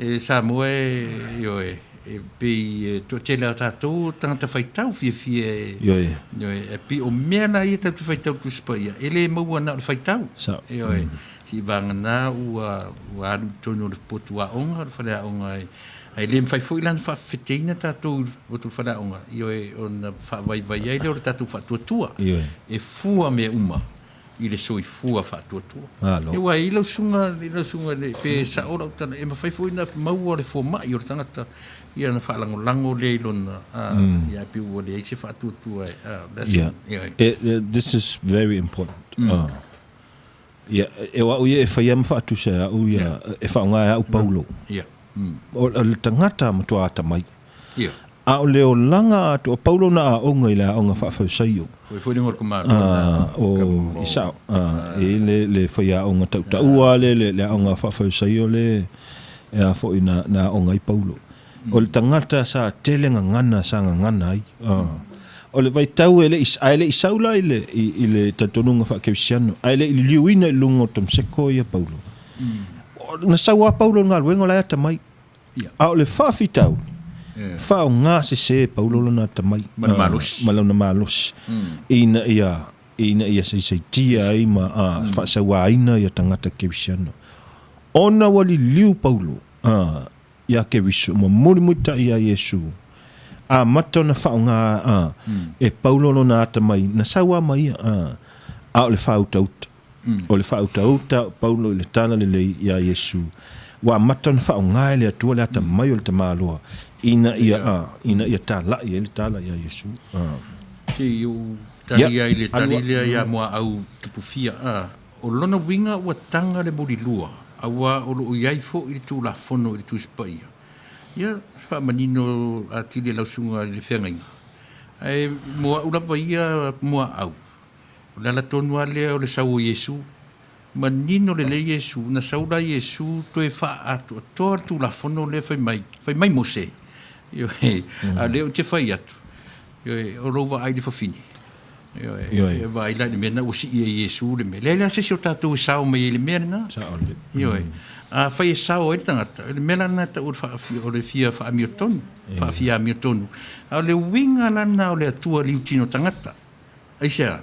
E Samoa e, ioe, e pei e toatele a tatou tagata faitau fiafia e, Ioe. ioe, e pei o mea la ia tatou te faitau Tusi Paia, e le maua na o le faitau. Sao. Ioe, seiavagana ua, ua alu i totonu o le potu aoga, o le faleaoga e, ae le mafai foi la ona faafefeteina tatou i le potu faleaoga, ioe, ona faavaivai ai lea o le tatou faatuatua. Ioe. E fua mea uma i le soifua faatuatua. Malo. Aua e i lau susuga, i lau susuga le, pe sao lau tala, e mafai foi ona maua le fomai o le tagata, ia ona faalagolago lea i lona, a, ia pei ua leai se faatuatua e, a, that's Yeah. yeah. E, e, this is very important. Ia, e o au ia e whaia ma whaatusa e au ia, e whaonga e au Paulo. Yeah. O, o le tangata matua atamai. Yeah. A o le olaga atu o Paulo na aoga i le aoga faafausaio. O foi le ngol ma o i sao e le le faiaoga tautaua le le, le aoga faafausaio le e a foi na na aoga ai Paulo. O le tagata sa tele gagana sa gagana ai. O le vaitau e le i ae le i sau la i le i, i le talitonuga faakerisiano ae le i liliuina i luga o Tamaseko ia Paulo. Na sau a Paulo i le galuega o la e atamai. A o le faafitauli, faaaoga sese e Paulo lona atamai ma le malosi, ma lona malosi ina ia ina ia saisaitia ai ma faasauaina ia tagata kerisiano. Ona ua liliu Paulo iā Keriso ma mulimulitai iā Iesu, amata ona faaaoga e Paulo lona atamai na saua ma ia, a o le faautauta. O le faautauta o Paulo i le tala lelei iā Iesu, ua amata ona faaaoga e le Atua le atamai o le tamaloa ina ia, ina ia talai ai le tala iā Iesu. Se i ou tali ai i le tali lea iā Muaau Tupufia, o lona uiga ua taga le mulilua, aua o lo o i ai foi le Tulafono i le Tusi Paia. Ia, faamanino atili e lau susuga i le feagaiga. Ae mo au lava ia Muaau, O le ala tonu lava lea o le sau o Iesu. Manino lelei Iesu, na sau la Iesu toe faaatoatoa le Tulafono lea fai mai, fai mai Mose. Ioe, a o lea ou te fai atu, ioe, o lou vaai i le fafine. Ioe, e vaai la i le mea lena ua sii e Iesu le mea. Leai la se isi o tatou e sao mai ai i le mea lena. Sao lelei. Ioe. Afai e sao ai le tagata, o le mea la lena e tau o le fia faaamiotonu, faafia amiotonu. A o le uiga la lena o le Atua liutino tagata. Aisea?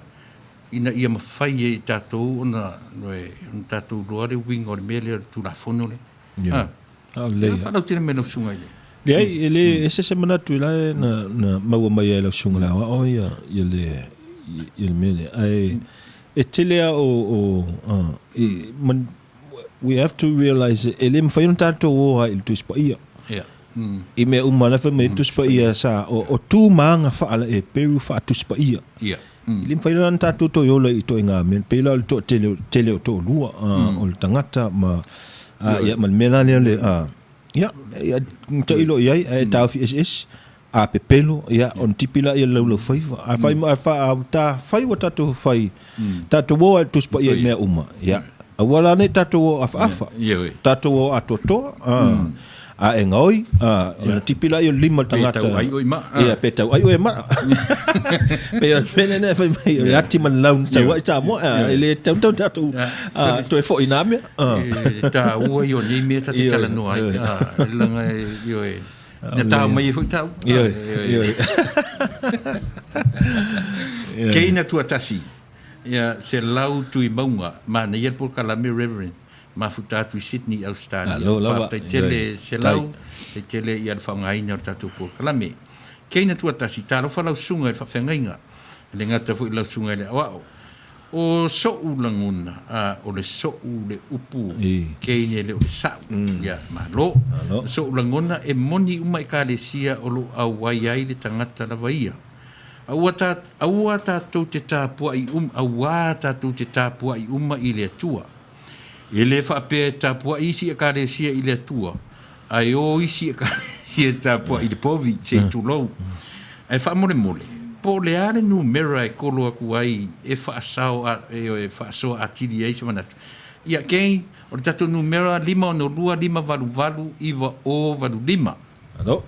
Ina ia mafai e i tatou ona, ona tatou iloa le uiga o le mea lea o le Tulafono lea. Yeah. Ah. Lelei. Faalautele mai lau susuga i le. Leai, e le ese se manatu i la e na, na maua mai ai lau susuga le aoao ia, ia le, ia le mea lea. Ae, e tele a o, o, uh, e, man, we have to realize e le mafai ona tatou o ai i le Tusi Paia. Yeah. I mea uma la fai mai Tusi Paia sa o, o tu ma aga faala e peru faa Tusi Paia. Yeah. I le mafai la ona tatou toe ola i ituaiga mea, pei la o le toatele tele o toalua o le tagata ma ia ma le mea la lea le ia ia tailo i ai ae taofi eseese a pepelo ia ona tipi laia i le laulaufaiva. A fai a fa a ta fai ua tatou fai tatou o ai i le Tusi Paia i mea uma ia Aua la nei tatou o afaafa, tatou o atoatoa, a e gaoi, ona tipi laia o le lima o le tagata. Pe tau ai oe maa. Ia, pe tau ai oe maa. Pei o le mea lea e fai mai, o le ati ma le lau na sau ai Samoa, e le tatau ona tatou toe foi i na mea. E taua ia o nei mea ta te talanoa ai, leaga, ioe. Na tao mai ai foi tāu. Ioe, ioe. Keina tuatasi, ia, se lau tui maunga, manaia le polokalame Reverend, mafuta atu i Sydney, Australia. Alo lava. Faafetai tele Selau, faafetai tele ia le faaaogaina o le tatou polokalame. Keina tuatasi, talofa lau susuga i le faafeagaiga, e le gata foi i lau susuga i le aoao. O soʻu lagona, a, o le soʻu le upu keine le o le saʻu. Ia, malo. O soʻu lagona, e moni uma Ekalesia o lo o auai ai le tagata lava ia. Aua ta, aua tatou te tapuai uma, auā tatou te tapuai uma i le Atua. E le faapea e tapuai isi Ekalesia i le Atua, ae o isi Ekalesia e tapuai i le povi, se i tulou. Ae faamolemole, po o le a le numera e kolo atu ai e faasao a, e faasoa atili ai se manatu? Ia, kei, o le tatou numera 562 588 9085. Alo.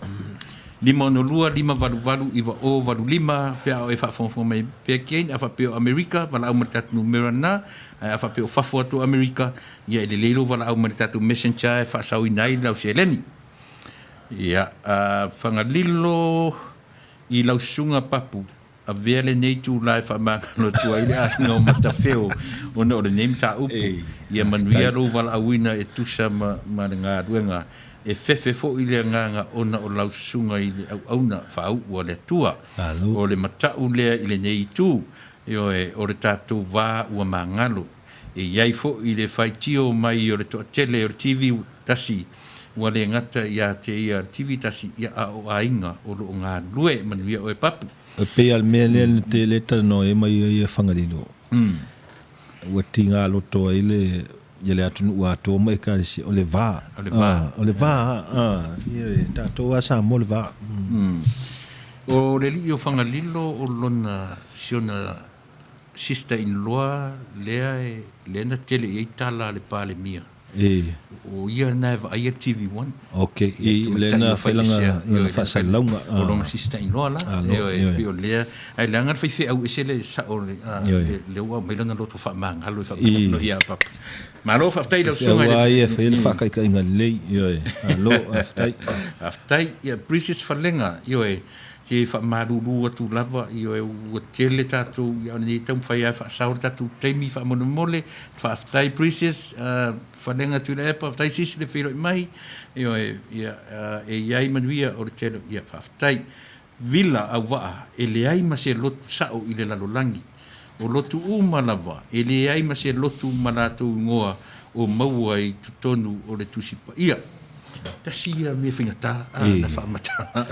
562 588 9085 pe a o e faafogafoga mai pea kei, a faapea o Amerika, valaau mai le tatou numera lena, ae a faapea o fafo atu o Amerika, ia e lelei lou valaau mai le tatou messenger e faasaoina ai lau seleni. Ia, a Fagalilo i lau susuga Papu, avea lenei itula e faamagalo atu ai le aiga o Matafeo ona o lenei mataupu. Ia manuia lou valaauina e tusa ma, ma le galuega. E fefe foi le agaga ona o lau susuga i le auauna faauu a le Atua. O le matau lea i lenei itu, ioe, o le tatou va ua magalo. E i ai foi le faitio mai o le toatele o le TV tasi, ua le gata ia te ia le TV tasi, ia a o aiga o lo o galulue. Manuia oe Papu. E pei lava le mea lea na te le talanoa ai mai ia Fagalilo, ua tiga loto ai le ia le atunuu atoa ma Ekalesia, o le va. O le va. O le va, ioe, tatou lava Samoa o le va. O le alii o Fagalilo o lona, si ona sister in law lea e lea na tele i ai tala a le Palemia. E. O ia lena e vaaia le TV One. Ok, i lea na fai lana lana faasalalauga. O lona sister in law la. Alo, ioe, pei o lea, ae leaga le faifeau ese le sao le lea ua aumai lona loto faamagalo e faapea ia Papa. Malo faafetai i lau susuga i le. Faifeau lava ia e fai ai le faataitaiga lelei, ioe. Malo, faafetai. Faafetai. Ia, Princess Falega, ioe, Se faamalulu atu lava, ioe, ua tele tatou, ia o lenei taumafai lava e faasao le tatou taimi faamolemole. Faafetai Precious, Falega Tuilaepa, faafetai Sisi le feiloai mai, ioe, ia, e i ai manuia o le tele, ia faafetai. Vila Auvaa, e leai ma se lotu sao i le lalolagi. O lotu uma lava, e leai ma se lotu ma latou igoa o maua i totonu o le Tusi Paia. Tasi ia mea faigata na faamatala.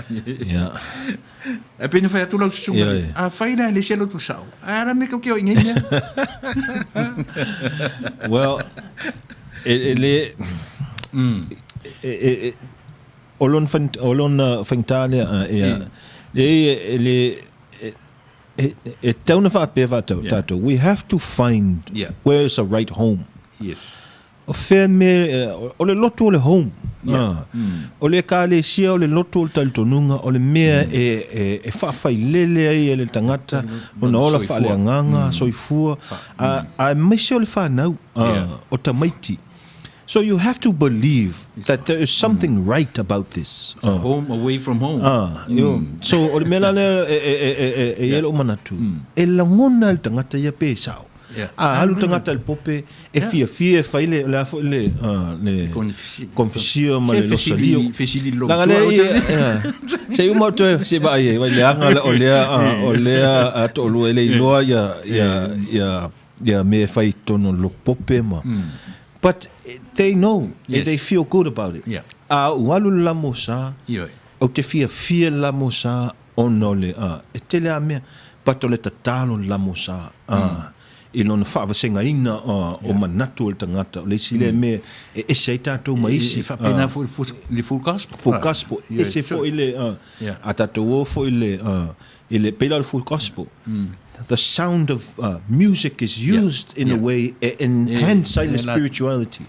Ae pei ona fai atu lau susuga, afai la e leai se lotu sao, ae a la mea tou te o i nei mea? Well, e le, o lona faigata lea, e le, e tatau ona faapea tatou, we have to find where is the right home. Yes. O fea mea, o le lotu o le home. Yeah. O le ekalesia o le lotu o le talitonuga, o le mea e faafailele ai e le tagata lona ola faaleagaga, soifua, aemaise o le fanau, o tamaiti. So you have to believe that there is something right about this. It's a home away from home. So o le mea la lea e i ai lou manatu, e lagona e le tagata ia pe sao. A alu tagata i le pope, e fiafia e fai le, le a foi le, le konfesio ma le losalio. Leaga lea, se i uma ou toe, se i vaai ai, leaga o lea, o lea toalua e le iloa ia, ia, ia, ia mea e fai i totonu o le lotu pope ma, but they know, they feel good about it. A ou alu i le lamosa, ou te fiafia i le lamosa ona o le, e tele lava mea, but o le tatalo i le lamosa, i lona faavasegaina o manatu o le tagata, o le isi lea mea e ese ai tatou ma isi. E faapena foi i le full gospel. Full gospel, ese foi le, a tatou o foi i le, i le, pei la o le full gospel, the sound of music is used in a way e enhance ai le spirituality.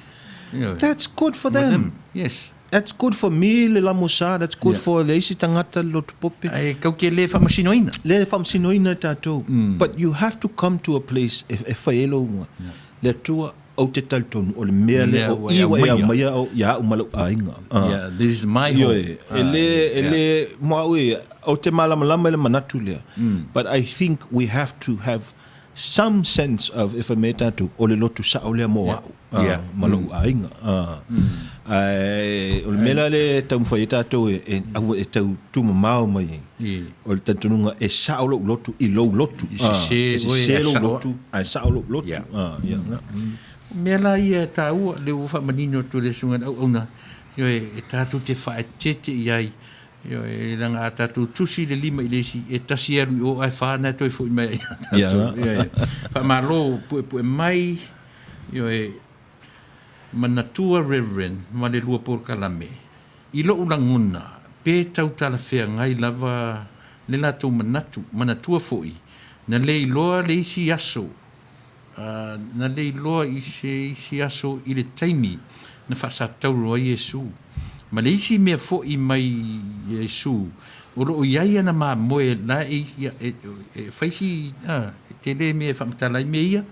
That's good for them. Yes. That's good for me le lamosa, that's good for le isi tagata le lotu pope. Ae kau ke le faamasinoina. Le faamasinoina tatou. But you have to come to a place e fai ai lou, le Atua. Ou te talitonu o le mea lea o i ua e aumaia ia au ma lou aiga. Yeah, this is my home. Ioe, e le, e le, mo au e, ou te malamalama i le manatu lea. But I think we have to have some sense of, e fai mai ai tatou, o le lotu sao lea mo au ma lou aiga. Ae o le mea la lea e taumafai ai tatou e, aua e tau tumamao mai ai. O le talitonuga e sao lou lotu i lou lotu. E sese, e sese lou lotu, ae sao lou lotu. Ia, na. O mea la ia e taua, lea ua faamanino atu e le Susuga i le Auauna, ioe, e tatou te faaeteete i ai, ioe, leaga a tatou tusi le lima i le isi, e tasi e alu i o ae fa na e toe foi mai ai ia tatou. Ioe. Faamalo puepue mai, ioe, manatua Reverend ma le lua polokalame, I loʻu lagona, pe tau talafeagai lava le latou manatu, manatua foi, na le iloa le isi aso, na le iloa i se isi aso i le taimi na faasatauro ai Iesu. Ma le isi mea foi mai Iesu, o lo o i ai ana mamoe la e, e, e fai si, a, e tele mea e faamatala ai mea ia,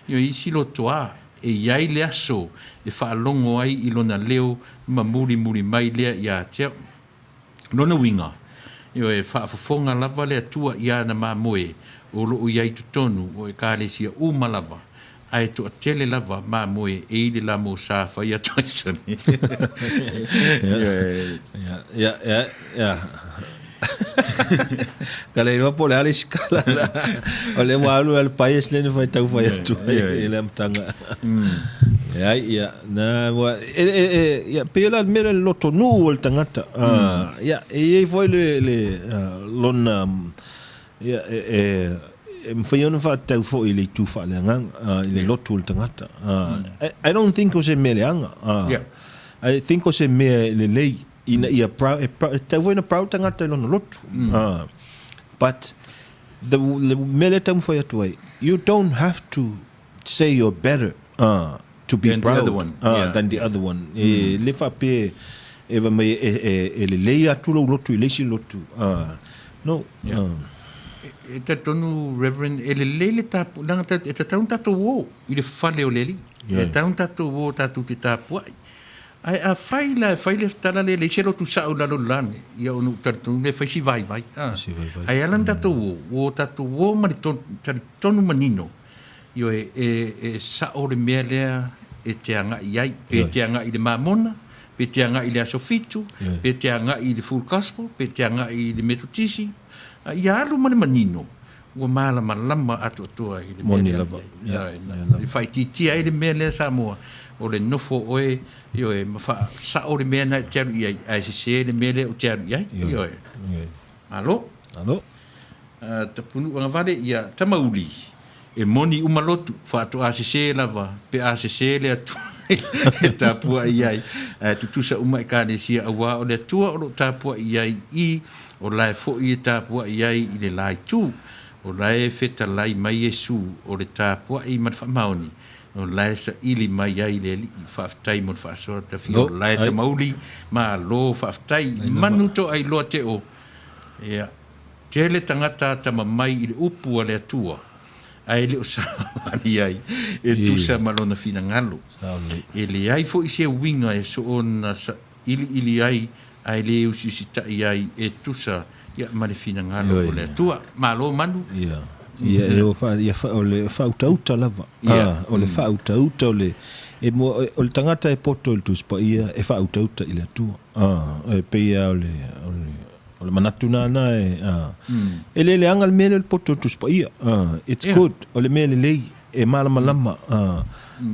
i isi lotoa, e i ai le aso e faalogo ai i lona leo ma mulimuli mai lea ia te au. Lona uiga, e faafofoga lava le Atua i ana mamoe o lo o i ai i totonu o Ekalesia uma lava, ae toatele lava mamoe e i le lamo sa fai atu ai sone. Ia, ia, ia, ia. Ka le iloa po o le a le isi kala la. O le ua alu le bias lea na fai tau fai atu ai i le amataga. Leai, ia, na ua, e, e, e, ia, pei la le mea lea le lotonuu o le tagata. Ah, ia, e i ai foi le, le, ah, lona, ia, e, e, e mafai ona faatatau foi i le itu faaleagaga, ah, i le lotu o le tagata. Ah, I, I don't think o se mea leaga. Ah, Yeah. I think o se mea lelei. Ina ia proud, e, e tatau foi ona proud tagata i lona lotu. But the, le mea lea taumafai atu ai, you don't have to say you're better to be Than the proud other one. Yeah. than the other one. E le faapea e fai mai e, e, e lelei atu lou lotu i le isi lotu. No. Yeah. E talitonu, Reverend, e lelei le tapu, leaga e tatau ona tatou o i le fale o le Alii. E tatau ona tatou o tatou te tapuai. Ae a fai la e fai le tala lea leai se lotu sao i lalo o le lani, ia ona ou talitonu lea e fai si vaivai. A. Si vaivai. Ae ala ona tatou o, ua o tatou o ma le talitonu manino, ioe, e, e sao le mea lea e te agai i ai, pe te agai i le mamona, pe te agai i le aso fitu, pe te agai i le full gospel, pe te agai i le metotisi, ia alu ma le manino, ua malamalama atoatoa i le mea Moni lea. lava. Ia, e faaitiitia ai le mea lea Samoa, o le nofo oe, ioe, ma faasao le mea na e te alu i ai, ae sese le mea lea ou te alu i ai. Ioe. Malo. Malo. Uh, Tapunuu agavale, ia Tamauli, e moni uma lotu, faatoa sese lava, pe a sese le Atua e tapuai ai, ae tutusa uma Ekalesia auā o le Atua o lo o tapuai ai i O lae foi e tapuai ai i le la itu, o lae e fetalai mai Iesu, o le tapuai ma le faamaoni, o lae saili mai ai le Alii. Faafetai mo le faasoa tafia o lae tamauli, malo faafetai. Manu toailoa teo, ia, tele tagata tama mai i le upu a le Atua, ae le o savali ai e tusa ma lona finagalo. E leai foi se uiga e soona iliili ai ae le usiusitai ai e tusa ia ma le finagalo o le Atua. Malo Manu. Ia. Ia e o fa ia fa o le faautauta lava. Ia. O le faautauta o le e mo o le tagata e poto i le Tusi Paia e faautauta i le Atua. E pei lava o le o le o le manatu lena e e le leaga le mea lea o le poto i le Tusi Paia. It's good. O le mea lelei. E malamalama,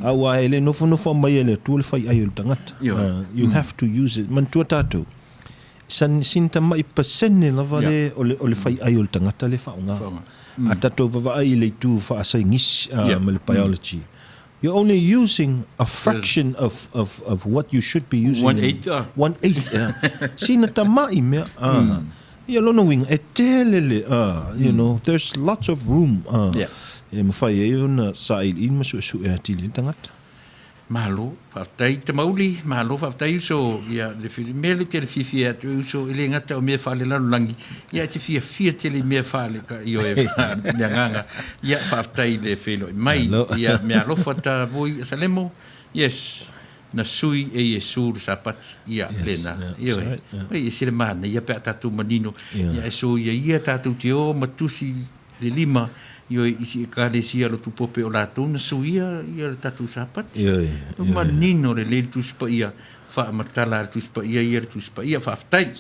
aua e le nofonofo mai e le Atua le fai ai o le tagata. You have to use it. Manatua tatou, san, sina tamai pasene lava le, o le, o le fai ai o le tagata le faaaoga. A tatou vavaai i le itu faasaigisi ma le biology. You're only using a fraction of, of, of what you should be using. One eighth. One eighth, yeah. Sina tamai mea. Ia lona uiga, e tele le, you know, there's lots of room, e mafai ai ona sailiili ma suesue atili ai le tagata. Malo, faafetai Tamauli, malo faafetai uso, ia le mea lea ou te le fiafia atu ai uso, e le gata o mea faalelalolagi, ia e te fiafia tele i mea faale, ioe, le agaga, ia faafetai i le feiloai mai, ia mea alofa ta voi Asalemo, yes, na sui e Iesu le Sapati, ia lena, ioe, e ese le manaia pe a tatou manino, ia e soia ia tatou te o ma tusi le lima, ioe, isi ekalesia lotu pope o latou na suia ia le tatou Sapati. Ioe, ioe. Manino lelei le Tusi Paia, faamatala a le Tusi Paia ia le Tusi Paia, faafetai.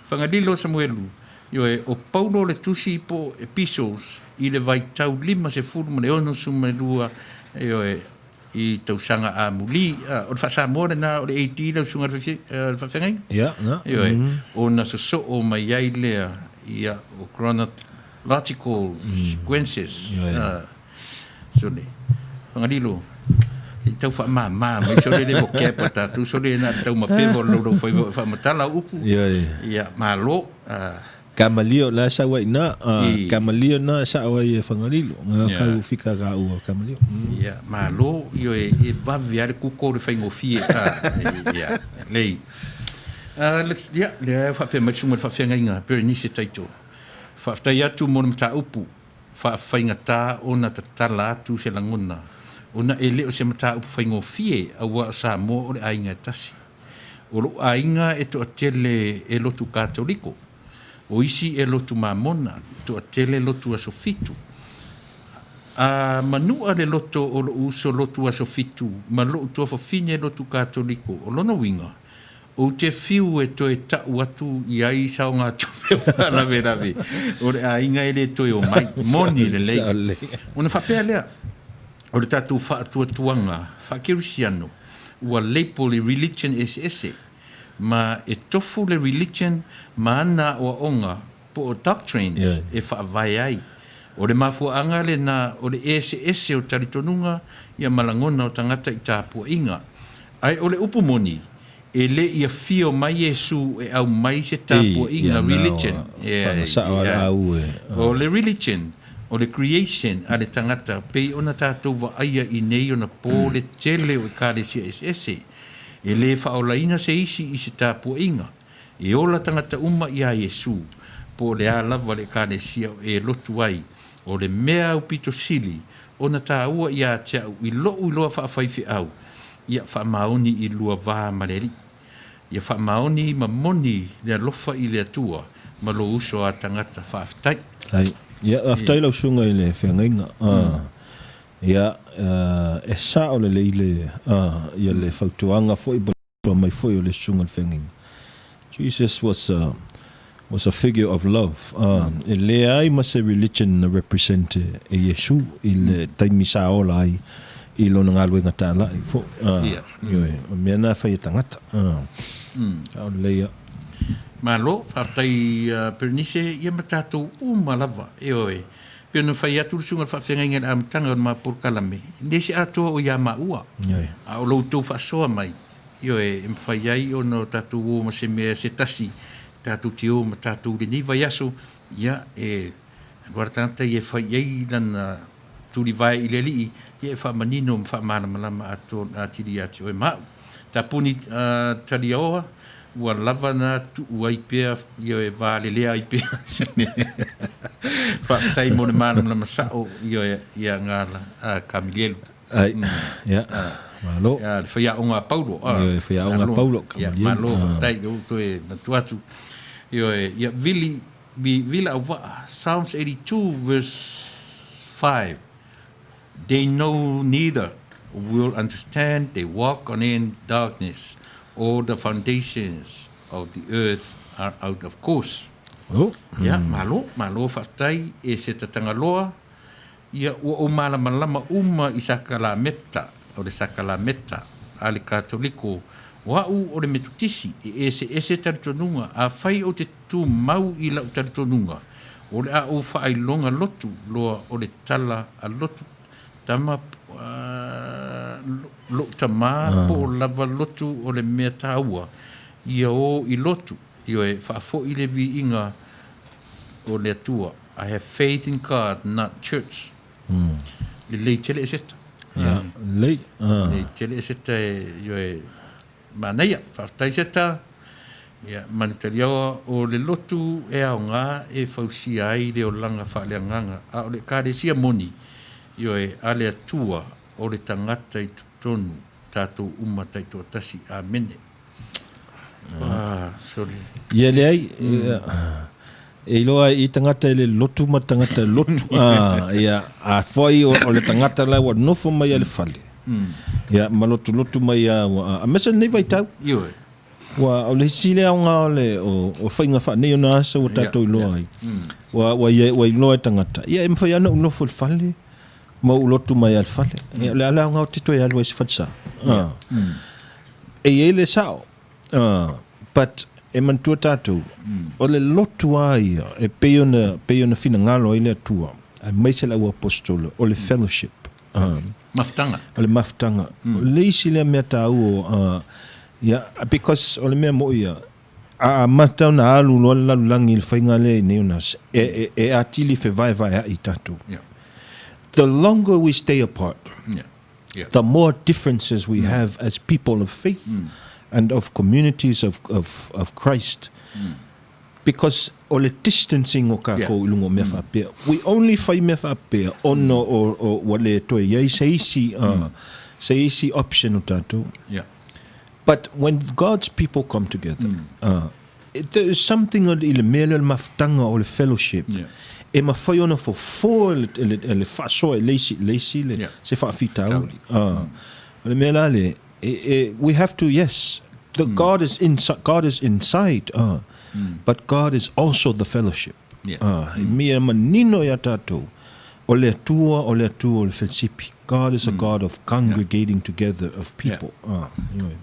Fagalilo Samuelu, ioe, o Paulo le tusi po o Epistles i le vaitau 56, ioe, i tausaga amuli, o le faa-Samoa lena o le AD lau susuga i le faafeagaiga? Ia, na. Ioe, ona sosoo mai ai lea, ia, o chronological sequences. Sole, Fagalilo, se i tau faamama mai sole le vocab a tatou, sole na o le taumapeva o le laulaufaiva e faamatala au upu. Ioe. Ia, malo. Kamalio la e sau ai ina, Kamalio na e sao ai e Fagalilo, nga kau fika ka ua Kamalio. Ia, malo, ioe, e vave lava le kuko le faigofie, ia, lelei. Ia, lea e faapea mai le susuga i le faafeagaiga Berenice Taito. Faafetai atu mo le mataupu faafaigata ona tatala atu se lagona, ona e le o se mataupu faigofie aua o Samoa o le aiga e tasi. O lou aiga e toatele e lotu Katoliko, o isi e lotu Mamona, toatele lotu Aso Fitu. A manua le loto o lou uso lotu Aso Fitu ma lou tuafafine lotu Katoliko, o lona uiga, ou te fiu e toe tau atu i ai saogatupe o faalavelave o le aiga e le toe omai. Moni lelei. Ona faapea lea, o le tatou faatuatuaga faakerisiano, ua label i religion eseese, ma e tofu le religion ma ana aoaoga po o doctrines e faavae ai. O le mafuaaga lena o le eseese o talitonuga ia ma lagona o tagata i tapuaiga. Ae o le upu moni, e le i afio mai Iesu e aumai se tapuaiga, religion. O le religion, o le creation a le tagata pei ona tatou vaaia i nei ona po le tele o ekalesia eseese. E le faaolaina se isi i se tapuaiga. E ola tagata uma iā Iesu, po o le a lava le ekalesia o e lotu ai. O le mea aupito sili ona taua iā te au i loʻu iloa faafaifeau, ia faamaoni i lua va ma le Alii. Ia faamaoni ma moni le alofa i le Atua ma lou uso a tagata. Faafetai. Ai. Ia, faafetai lau susuga i le feagaiga. Ia, e sao lelei le, ia le fautuaga foi ma le mai foi o le susuga i le feagaiga. Jesus was a, was a figure of love. E leai ma se religion na represent e Iesu i le taimi sa ola ai i lona galuega talai foi. Ioe, o mea na e fai e tagata. Sao lelei ia. Malo, faafetai Berenice, ia ma tatou uma lava, ioe. Pei ona fai atu le susuga i le faafeagaiga i le amataga o le ma polokalame, e le se atoa o ia maua, a o lo outou faasoa mai, Ioe, e mafai ai ona o tatou o ma se mea se tasi, tatou te o ma tatou i lenei vaiaso, ia, e alu lava le tagata ia e fai i ai lana tulivae i le Alii, ia e faamanino ma faamalamalama atoa atili ia te oe ma au. Tapuni Taliaoa, ua lava na tuu ai pea, ioe, valelea ai pea se mea. Faafetai mo le malamalama sao, ioe, ia Gala Kamilielu. Ai, ia, malo. Ia, le faiaoga a Paulo. Ioe, le faiaoga a Paulo. Ia, malo, faafetai, ua toe manatu atu. Ioe, ia, Vili, Vila Auvaa, Psalms 82 verse 5. They know neither will understand, they walk on in darkness. All the foundations of the earth are out of course. Oh. Ia, malo, malo, faafetai, e se tatangaloa. Ia, ua ou malamalama uma i sakalameta, o le sakalameta a le Katoliko, o au o le Metotisi, e eseese talitonuga, afai ou te tumau i lau talitonuga, o le a ou faailoga lotu loa o le tala a lotu tama, lou tama po o lava lotu o le mea taua, ia o i lotu, ioe, faafoi le viiga o le Atua. I have faith in God, not church. Lelei tele e seta. Ia, lelei. Lelei tele e Seta e, ioe, manaia. Faafetai Seta. Ia, Manutaliaoa, o le lotu e aoga e fausia ai le olaga faaleagaga, a o le Ekalesia moni, ioe, a le Atua o le tagata i totonu, tatou uma taitoatasi. Amene. Ah, sole. Ia leai, e iloa ai i tagata e le lotu ma tagata e lotu. Ah, ia, a foi o, o le tagata la ua nofo mai a le fale. Ia, ma lotulotu mai a, ua, aemaise lenei vaitau. Ioe. Ua, o le isi lea aoga o le, o, o faiga faanei ona asa ua tatou iloa ai. Ua, ua, ia, ua iloa e tagata. Ia, e mafai lava ona ou nofo i le fale, ma ou lotu mai lava i le fale. Ia, o le a le aoga ou te toe alu ai i se falesa. Ah. E i ai le sao, but e manatua tatou, o le lotu lava ia e pei ona, pei ona finagalo ai le Atua, aemaise le auaposeitolo, o le fellowship. Mafutaga. O le mafutaga. O le isi lea mea taua, ia, because o le mea moi ia, a amata ona alu loa le lalolagi i le faiga lea i nei ona aso, e, e, e atili fevaevaeai tatou. The longer we stay apart, the more differences we have as people of faith and of communities of, of, of Christ. Because o le distancing o kākou i luga o mea faapea. We only fai mea faapea ona o, o, ua le toe i ai se isi, se isi option o tātou. But when God's people come together, there is something i le mea lea o le mafutaga o le fellowship e mafai ona fofo e le, e le faasoa e le isi i le isi le, se faafitauli. O le mea la lea, e, e, we have to, yes, the God is inside, God is inside, but God is also the fellowship. E mea manino iā tātou, o le Atua, o le Atua o le felesipi. God is a God of congregating together of people. Ioe.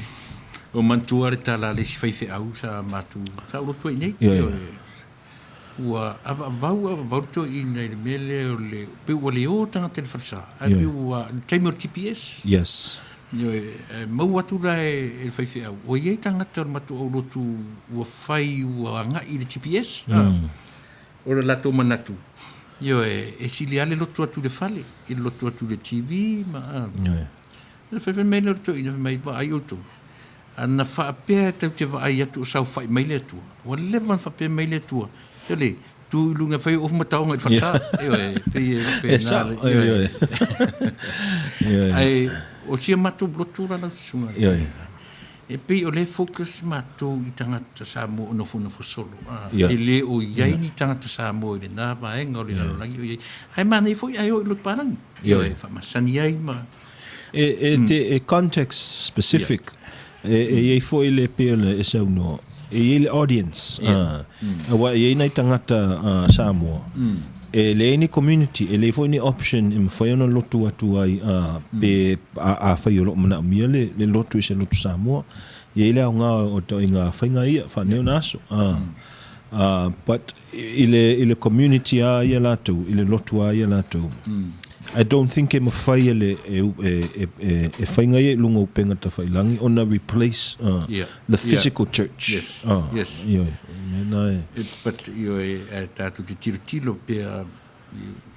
Ua manatua le tala a le isi faifeau sa matou, sa ou lotu ai nei. Ioe. Ua avaavau avaavau le toeaina i le mea lea o le, pei ua le o tagata i le falesa, ae pei ua, le taimi o le TPS. Yes. Ioe, e maua atu la e le faifeau, ua i ai tagata o le matou aulotu ua fai ua agai i le TPS. O le latou manatu, ioe, e sili lava le lotu atu i le fale, i le lotu atu i le TV ma, a. Ioe. Ona fai mai lea o le toeaina, fai mai, vaai outou, ana faapea e tatou te vaai atu o saofai mai le Atua, ua leva ona faapea mai le Atua, sole, tu i luga e fai ofu ma taoga i le falesa. Ioe, e pei e faapena. E sao, ioe. Ioe. Ae o si a matou lotu la lau susuga. Ioe. E pei o lea e focus matou i tagata Samoa o nofonofo solo, a, e le o i ai ni tagata Samoa i lena vaega o le lalolagi o i ai. Ae manaia foi ae o i lotu palagi, ioe, e faamasani ai ma... E, e, te, e context specific, e, e i ai foi le pei ona e saunoa, e i ai le audience, a, aua e i ai nai tagata Samoa, E leai ni community, e leai foi ni option e mafai ona lotu atu ai a, pe a, afai o lo o manaomia le, le lotu i se lotu Samoa. E i ai le aoga o ituaiga faiga ia, faaneionaso. A, a, but i le, i le community a ia latou, i le lotu a ia latou, I don't think e mafai e le, e, e, e, e faiga ia i luga o upega tafailangi ona replace uh, Yeah. the physical church. Yes. Ah, Yes. Ioe. Mea na e. But ioe, e tātou te tilotilo pea,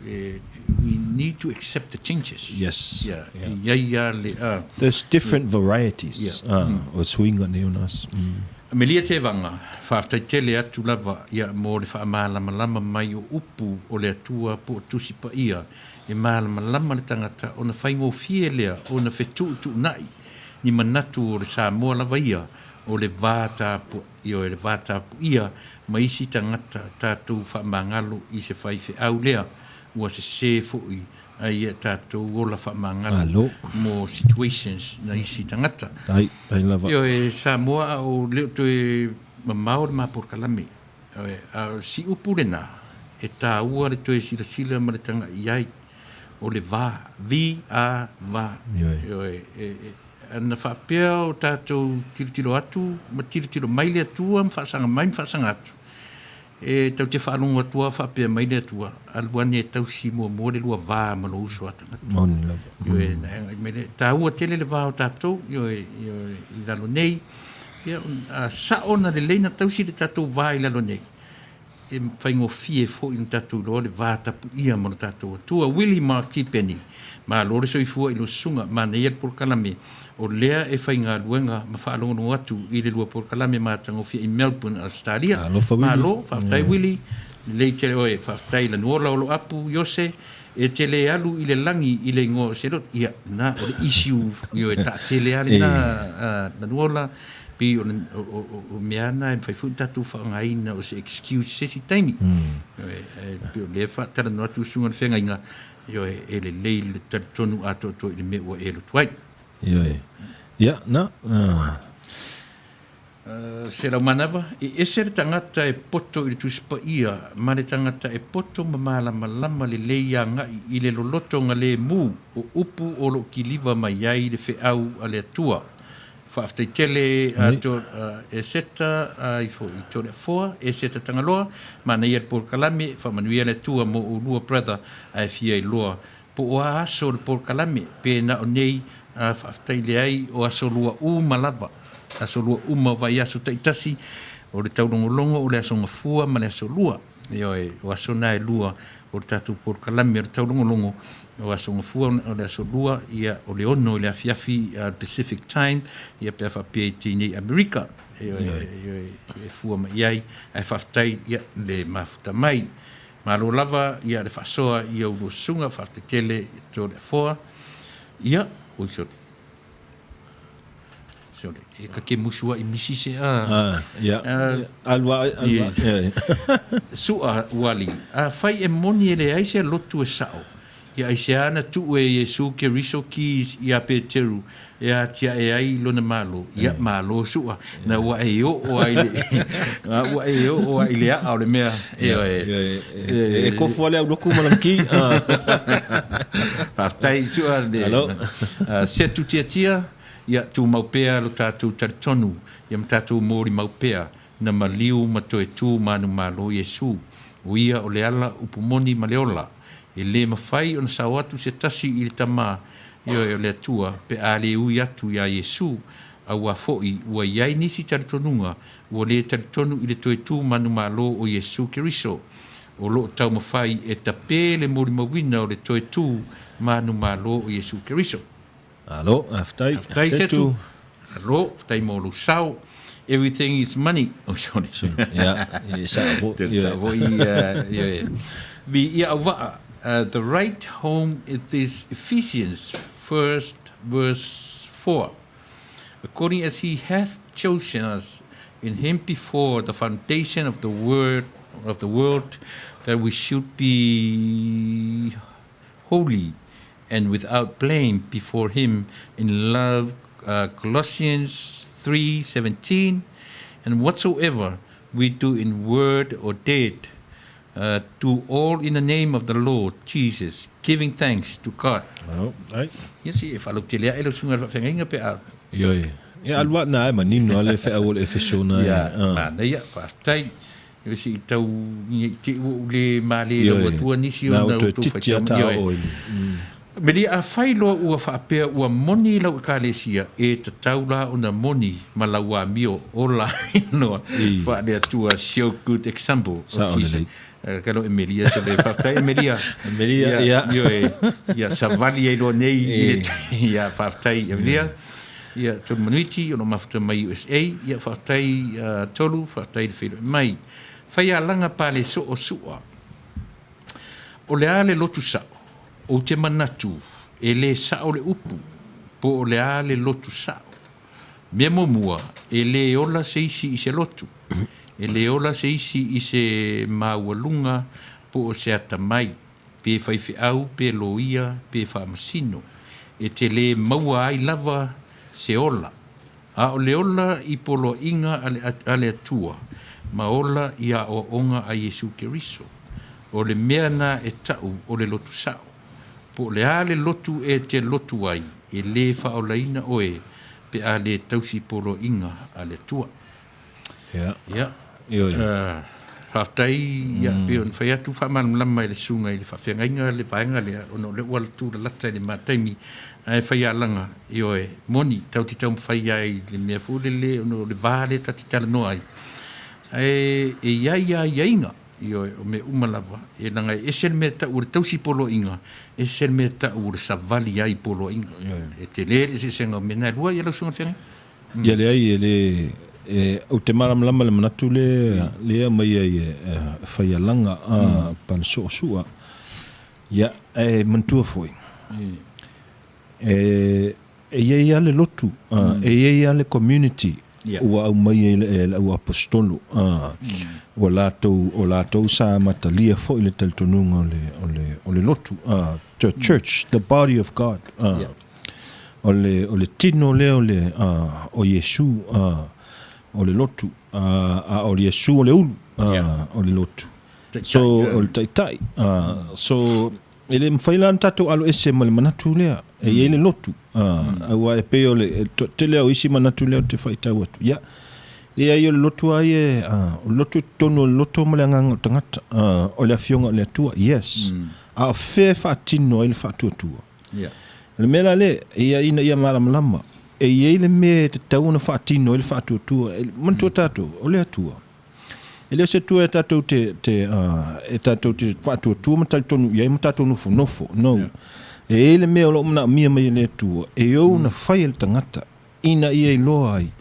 e, we need to accept the changes. Yes. Yeah. yeah. Ia ia le, There's different varieties yeah. O suiga nei o nas. Amelia Tevaga, faafetai tele atu lava ia mo le faamalamalama mai o upu o le Atua po o Tusi Paia e malamalama le tagata ona faigofie lea ona fetuutuunai ni manatu o le Samoa lava ia o le va tapu, ioe, le va tapuia ma isi tagata tatou faamagalo i se faifeau lea ua sese foi ai ia tatou ola faamagalo mo situations na isi tagata. Ai, ai lava. Ioe, Samoa a o le o toe mamao le ma polokalame. Ioe, a o si upu lena e taua le toe silasila ma le taga'i ai. O le va, V-A, va. Ioe. Ioe, e, e, ana faapea o tatou tilotilo atu ma tilotilo mai le Atua ma faasaga mai ma faasaga atu, e tatou te faalogo atu lava faapea mai le Atua, alu ane e tausi muamua le lua va ma lou uso a tagata. Moni lava. Ioe, na e agai mai le, taua tele le va o tatou, ioe, ioe, i lalo nei, ia, a sao ona lelei na tausi le tatou va i lalo nei. e faigofie foi ona tatou iloa le va tapuia ma lo tatou Atua. Willie Mark Tipeni, malo le soifua i lou susuga, manaia le polokalame, o lea e faigaluega ma faalogologo atu i le lua polokalame matagofie i Melbourne, Ausetalia. Alofa Willie. Malo, faafetai Willie, lelei tele oe, faafetai Lanuola Oloapu Iose, e te le alu i le lagi i le igoa o se lotu. Ia, lena, o le issue, ioe, taatele lava lena, Lanuola, pei o, o, o, o mea na e mafai foi ona tatou faaaogaina o se excuse se isi taimi. Ioe, e pei o lea e faatalanoa atu le susuga i le feagaiga, ioe, e lelei le talitonu atoatoa i le mea ua e lotu ai. Ioe. Ia, na. Se laumanava, e ese le tagata e poto i le Tusi Paia ma le tagata e poto ma malamalama lelei agai i le loloto galemu o upu o lo o kiliva mai ai le feau a le Atua. Faafetai tele Eseta ifo i Toleafoa, Eseta Tagaloa, manaia le polokalame, faamanuia le Atua mo oulua brother ae fia iloa po o a aso o le polokalame pe na o nei faafetai leai o aso lua uma lava, aso lua uma o vaiaso taitasi o le taulogologo o le aso Gafua ma le aso Lua. Ioe, o aso na e lua o le tatou polokalame o le taulogologo, o aso Gafua o le aso Lua, ia o le 6 i le afiafi Pacific Time, ia pe a faapea i tinei Amerika, ioe, ioe, e fua mai i ai, ae faafetai ia le mafuta mai. Malo lava ia le faasoa i au lua susuga, faafetai tele i Toleafoa, ia, oi sole. Sole, e ka ke musu ai misi se a. Ah, ia. Alu a, alu a. Sua uali, a fai e moni e leai se lotu e sao. Ia aisea ana tuu e Iesu Keriso keys iā Peteru e atiae ai i lona malo. Ia, malo sua. Na ua e oo ai le, na ua e oo ai le aa o le mea. E, e, e kofu ale au loku ma lana key. Faafetai sua le. Alo. Setu tiatia, ia tumau pea lo tatou talitonu, ia ma tatou molimau pea, na maliu ma toe tu manumalo Iesu, o ia o le ala upu moni ma le ola. E le mafai ona sao atu se tasi i le Tama, ioe, o le Atua, pe a le ui atu iā Iesu, auā foi ua i ai nisi talitonuga ua le talitonu i le toe tu manumalo o Iesu Keriso, o lo o taumafai e tapē le molimauina o le toe tu manumalo o Iesu Keriso. Alo, faafetai. Faafetai Setu. Alo, faafetai mo lou sao. Everything is money. Oh, sorry. Yeah, e sao foi. Te sao foi. Yeah. Viia auvaa. The right home is this Ephesians first verse 4. According as he hath chosen us in him before the foundation of the world, of the world that we should be holy and without blame before him in love uh, Colossians 3:17 and whatsoever we do in word or deed uh, do all in the name of the Lord Jesus giving thanks to God. Oh, ai. Ia si e whalautele ae lau susuga i le faafeagaiga pe a. Ioe. Ia alu a na e manino a le feau o le Efeso na. Ia, manaia, faafetai. E se i tau i te ua ou le male lau atua nisi o na outou faitau. Ioe. Meli a fai loa ua faapea ua moni lau ekalesia, e tatau la ona moni ma lau amio ola noa faale-Atua show good example of Jesus. Ka lo Emelia se le faafetai Emelia. Emelia, ia. Ioe, ia savali ai loa nei i le ia faafetai Emelia. Ia, Tolu Manuiti, o lo mafuta mai USA, ia faafetai uh, Tolu, faafetai le feiloai mai. Faialaga pale soo sua. O le a le lotu sao, ou te manatu e le sao le upu, po o le a le lotu sao. Mea muamua, e le ola se isi i se lotu, e le ola se isi i se maualuga po o se atamai. pe faifeau, pe loia, pe faamasino, e te lē maua ai lava se ola, a o le ola i poloaiga a le, a le Atua, ma ola i aoaoga a Iesu Keriso. O le mea na e taʻu o le lotu sao. Po o le a le lotu e te lotu ai, e lē faaolaina oe pe a lē tausi poloaiga a le Atua. Ia. Ia. Ioe. Faafetai, ia, pei ona fai atu faamalamalama e le susuga i le faafeagaiga le vaega lea, ona o lea ua tulalata i le ma taimi, ae faialaga, ioe, moni, tatou te taumafai lava i le mea foi lele ona o le va lea ta te talanoa ai. Ae e i ai lava aiaiga. Ioe, o mea uma lava, e leaga e ese le mea e tau o le tausi poloaiga, ese le mea e tau o le savali ai i poloaiga. E tele le eseesega o mea na e lua, ia lau Susuga i le Feagaiga. Ia leai, e le, e, ou te malamalama i le manatu lea, lea e aumai ai e, e Faialaga a Palesoosua. Ia, ae manatua foi, e, e i ai lava le lotu, e i ai lava le community ua aumai e le auaposetolo, ua latou, o latou sa amatalia foi le talitonuga o le, o le, o le lotu, the church, the body of God. O le, o le tino lea o le, o Iesu, o le lotu, a o Iesu o le ulu, o le lotu. So, o le taitai. So, E le mafai la ona tatou alo ese ma le manatu lea e i ai le lotu. Aua e pei o le tele o isi manatu lea ou te faitau atu. Ia, leai o le lotu lava ia, o le lotu i totonu o le loto ma le agaga o le tagata. O le Afioga o le Atua, yes. A o fea e faatino ai le faatuatua? O le mea la lea, ia ina ia malamalama, e i ai le mea e tatau ona faatino ai le faatuatua. Manatua tatou, o le Atua. E le o se Atua e tatou te, te, e tatou te faatuatua ma talitonu i ai ma tatou nofonofo. No. Yeah. E i ai le mea o lo o manaomia mai e le Atua, e ou ona fai e le tagata ina ia iloa ai.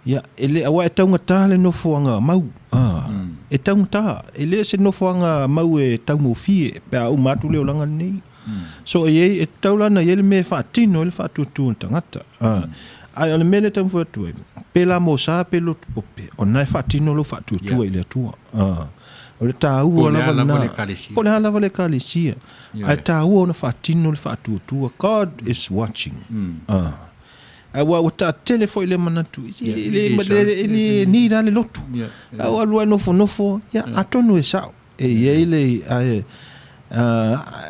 Ia, e le, aua e taugata le nofoaga mau. E taugata. E le o se nofoaga mau e taugofie pe a uma atu le olaga lenei. So e i ai, e tatau la ona i ai le mea e faatino ai le faatuatua o le tagata. Ae o le mea lea e taumafai atu ai, pe la mosa pe lotu pope, o lena e faatino lou faatuatua i le Atua. O le taua lava lena. Po o le a lava le ekalesia. Ae taua ona faatino le faatuatua. God is watching. Aua ua taatele foi lea manatu, e le need lava le lotu. A ua alu lava e nofonofo, ia atonu e sao. E i ai le, ae,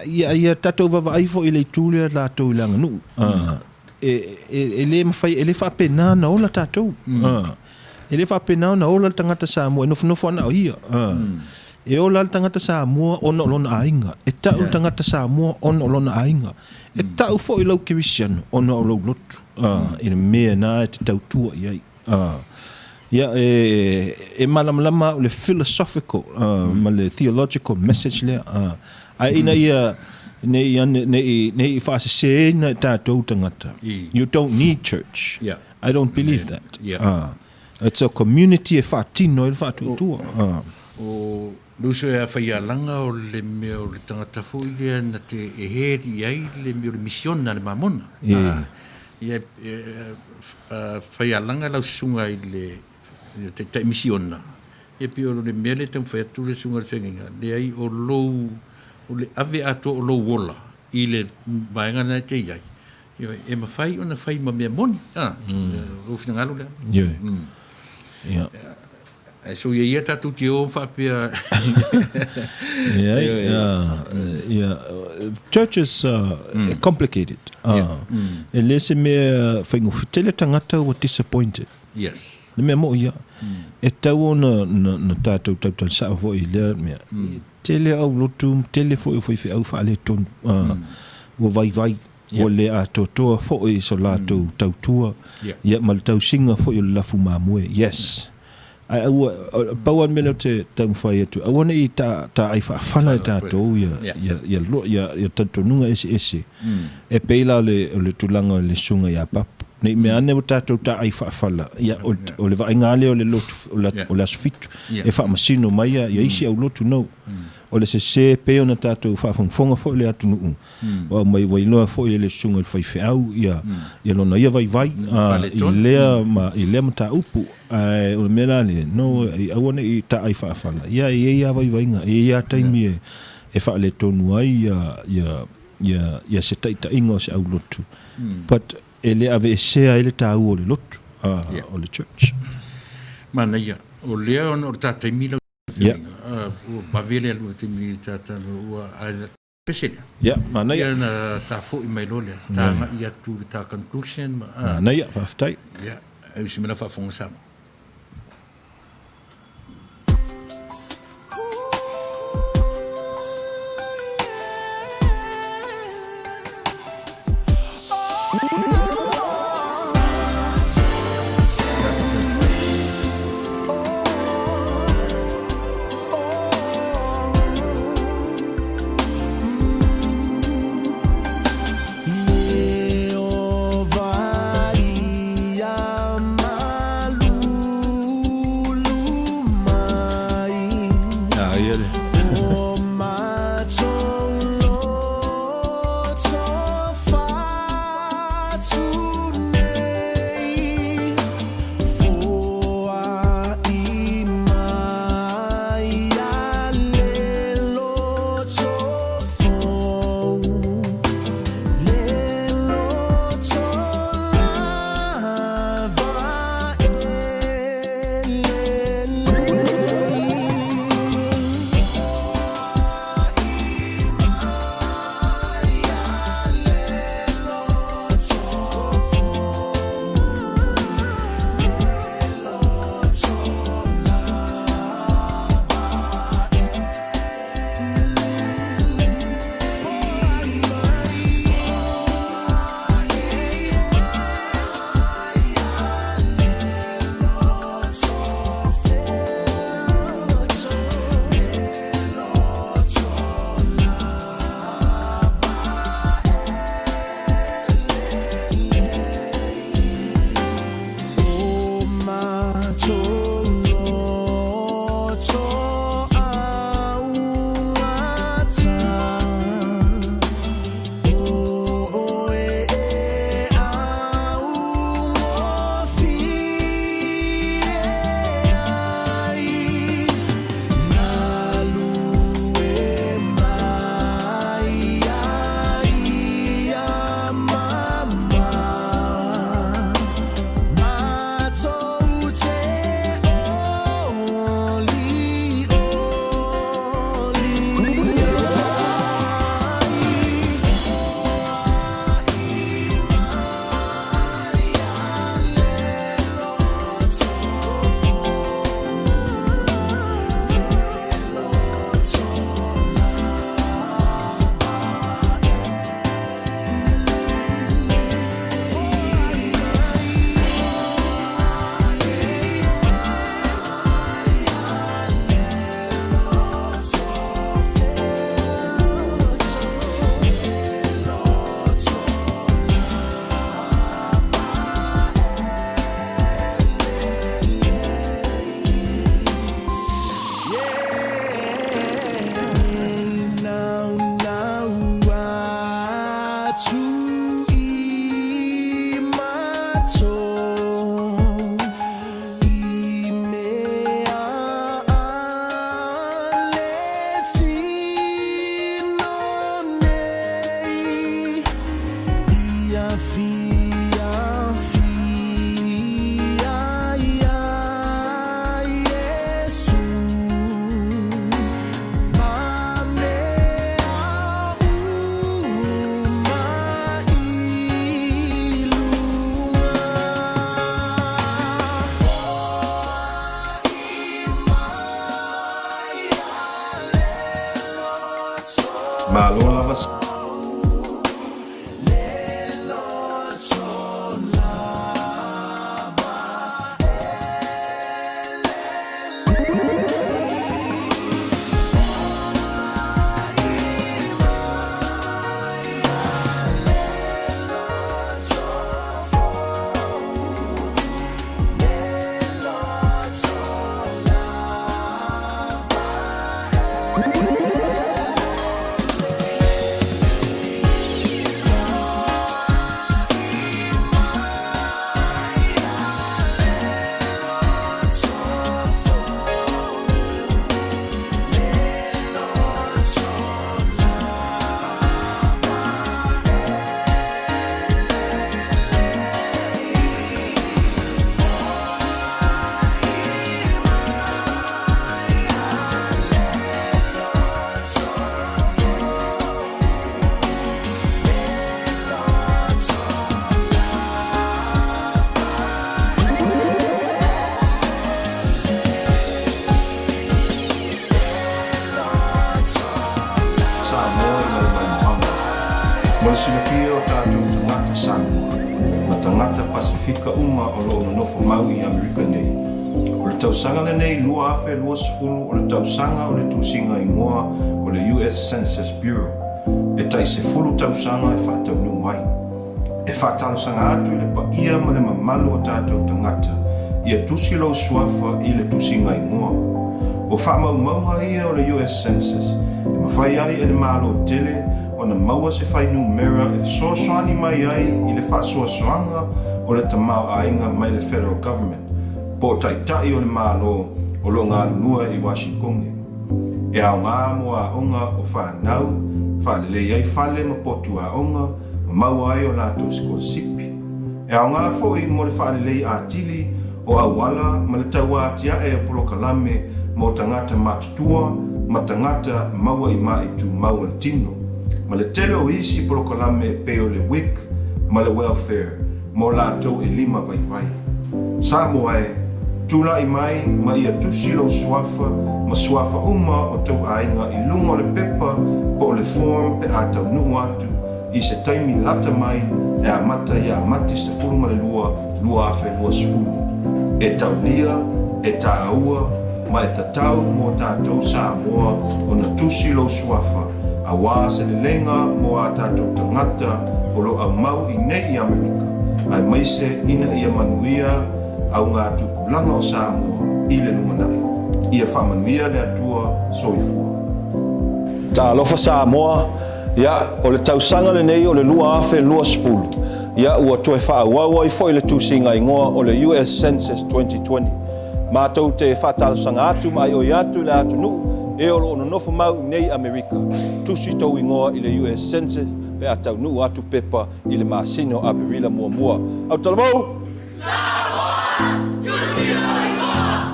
ia, ia tatou vaavaai foi i le itu lea latou i le aganuu. E, e, e le mafai, e le faapena ona ola tatou. E le faapena ona ola le tagata Samoa, e nofonofo ana o ia. E ola le tagata Samoa ona o lona aiga. E tau le tagata Samoa ona o lona aiga. E tau foi lau kerisiano ona o lou lotu. I le mea na e te tautua i ai. Ia, e, e malamalama au i le philosophical ma le theological message lea. Ae ina ia, ne i ane, ne i, ne i faaseseina e tatou tagata. You don't need church. Yeah. I don't believe that. Yeah. It's a community e faatino ai le faatuatua. O le uso ia Faialaga o le mea o le tagata foi lea na te e heri i ai le mea o le misiona a le Mamona. Yeah. Ia Faialaga lau susuga i le taitai misiona, ia pei o le mea lea e taumafai atu le susuga i le feagaiga, leai o lou, o le ave atoa o lou ola i le vaega lena e te i ai, ioe, e mafai ona fai ma mea moni, a, lou finagalo lea. Ioe. Ia. Ae soia ia tatou te o faapea. Leai, ia, church is complicated. E le se mea faigofie. Tele tagata ua disappointed. Yes. Le mea moi ia. E tatau ona na tatou tautala sao foi i lea mea. Tele au lotu, tele foi o faifeau faaletonu. Ua vaivai. Ua le atoatoa foi so latou tautua, ia ma le tausiga foi o le lafu mamoe. Yes. Ae aua, pau lava le mea lea ou te taumafai atu, aua ne i taai faafala e tatou ia talitonuga eseese, e pei la o le tulaga o le susuga ia Papu. Ne i mea ane ua tatou taai faafala, ia o le vaaiga lava lea o le lotu, o le aso Fitu, e faamasino mai ia isi aulotu, no. O le sese pei ona tatou faafogafoga foi le atunuu, ua aumai ua iloa foi e le susuga i le faifeau ia, ia lona ia vaivai i lea, ma, i lea mataupu. Ae o le mea la lea, no, aua ne i taai faafala, ia e i ai lava vaivaiga, e i ai lava taimi e, e faaletonu ai ia, ia, ia, ia se taitaiga o se aulotu. But e le aveesea ai le taua o le lotu, o le church. Manaia, o lea ona o le ta taimi lau ua vave le alu o le taimi ta ua ae pese lea. Ia, manaia. Ia na ta foi mai loa lea, ta agai atu i le ta conclusion ma. Manaia, faafetai. Ia, e usi mai lau faafofoga Samoa. Malo lava. Samoa i lau maimoaga. Mo le silafia o tatou tagata Samoa ma tagata Pasefika uma o lo o nonofo mau i Amerika nei, o le tausaga lenei 2020 o le tausaga o le tusiga igoa o le US Census Bureau e tai 10 tausaga e faataunuu ai. E faatalosaga atu i le paia ma le mamalu o tatou tagata ia tusi lou suafa i le tusiga igoa. O faamaumauga ia o le US Census e mafai ai e le Malo tele ona maua se fuainumera e fesoasoani mai ai i le faasoasoaga o le tamaoaiga mai le Federal Government po o taitai o le Malo o lo o galulue i Washingtone. E aoga mo aoga o fanau, faalelei ai fale ma potu aoga, ma maua ai o latou sikolasipi. E aoga foi mo le faalelei atili o auala ma le tauatiae o polokalame mo tagata matutua ma tagata maua i maʻi tumau o le tino, ma le tele o isi polokalame e pei o le WIC ma le Welfare mo latou e lima vaivai. Samoa e, tulai mai ma ia tusi lou suafa ma suafa uma o tou aiga i luga o le pepa po o le form pe a taunuu atu i se taimi lata mai e amata ia Mati 12, 2020. E taulia, e tāua, ma e tatau mō tātou Samoa ona tusi lou suafa auā se leleiga mō ā tātou tagata o lo aumau i nei i Amerika, aemaise ina ia manuia au ngā tupulaga o Samoa i le lumanai. Ia faamanuia le Atua soifua. Talofa Samoa, ia, o le tausaga lenei o le 2020, ia, ua toe faaauau ai foi le tusiga igoa o le US Census 2020. Matou te faatalosaga atu ma aioi atu i le atunuu e o lo o nonofo mau i nei Amerika, tusi tou igoa i le US Census pe a taunuu atu pepa i le masina o Aperila muamua. Autalavou! Samoa! Tusi lou igoa!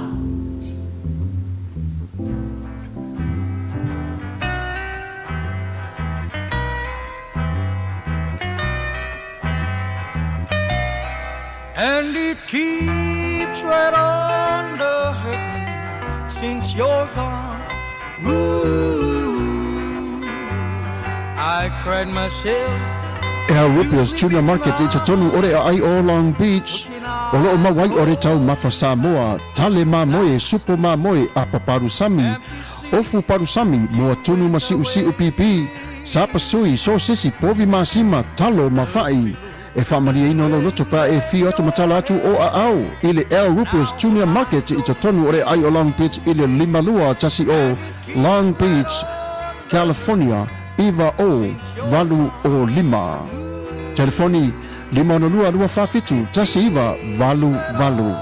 And it keeps right on the hurting since you're gone. Ooh, I cried myself. Al Rupier's Tuna Market i totonu o le aai o Long Beach, o loo mau ai o le taumafa Samoa, tale mamoe, supo mamoe, apa palusami, ofu palusami, moa tunu ma siusiu pipi, sapasui, sosesi, povi masima, talo ma fa'i. E faamalieina lou loto pe a e afio atu ma tala atu o aao i le Al Rupers Junior Market i totonu o le aai o Long Beach i le 5210 Long Beach, California 90805. Telefoni, 562 247 1988.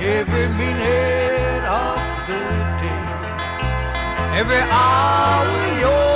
Every minute of the day, every hour you're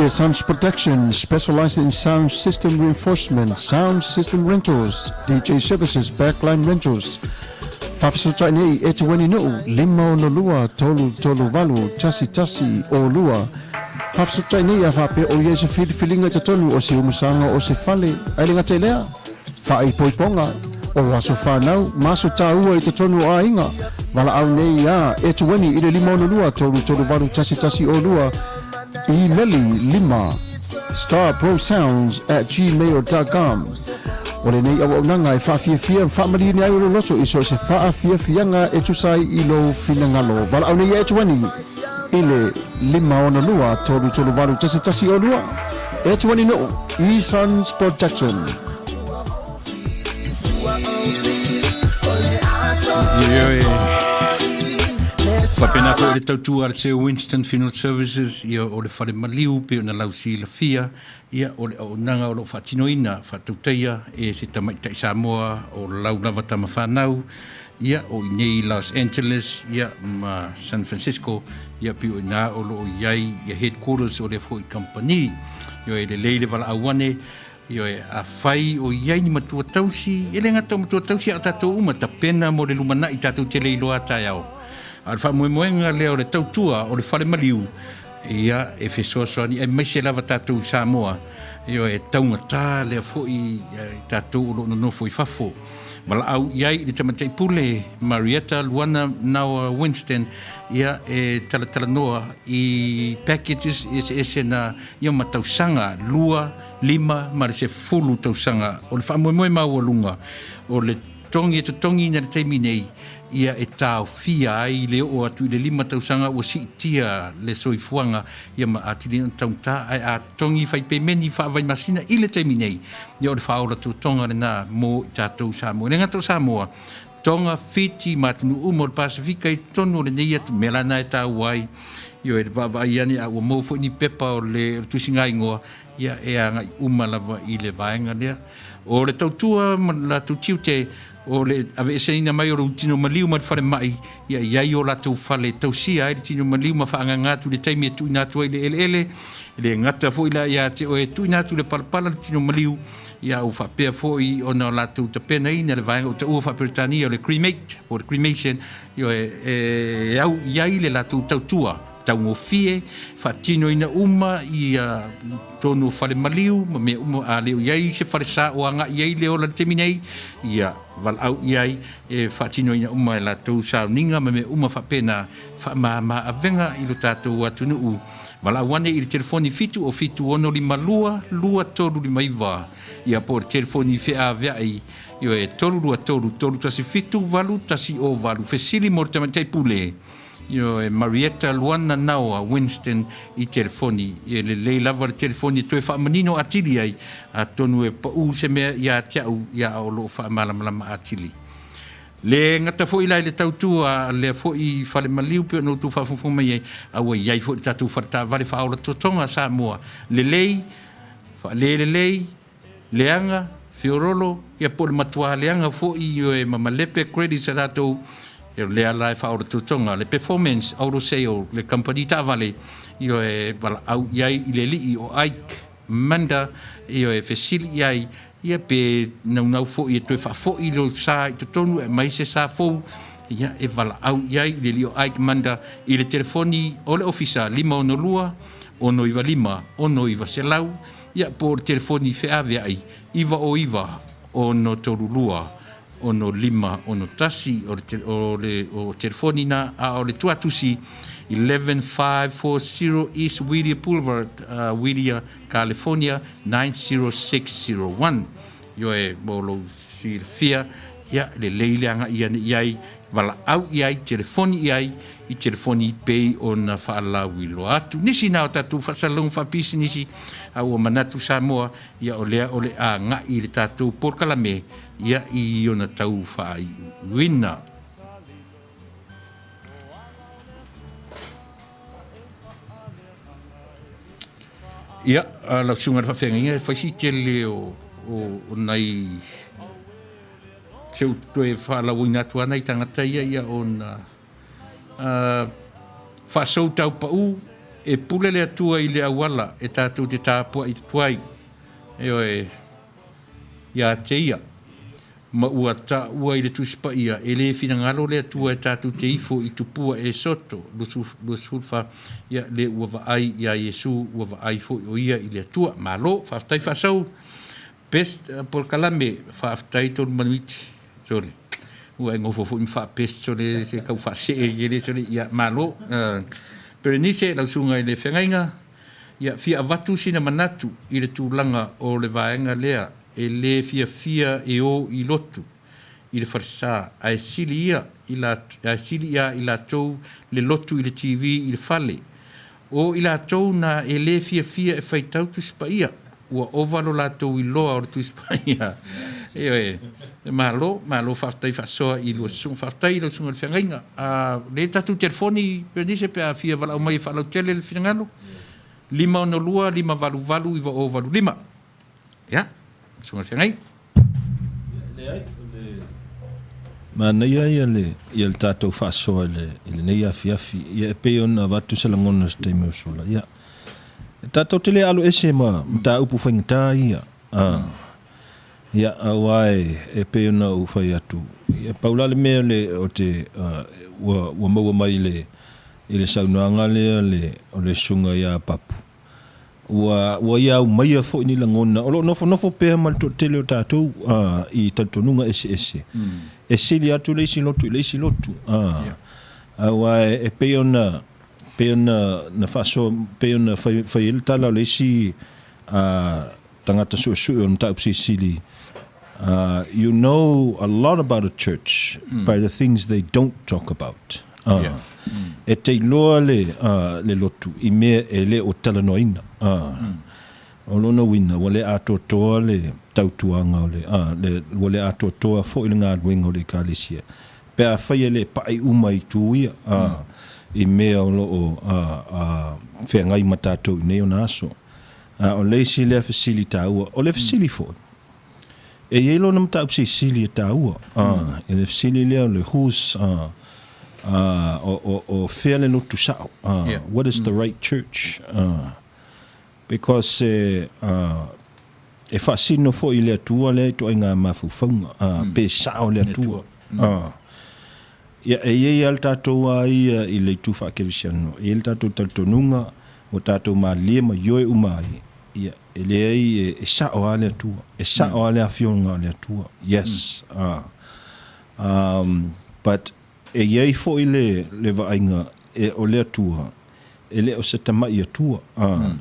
Ear Sounds Production specializing in sound system reinforcement, sound system rentals, DJ services, backline rentals. Faafesootai nei e Tueni Nuu, 562 338 112. Faafesootai nei a faapea o i ai se filifiliga i totonu o se umusaga o se fale, ae le gata i lea, faaipoipoga, o aso fanau ma aso taua i totonu o aiga. Valaau nei iā Etueni i le 562 338 112, imeli 5 starprosounds at gmail.com. O lenei auaunaga e faafiafia ma faamalieni ai o lou loto i so o se faafiafiaga e tusa ai i lou finagalo. Valaau nei iā Etueni i le 562 338 112. Etueni Nuu, E-Sons Production. Ioe. Faapena foi le tautua a le Sir Winston Funeral Services, ia o le fale maliu pei ona lausilafia, ia o le auaunaga o lo o faatinoina faatautaia e se tamaitai Samoa o lau lava tama fanau, ia o i nei i Los Angeles, ia ma San Francisco, ia pei o i ina o lo o i ai ia headquarters o lea foi kamupani. Ioe, lelei le valaau ane, Ioe, afai o i ai ni matua tausi, e le gata o matua tausi a o tatou uma, tapena mo le lumanai tatou te le iloa a taeao. A o le faamoemoega lea o le tautua o le fale maliu, ia, e fesoasoani aemaise lava tatou i Samoa, ioe, e taugata lea foi i tatou o lo o nonofo i fafo. Valaau i ai i le tamaitai pule Marietta Luana Naoa Winston, ia, e talatalanoa i packages eseese na, ia ma tausaga 2, 5 ma le 10 tausaga. O le faamoemoe maualuga o le totogi e totogiina i le taimi nei, ia e taofia ai le oo atu i le 5 tausaga ua siitia le soifuaga ia ma atili ona taugata, ae a totogi fai pemeni faavaimasina i le taimi nei, ia o le faaola totoga lena mo i tatou i Samoa. E le gata o Samoa, Tonga, Fiti ma atunuu uma o le Pasefika i totonu o lenei atu mea la na e taua ai. Ioe, le vaavaai ane a ua maua foi ni pepa o le tusigaigoa, ia e agai uma lava i le vaega lea. O le tautua ma le latou tiute, o le aveeseina mai o lou tino maliu mai le falemai, ia i ai o latou fale e tausia ai le tino maliu ma faaagaga atu i le taimi e tuuina atu ai le eleele. E le gata foi la ia te oe e tuuina atu le palapala le tino maliu, Ia ua faapea foi ona o latou tapenaina le vaega ua taua faa-Peretania o le cremate po o le cremation, ioe, e au i ai le latou tautua taugofie, faatinoina uma ia totonu o fale maliu ma mea uma, a le o i ai se falesa o agai i ai le ola i le taimi nei, ia valaau i ai e faatinoina uma e latou sauniga ma mea uma faapena, faamama avega i lo tatou atunuu. Valaau ane i le telefoni 707 652 2359, ia po o le telefoni feaveai, ioe, 323 317 8108. Fesili mo le tamaitai pule, ioe, Marietta Luana Naoa Winston i telefoni. E lelei lava le telefoni e toe faamanino atili ai, atonu e pau se mea ia te au, ia a o lo o faamalamalama atili. Le gata foi la i le tautua a lea foi fale maliu pei ona outou faafogafoga mai ai, a ua i ai foi le tatou fale taavale faaola totoga a Samoa, lelei, faalelelei, leaga, feololo, ia po o le matua leaga foi ioe ma malepe credits a tatou, ia o lea la e faaola totoga le Performance Auto Sale, le kamupani taavale, ioe, valaau i ai i le alii o Ike Manda, ioe, fesili i ai, Ia pe naunau foi e toe faafoi lou sa i totonu e aumai se sa fou, ia e valaau i ai i le alii o Ike Manda i le telefoni o le ofisa 562 695 6900, ia po o le telefoni feaveai 909 632 6561. O le, o le o telefoni na, a o le tuatusi 11540 East Whittier Boulevard, Whittier, California 90601. Ioe, mo lou silafia, ia, lelei le agai ane i ai, valaau i ai, telefoni i ai, i telefoni pei ona faalauiloa atu. Nisi na o tatou faasalalauga faapisinisi, a ua manatu Samoa, ia o lea o le agai i le tatou polokalame, ia i ona tau faaiuiuina. Ia, lau susuga i le faafeagaiga, e fai si tele o, o, o nai se u toe faalauina atu lava nai tagata ia, ia ona faasou tau pau. E pule le Atua i le auala e tatou te tapuai atu ai, ioe, ia te Ia. Ma ua taua i le Tusi Paia, e le finagalo le Atua e tatou te ifo i tupua e soto, 24, ia, le ua vaai iā Iesu, ua vaai foi o Ia i le Atua. Malo, faafetai faasau. Best polokalame, faafetai Tolumanuiti, sole. Ua e nofo foi ma faapest sole se tau faasee i ele sole, ia, malo. Berenice, lau susuga i le feagaiga, ia, fia avatu sina manatu i le tulaga o le vaega lea e le fiafia e o i lotu i le falesa, ae sili ia i ae sili ia i latou le lotu i le TV i le fale. O i latou na e le fiafia e faitau Tusi Paia, ua ova lo latou iloa o le Tusi Paia. Ioe. Malo, malo faafetai faasoa i lua susuga. Faafetai i lau susuga i le feagaiga. A le tatou telefoni Berenice pe a fia valaau mai e faalautele le finagalo, 562 588 9085. Ia, susuga i le feagaiga. Leai, o le manaia ia le, ia le tatou faasoa i le, i lenei afiafi. Ia e pei ona avatu se lagona i se taimi ua sola. Ia, e tatou te le alo ese ma mataupu faigata ia. A, ia, aua e, e pei ona ou fai atu, ia, pau la le mea le, o te, uh, ua, ua maua mai i le, i le saunoaga lea le, o le susuga ia Papu. Ua, ua ia aumaia foi ni lagona o lo o nofonofo pea ma le toatele o tatou uh, i talitonuga eseese. Mm. E sili atu le isi lotu i le isi lotu. Uh, yeah. Aua e, e pei ona, pei ona na faasoa, pei ona fai, fai ai le tala o le isi uh, tagata suesue o le mataupu silisili, uh, you know a lot about a church mm. by the things they don't talk about. Uh, yeah. mm. E te iloa le, uh, le lotu i mea e le o talanoaina. Uh, mm. O lona uiga, ua le atoatoa le tautuaga o le, uh, le, ua le atoatoa foi le galuega o le ekalesia. Pe afai e le pa'i uma i itu ia, uh, mm. i mea o lo o uh, uh, feagai ma tatou i nei ona aso. A o le isi lea fesili taua, o le fesili foi, e i ai lona mataupu silisili e taua, a, i le fesili lea o le who's, a, a, o, o, o fea le lotu sao, a, yeah. what is the right church, a, because e, a, e faasino foi i le Atua lea ituaiga mafaufauga, a, pe sao le Atua, a. Ia, e i ai lava le tatou a ia i le itu faakerisiano, e i ai le tatou talitonuga ua tatou malilie ma ioe uma ai, ia, e leai, e, e sao lava le Atua, e sao lava le Afioga o le Atua. Yes. Ah. Um, but e i ai foi le, le vaaiga e, o le Atua, e le o se tama'i Atua. Ah.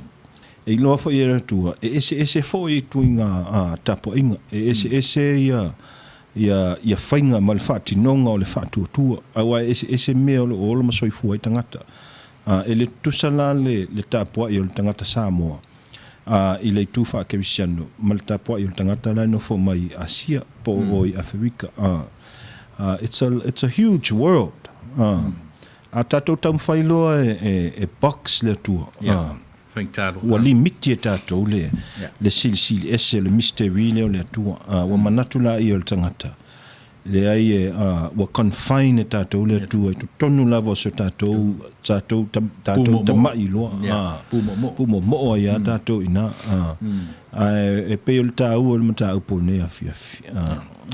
E iloa foi e le Atua, e eseese foi ituaiga ah, tapuaiga, e eseese ia, ia, ia faiga ma le faatinoga o le faatuatua, aua e eseese mea o lo o ola ma soifua ai tagata. Ā, e le tutusa la le, le tapuai o le tagata Samoa, ā, i le itu faakerisiano ma le tapuai o le tagata la e nofo mai i Asia po o o i Aferika. Ā, ā, it's a, it's a huge world. Ā, a tatou taumafai loa e, e, e box le Atua. Ā, Ua limiti e tatou le, le silisili ese, le mystery lea o le Atua. Ā, ua manatu laia o le tagata, leai e, ā, ua confine e tatou le Atua i totonu lava o so tatou, tatou, tatou tama'i loa. Ā, pūmoomoo ai lava tatou i ina. Ā, ae e pei o le taua o le mataupu o lenei afiafi. Ā,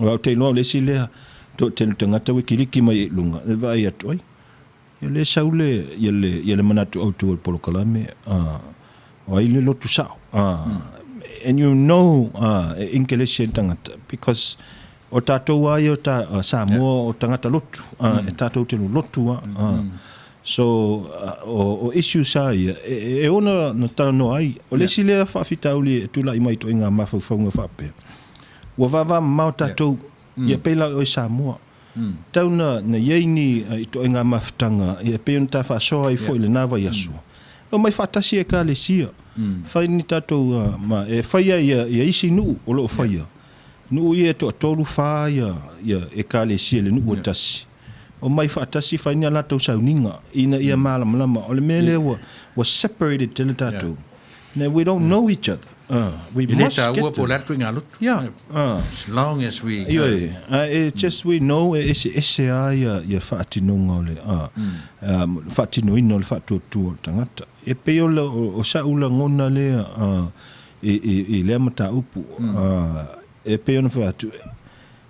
aua ou te iloa o le isi lea toatele o tagata ua kiliki mai i luga, e vaai atu, ai, Ia le sau le, ia le, ia le manatu autu o le polokalame, a, o ai le lotu sao. A, and you know, a, e English e tangata, because o tātou a ia o ta, a, Samoa o tangata lotu, a, e tātou te lotu a, a. So, a, o, o issues a ia, e, e, e ona na talanoa ai, o le isi lea faafitauli e tula'i mai toi ngā mafaufauga faapea. Ua vāvā mamao tātou, ia pei la o i Samoa. Tau na, na i ai ni itoaiga mafutaga, ia e pei ona ta faasoa ai foi i lena vaiaso. Omai faatasi Ekalesia, fai ni tatou, ma e faia ia, ia isi nuu o lo o faia. Nuu ia e toatolu, fa ia, ia Ekalesia i le nuu e tasi. Omai faatasi fai ni a latou sauniga ina ia malamalama. O le mea lea ua, ua separated tele tatou. Now we don't know each other. We E le must taua get po o them. le a le ituaiga lotu. Yeah. As long as we Ioe, a e just we know e eseese lava ia ia faatinoga o le faatinoina o le faatuatua o le tagata. E pei o le o sa'u lagona lea i i i lea mataupu. E pei ona fai atu,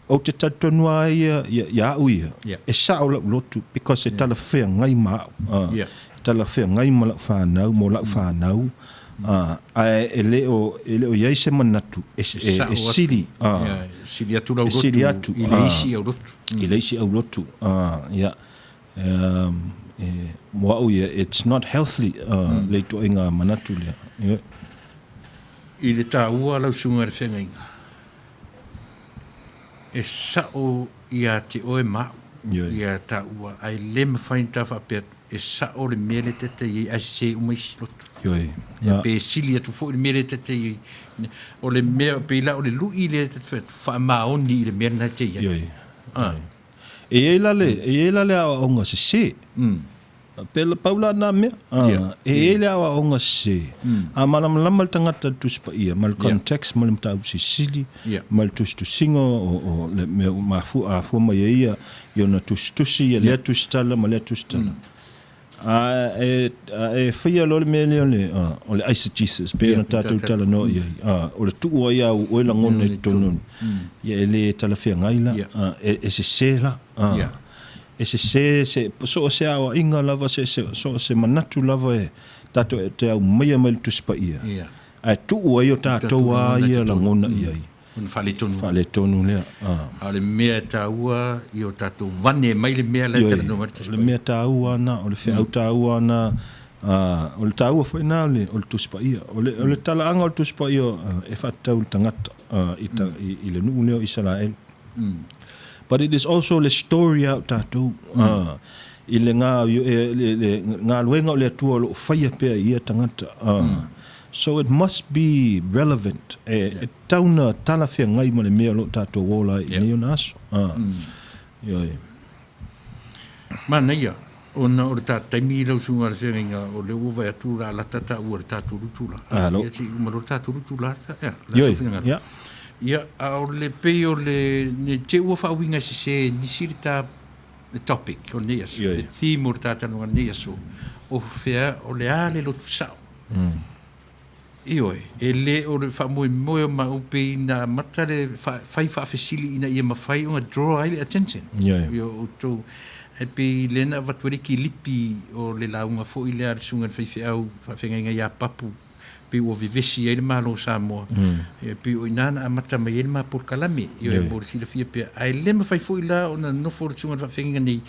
ou te talitonu lava ia ia au ia, e sao la'u lotu because e talafeagai ma a'u, e talafeagai ma la'u fanau, mo la'u fanau, ae e le o e le o i ai se manatu e e sili e sili atu lau e sili atu i le isi aulotu, i le isi aulotu. Ia, e mo a'u ia, it's not healthy le ituaiga manatu lea. I le taua lau susuga i le feagaiga, e sao ia te oe ma au, ia taua, ae le mafai ona ta faapea atu, e sao le mea lea ta te i ai, ae sese uma isi lotu. Ia, pe sili atu foi le mea lea ta te i ai. O le mea, pei la o le lui lea ta te fai atu, faamaoni i le mea lena e te i ai. E i ai la le, e i ai la le aoaoga sese. Pela, pau la nā mea. E i ai le aoaoga sese. A malamalama le tagata i le Tusi Paia, ma le context ma le mataupu silisili, ma le tusitusiga o le mea ua mafua, afua mai ai ia i ona tusitusi, ia lea tusitala ma lea tusitala. A e, a e faia loa le mea lea o le, o le eisegesis, pei ona tatou talanoa i ai, o le tuu ai au oe lagona i totonu, ia e le talafeagai la, e sese la. E sese se, so o se aoaiga lava, se, se, so o se manatu lava e tatou e te aumaia mai le Tusi Paia, ae tuu ai o tatou a ia lagona i ai. Ona faaletonu. Faaletonu lea. A o le mea e taua i o tatou vane mai le mea la e talanoa mai le Tusi Paia. O le mea taua na, o le feau taua na, o le taua foi na o le, o le Tusi Paia. O le, o le talaaga o le Tusi Paia e faatatau i le tagata i, i, i le nuu lea o Isaraelu. But it is also le story a o tatou i le galuega o le Atua o lo o faia pea i ia tagata. So it must be relevant. E tatau ona talafeagai ma le mea o lo o tatou ola ai i nei ona aso. Ioe. Manaia, ona o le ta taimi lau susuga i le feagaiga, o lea ua vaai atu o le a lata taua i le tatou lutu la. Alo. Ia, se i uma loa le tatou lutu la, ia, le aso finagalo. Ia. Ia, a o le pei o le, ne i te i ua faauiga sese e nisi le ta le topic o lenei aso, le theme o le ta talanoaga i lenei aso, o fea, o le a le lotu sao. Ioe, e le o le faamoemoe o maʻu pei na amata le fai faafesili ina ia mafai ona draw ai le attention i o outou. Ae pei lea na avatu ai le kilipi o le lauga foi lea a le susuga i le faifeau faafeagaiga ia Papu, pei ua vevesi ai le Malo o Samoa. E pei o i ina na amata mai ai le ma polokalame, ioe, mo le silafia pea. Ae le mafai foi la ona nofo le susuga i le faafeagaiga nei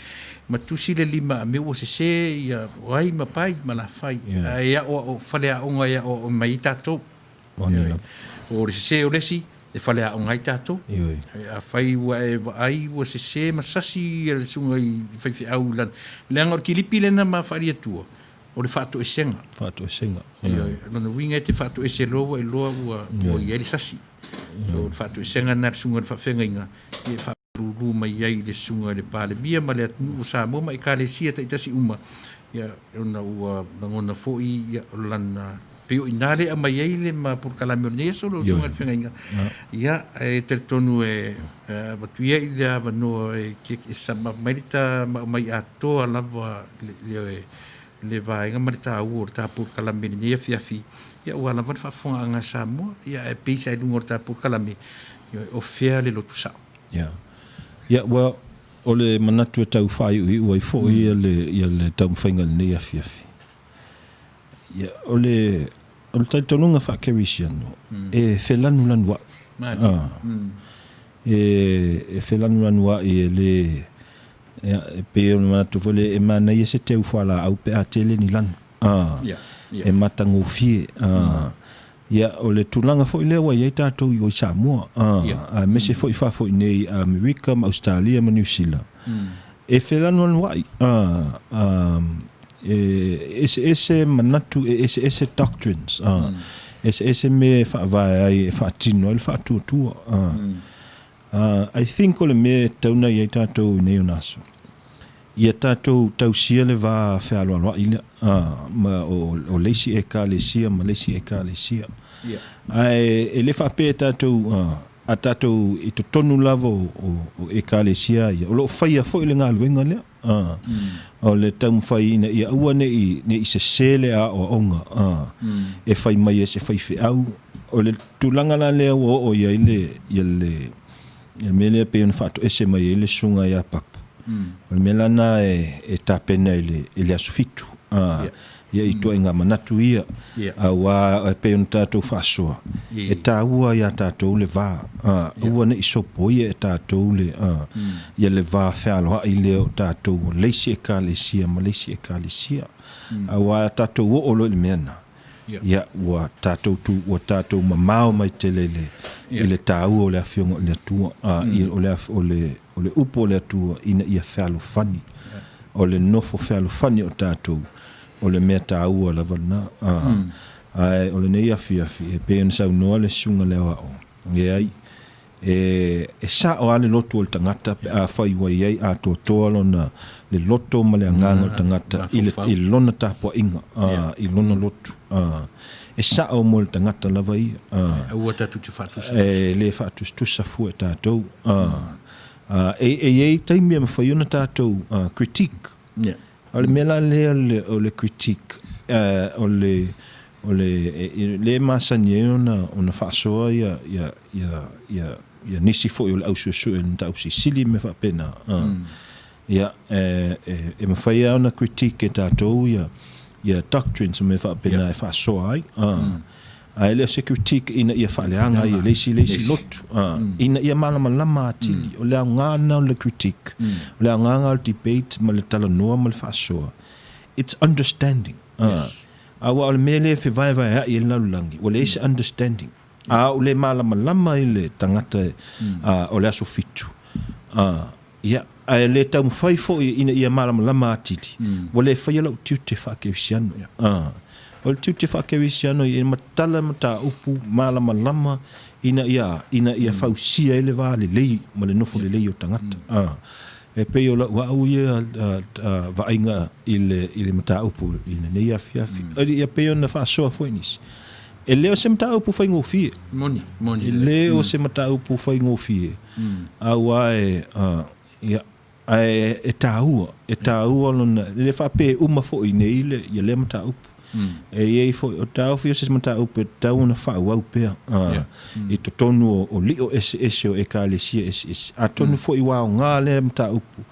ma tusi le lima a mea ua sese ia o ai ma pai ma lafai ae aoao faleaoga e aoao mai ai tatou. O le sese o le isi e faleaoga ai tatou. Afai ua e vaai ua sese ma sasi le susuga i faifeau i lana leaga o le kilipi lena ma faaliatua o le faatoesega. Faatoesega. Ioe, lona uiga e te faatoese loa ua iloa ua ua i ai le sasi. So o le faatoesega lena a le susuga i le faafeagaiga ia e lulu mai ai i le susuga i le Palemia ma le atunuu o Samoa ma Ekalesia taitasi uma, ia, ona ua lagona foi ia, o lana pei o i ina lea e aumai ai le ma polokalame o lenei aso lau susuga i le feagaiga. Ia, e talitonu e avatu ia i le avanoa e, e sama mai le ta ma aumai atoa lava le, le, le vaega ma le taua o le ta polokalame i lenei afiafi, ia aua lava le faafofogaaga a Samoa, ia ae pei sa i luga o le ta polokalame, ia, o fea le lotu sao. Yeah. Yeah, well, o le manatu e tau faaiuiu ai foi ia le, ia le taumafaiga i lenei afiafi. Yeah, o le, o le talitonuga faa-Kerisiano, e felanulanua'i. Ah. E, e felanulanua'i e le, ia, e pei o le manatu foi lea, e manaia se teu fualaau pe a tele ni lanu. Ah, e matagofie. Ah, Ia, o le tulaga foi lea ua i ai tatou i o i Samoa, aemaise foi fafo i nei i Amerika ma Ausetalia ma Niu Sila, e felanoanoa'i, e eseese manatu, e eseese doctrines, eseese mea e faavae ai, e faatino ai le faatuatua. I think o le mea e tatau ona i ai tatou i nei ona aso, ia tatou tausia le va fealoaloa'i lea, ma o le isi Ekalesia ma le isi Ekalesia. Ae e le faapea e tatou a tatou i totonu lava o Ekalesia ia, o lo o faia foi le galuega lea, o le taumafai ina ia aua ne i sese le aoaoga e fai mai e se faifeau. O le tulaga la lea ua oo i ai le mea lea pei ona faatoese mai ai le Susuga ia Papu, o le mea la lena e tapena i le aso 7. Ia ituaiga manatu ia, aua e pei ona tatou faasoa, e taua ia tatou le va, aua ne i sopoia e tatou le, ia le va fealoai lea o tatou o le isi Ekalesia ma le isi Ekalesia. Aua a tatou oo loa i le mea lena, ia ua tatou tu, ua tatou mamao mai tele i le, i le taua o le Afioga o le Atua, o le, o le, o le upu o le Atua ina ia fealofani. O le nofo fealofani o tatou, o le mea taua lava lena. Ae o lenei afiafi, e pei ona saunoa le Susuga i le Aoao, leai, e, e sao lava le loto o le tagata pe afai ua i ai atoatoa lona, le loto ma le agaga o le tagata i, le, i lona tapuaiga, i lona loto. E sao mo le tagata lava ia. Aua tatou te faatusatusa. E le faatusatusa fua e tatou. E i ai taimi e mafai ona tatou critique. O le mea la lea o le critique, o le, o le, lea e masani ai ona faasoa ia nisi foi o le au suesue o le mataupu silisili ma mea faapena. Ia, e mafai lava ona critique e tatou ia doctrines ma mea faapena e faasoa ai. Ae le o se critique ina ia faaleaga ai e le isi le isi lotu, ina ia malamalama atili. O le aoga lena o le critique, o le aoga lena o le debate ma le talanoa ma le faasoa, it's understanding. Aua o le mea lea e fevaevaea'i ai le lalolagi, ua leai se understanding. A ou le malamalama i le tagata o le aso 7, Ia, ae le taumafai foi ina ia malamalama atili, ua le faia lou tiute faakerisiano. O le tiute faakerisiano ia matala mataupu malamalama ina ia, ina ia fausia ai le va lelei ma le nofo lelei o tagata. E pei o lau au ia vaaiga i le, i le mataupu i lenei afiafi. Ia pei ona faasoa foi nisi. E le o se mataupu faigofie. Moni, moni. E le o se mataupu faigofie. Aua e, ia, ae e taua, e taua lona, e le faapea e uma foi nei le, ia lea mataupu. E i ai foi, o taofi o se mataupu e tatau ona faaauau pea, i totonu o, o lio eseese o Ekalesia eseese. Atonu foi ua aoga lea mataupu,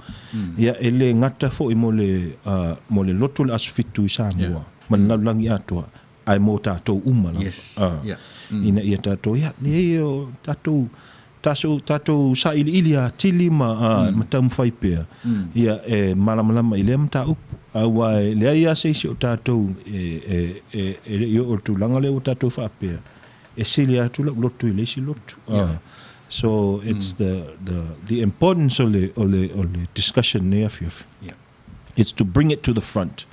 ia, e le gata foi mo le, mo le lotu o le Aso Fitu i Samoa, ma le lalolagi atoa, ae mo tatou uma lava. Yes. Yeah. Ina ia tatou, ia, leai, o tatou, tatou, tatou sailiili atili ma, ma taumafai pea, ia, e malamalama i lea mataupu. Aua e leai lava se isi o tatou e, e, e, e le i oo i le tulaga lea ua tatou faapea, e sili atu lau lotu i le isi lotu. So it's the, the importance o le, o le, o le discussion i lenei afiafi. Yeah. It's to bring it to the front.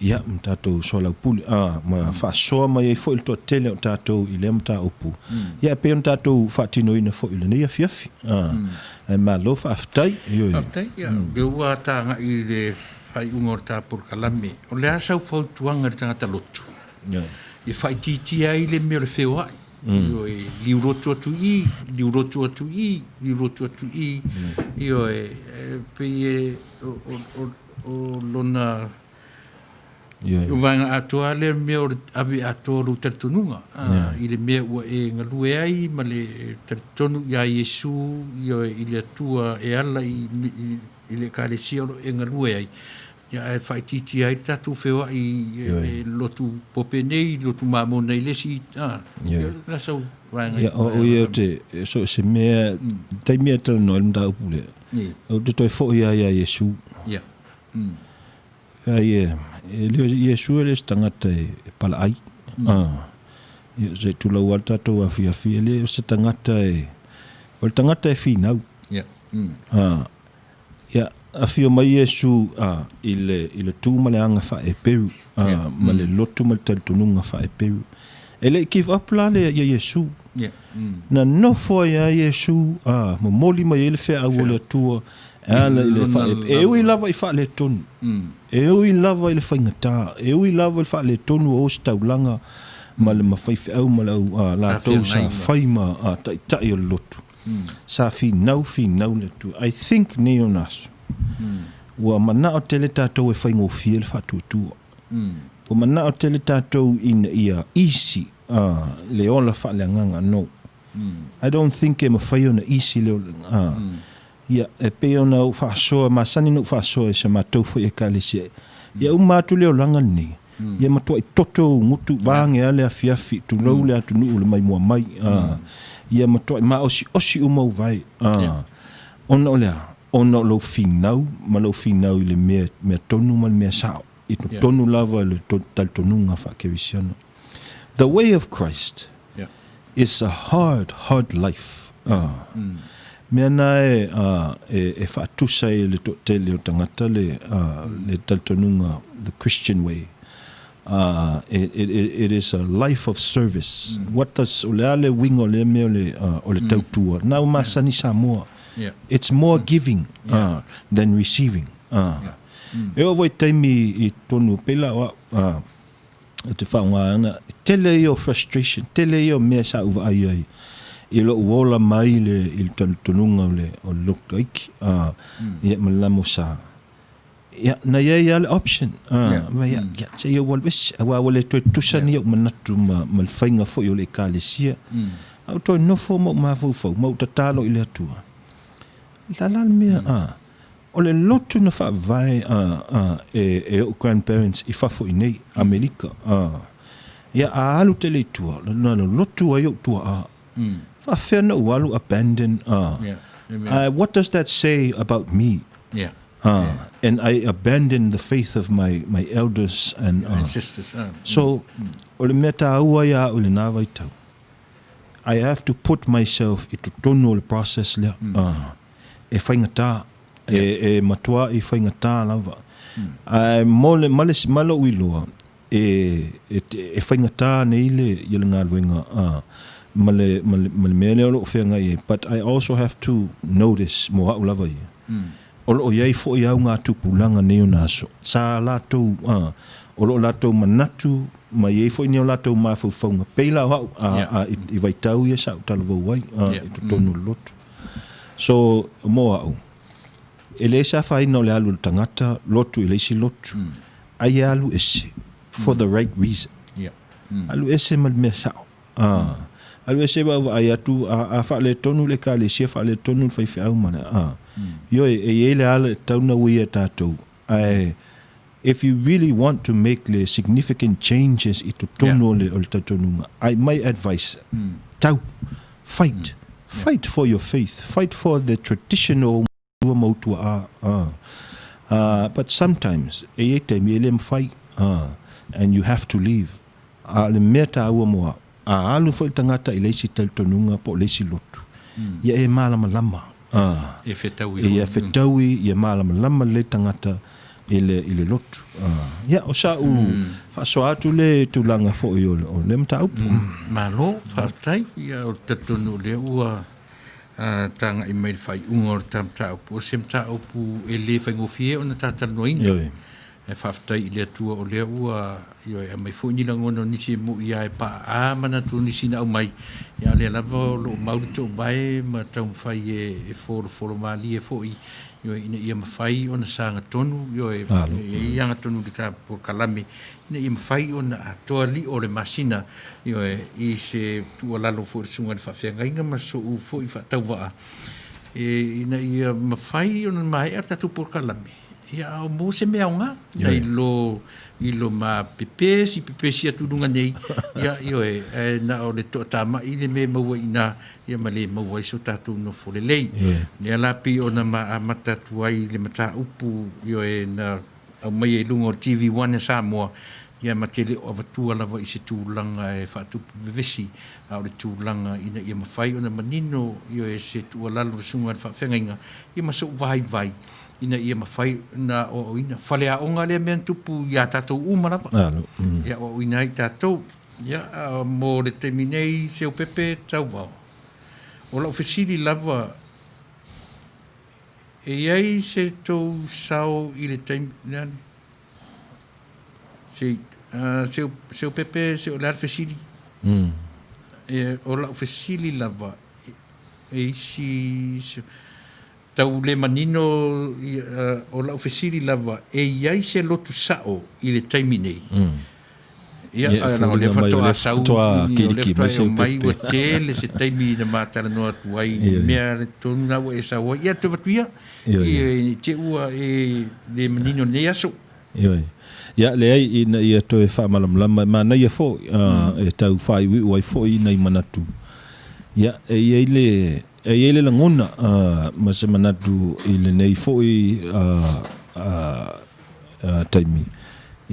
Ia, ma tatou soalaupule, a, ma faasoa mai ai foi le toatele o tatou i lea mataupu. Ia, e pei ona tatou faatinoina foi i lenei afiafi. A, ae malo faafetai. Ioe. Faafetai, ia, o lea ua tagai i le faaiuga o le ta polokalame. O le a sau fautuaga i le tagata lotu? Ia faaitiitia ai le mea o le feoai. Ioe, liulotu atu i i, liulotu atu i i, liulotu atu i i. Ioe, e pei e, o, o, o, o lona Ioe. vaega atoa lea mea o le ave atoa o lou talitonuga i le mea ua e galue ai ma le talitonu iā Iesu, ioe, i le Atua e ala i, i, i le Ekalesia o lo o e galue ai. Ia, ae faaitiitia ai le tatou feoai e lotu pope nei, lotu mamo nei le isi, a, la sau vaega. Ia, o ia o te, so se mea, taimi e talanoa ai le mataupu lea, ou te toe foi lava ia Iesu. Ia. Ai e, e le o Iesu e le o se tagata e palaai. Ia, se i tulou lava le tatou afiafi, e le o se tagata e, o le tagata e finau. Ia. Ia, afio mai Iesu a, i le, i le tu ma le aga faa-Eperu, a, yeah. ma le lotu ma le talitonuga faa-Eperu. E le i give up la le ia Iesu. Yeah. Na nofo ai a Iesu, a, momoli mai ai le feau o le Atua, e ala i le faa E ui lava i faaletonu. E ui lava i le faigata, e ui lava i le faaletonu o ositaulaga, ma le ma faifeau ma le au a latou sa fai ma a taitai o le lotu sa finau finau le Atua. I think nei ona aso ua manao tele tatou e faigofie le faatuatua. Ua manao tele tatou ina ia easy a le ola faaleagaga no. I don't think e mafai ona easy le ola a Ia, e pei ona ou faasoa, masani ona ou faasoa i sa matou foi Ekalesia, ia uma atu le olaga lenei, ia matuai toto ou gutu, vaage lava le afiafi, tulou le atunuu i le maimoa mai, a, ia matuai maosiosi uma ou vae, a, ona o le a? Ona o lou finau ma lou finau i le mea, mea tonu ma le mea sao, i totonu lava i le talitonuga faakerisiano. The way of Christ is a hard, hard life. Ah. Mea na e, ah, e, e faatusa ai le toatele o tagata le, ah, le talitonuga, the Christian way. Ah, it, it, it is a life of service. What does, o le a le uiga o lea mea o le, ah, o le tautua. Na ua masani Samoa. It's more giving ah, than receiving. Ah. E oo foi i taimi i totonu, pei la o au, ah, o te faaaoga ana, tele ia o frustration, tele ia o mea sa ou vaai ai i lou ola mai le, i le talitonuga o le, o le lotu laiti, a, ia ma le lamosa. Ia, na i ai lava le option, a, yeah. ma ia, ia, se i ou alu ese, aua ua le toe tusa ni ou manatu ma, ma le faiga foi o le ekalesia. A ou toe nofo ma ou mafaufau, ma ou tatalo i le Atua. La la le mea, a, O le lotu na faavae a, a, e, e oʻu grandparents i fafo i nei, Amelika. A, ia, a alu tele i tua, na lotu ai oʻu tuaʻa. Faafefea na ou alu abandon, a, Yeah. Amen. what does that say about me? Yeah. A, and I abandon the faith of my, my elders and, a, Ancestors. So, o le mea tāua iā au i lenā vaitau, I have to put myself i totonu o le process lea. A, e faigata, e, e matua i faigata lava. Ae mo le, ma le, ma lou iloa, e, e, e faigata nei le, ia le galuega, a, ma le, ma le, ma le mea lea o lo o feagai ai. But I also have to notice, mo au lava ia, o lo o i ai foi au ngā tupulaga nei o nā aso, sa latou, a, o lo o latou manatu, ma i ai foi ni o latou mafaufauga, pei la o au, a, a, i, i vaitau ia sa ou talavou ai, a, i totonu o le lotu. So, mo au, e leai se afaina o le alu o le tagata lotu i le isi lotu, ai e alu ese for the right reason. Alu ese ma le mea sao. Ah. Alu ese vaavaai atu, a, a faaletonu le ekalesia, faaletonu le faifeau ma le, ah. Ioe, e i ai le ala e tatau ona uia e tatou, ae if you really want to make le significant changes i totonu o le, o le talitonuga, I, my advice, tau, fight, fight for your faith, fight for the tradition o matua ma ou tuaa, ah. Ah, but sometimes, e i ai taimi e le mafai, ah, and you have to leave. A o le mea taua mo au, a alu foi le tagata i le isi talitonuga po o le isi lotu, ia e malamalama, a, E fetaui loa. ia fetaui, ia malamalama lelei tagata i le, i le lotu. A, ia, o sa'u faasoa atu lea i tulaga foi o le, o lea mataupu. Malo, faafetai. Ia, o le talitonu o lea ua tagai mai i le faaiuga o le ta mataupu, o se mataupu e le faigofie ona ta talanoaina. Ioe. Ae faafetai i le Atua o lea ua, ioe, aumai foi ni lagona o nisi e mo'i lava e paaa manatu o nisi na aumai, ia a o lea lava o lo o mau le toovae ma taumafai e, e folofolo malie foi, ioe, ina ia mafai ona sagatonu, ioe, e i ai agatonu i le ta polokalame, ina ia mafai ona atoa lio o le masina, ioe, i se tuualalo foi i le susuga i le faafeagaiga ma so'u foi faatauvaa, e, ina ia mafai ona maea le tatou polokalame. Ia, a o mo se mea aoga, nai lo, i lo ma pepesi, pepesi atu i luga nei, ia, ioe, ae na o le toatamai le mea e maua i ina, ia ma le maua ai so tatou nofo lelei. Lea la pei ona ma amata atu ai le mataupu, ioe, na aumaia i luga o le TV1 a Samoa, ia ma te le o avatua lava i se tulaga e faatupu vevesi, a o le tulaga ina ia mafai ona manino, ioe, se tuualalo i le susuga i le faafeagaiga, ia ma so'u vaivai, ina ia mafai ona aoaoina. Faleaoga lea mea na tupu iā tatou uma lava. Alo. Mm. E aoaoina ai tatou. Ia, mo le taimi nei, Seupepe Tauvao, o lau fesili lava, e i ai se tou sao i le taimi, le a le? Se i, Seu Pepe, se o le a le fesili? O lau fesili lava, e isi, tau le manino, o lau fesili lava, e i ai se lotu sa'o i le taimi nei? Ia, Ia, e leaga o lea foliga mai o faatoa lea sau, faatoa o lea kiliki mai faatoa e seu omai pepe. ua tele se taimi na ma talanoa atu ai i le Ioe. mea le tonu na ua e sau ai. Ia, toe avatu ia, Ioe. i ne i te i ua e le manino i lenei aso. Ioe. Ia, leai, ina ia toe faamalamalama, e manaia foi, e tau faaiuiu ai foi nai manatu. Ia, e i ai le, e i ai le lagona, ma se manatu i lenei foi, taimi.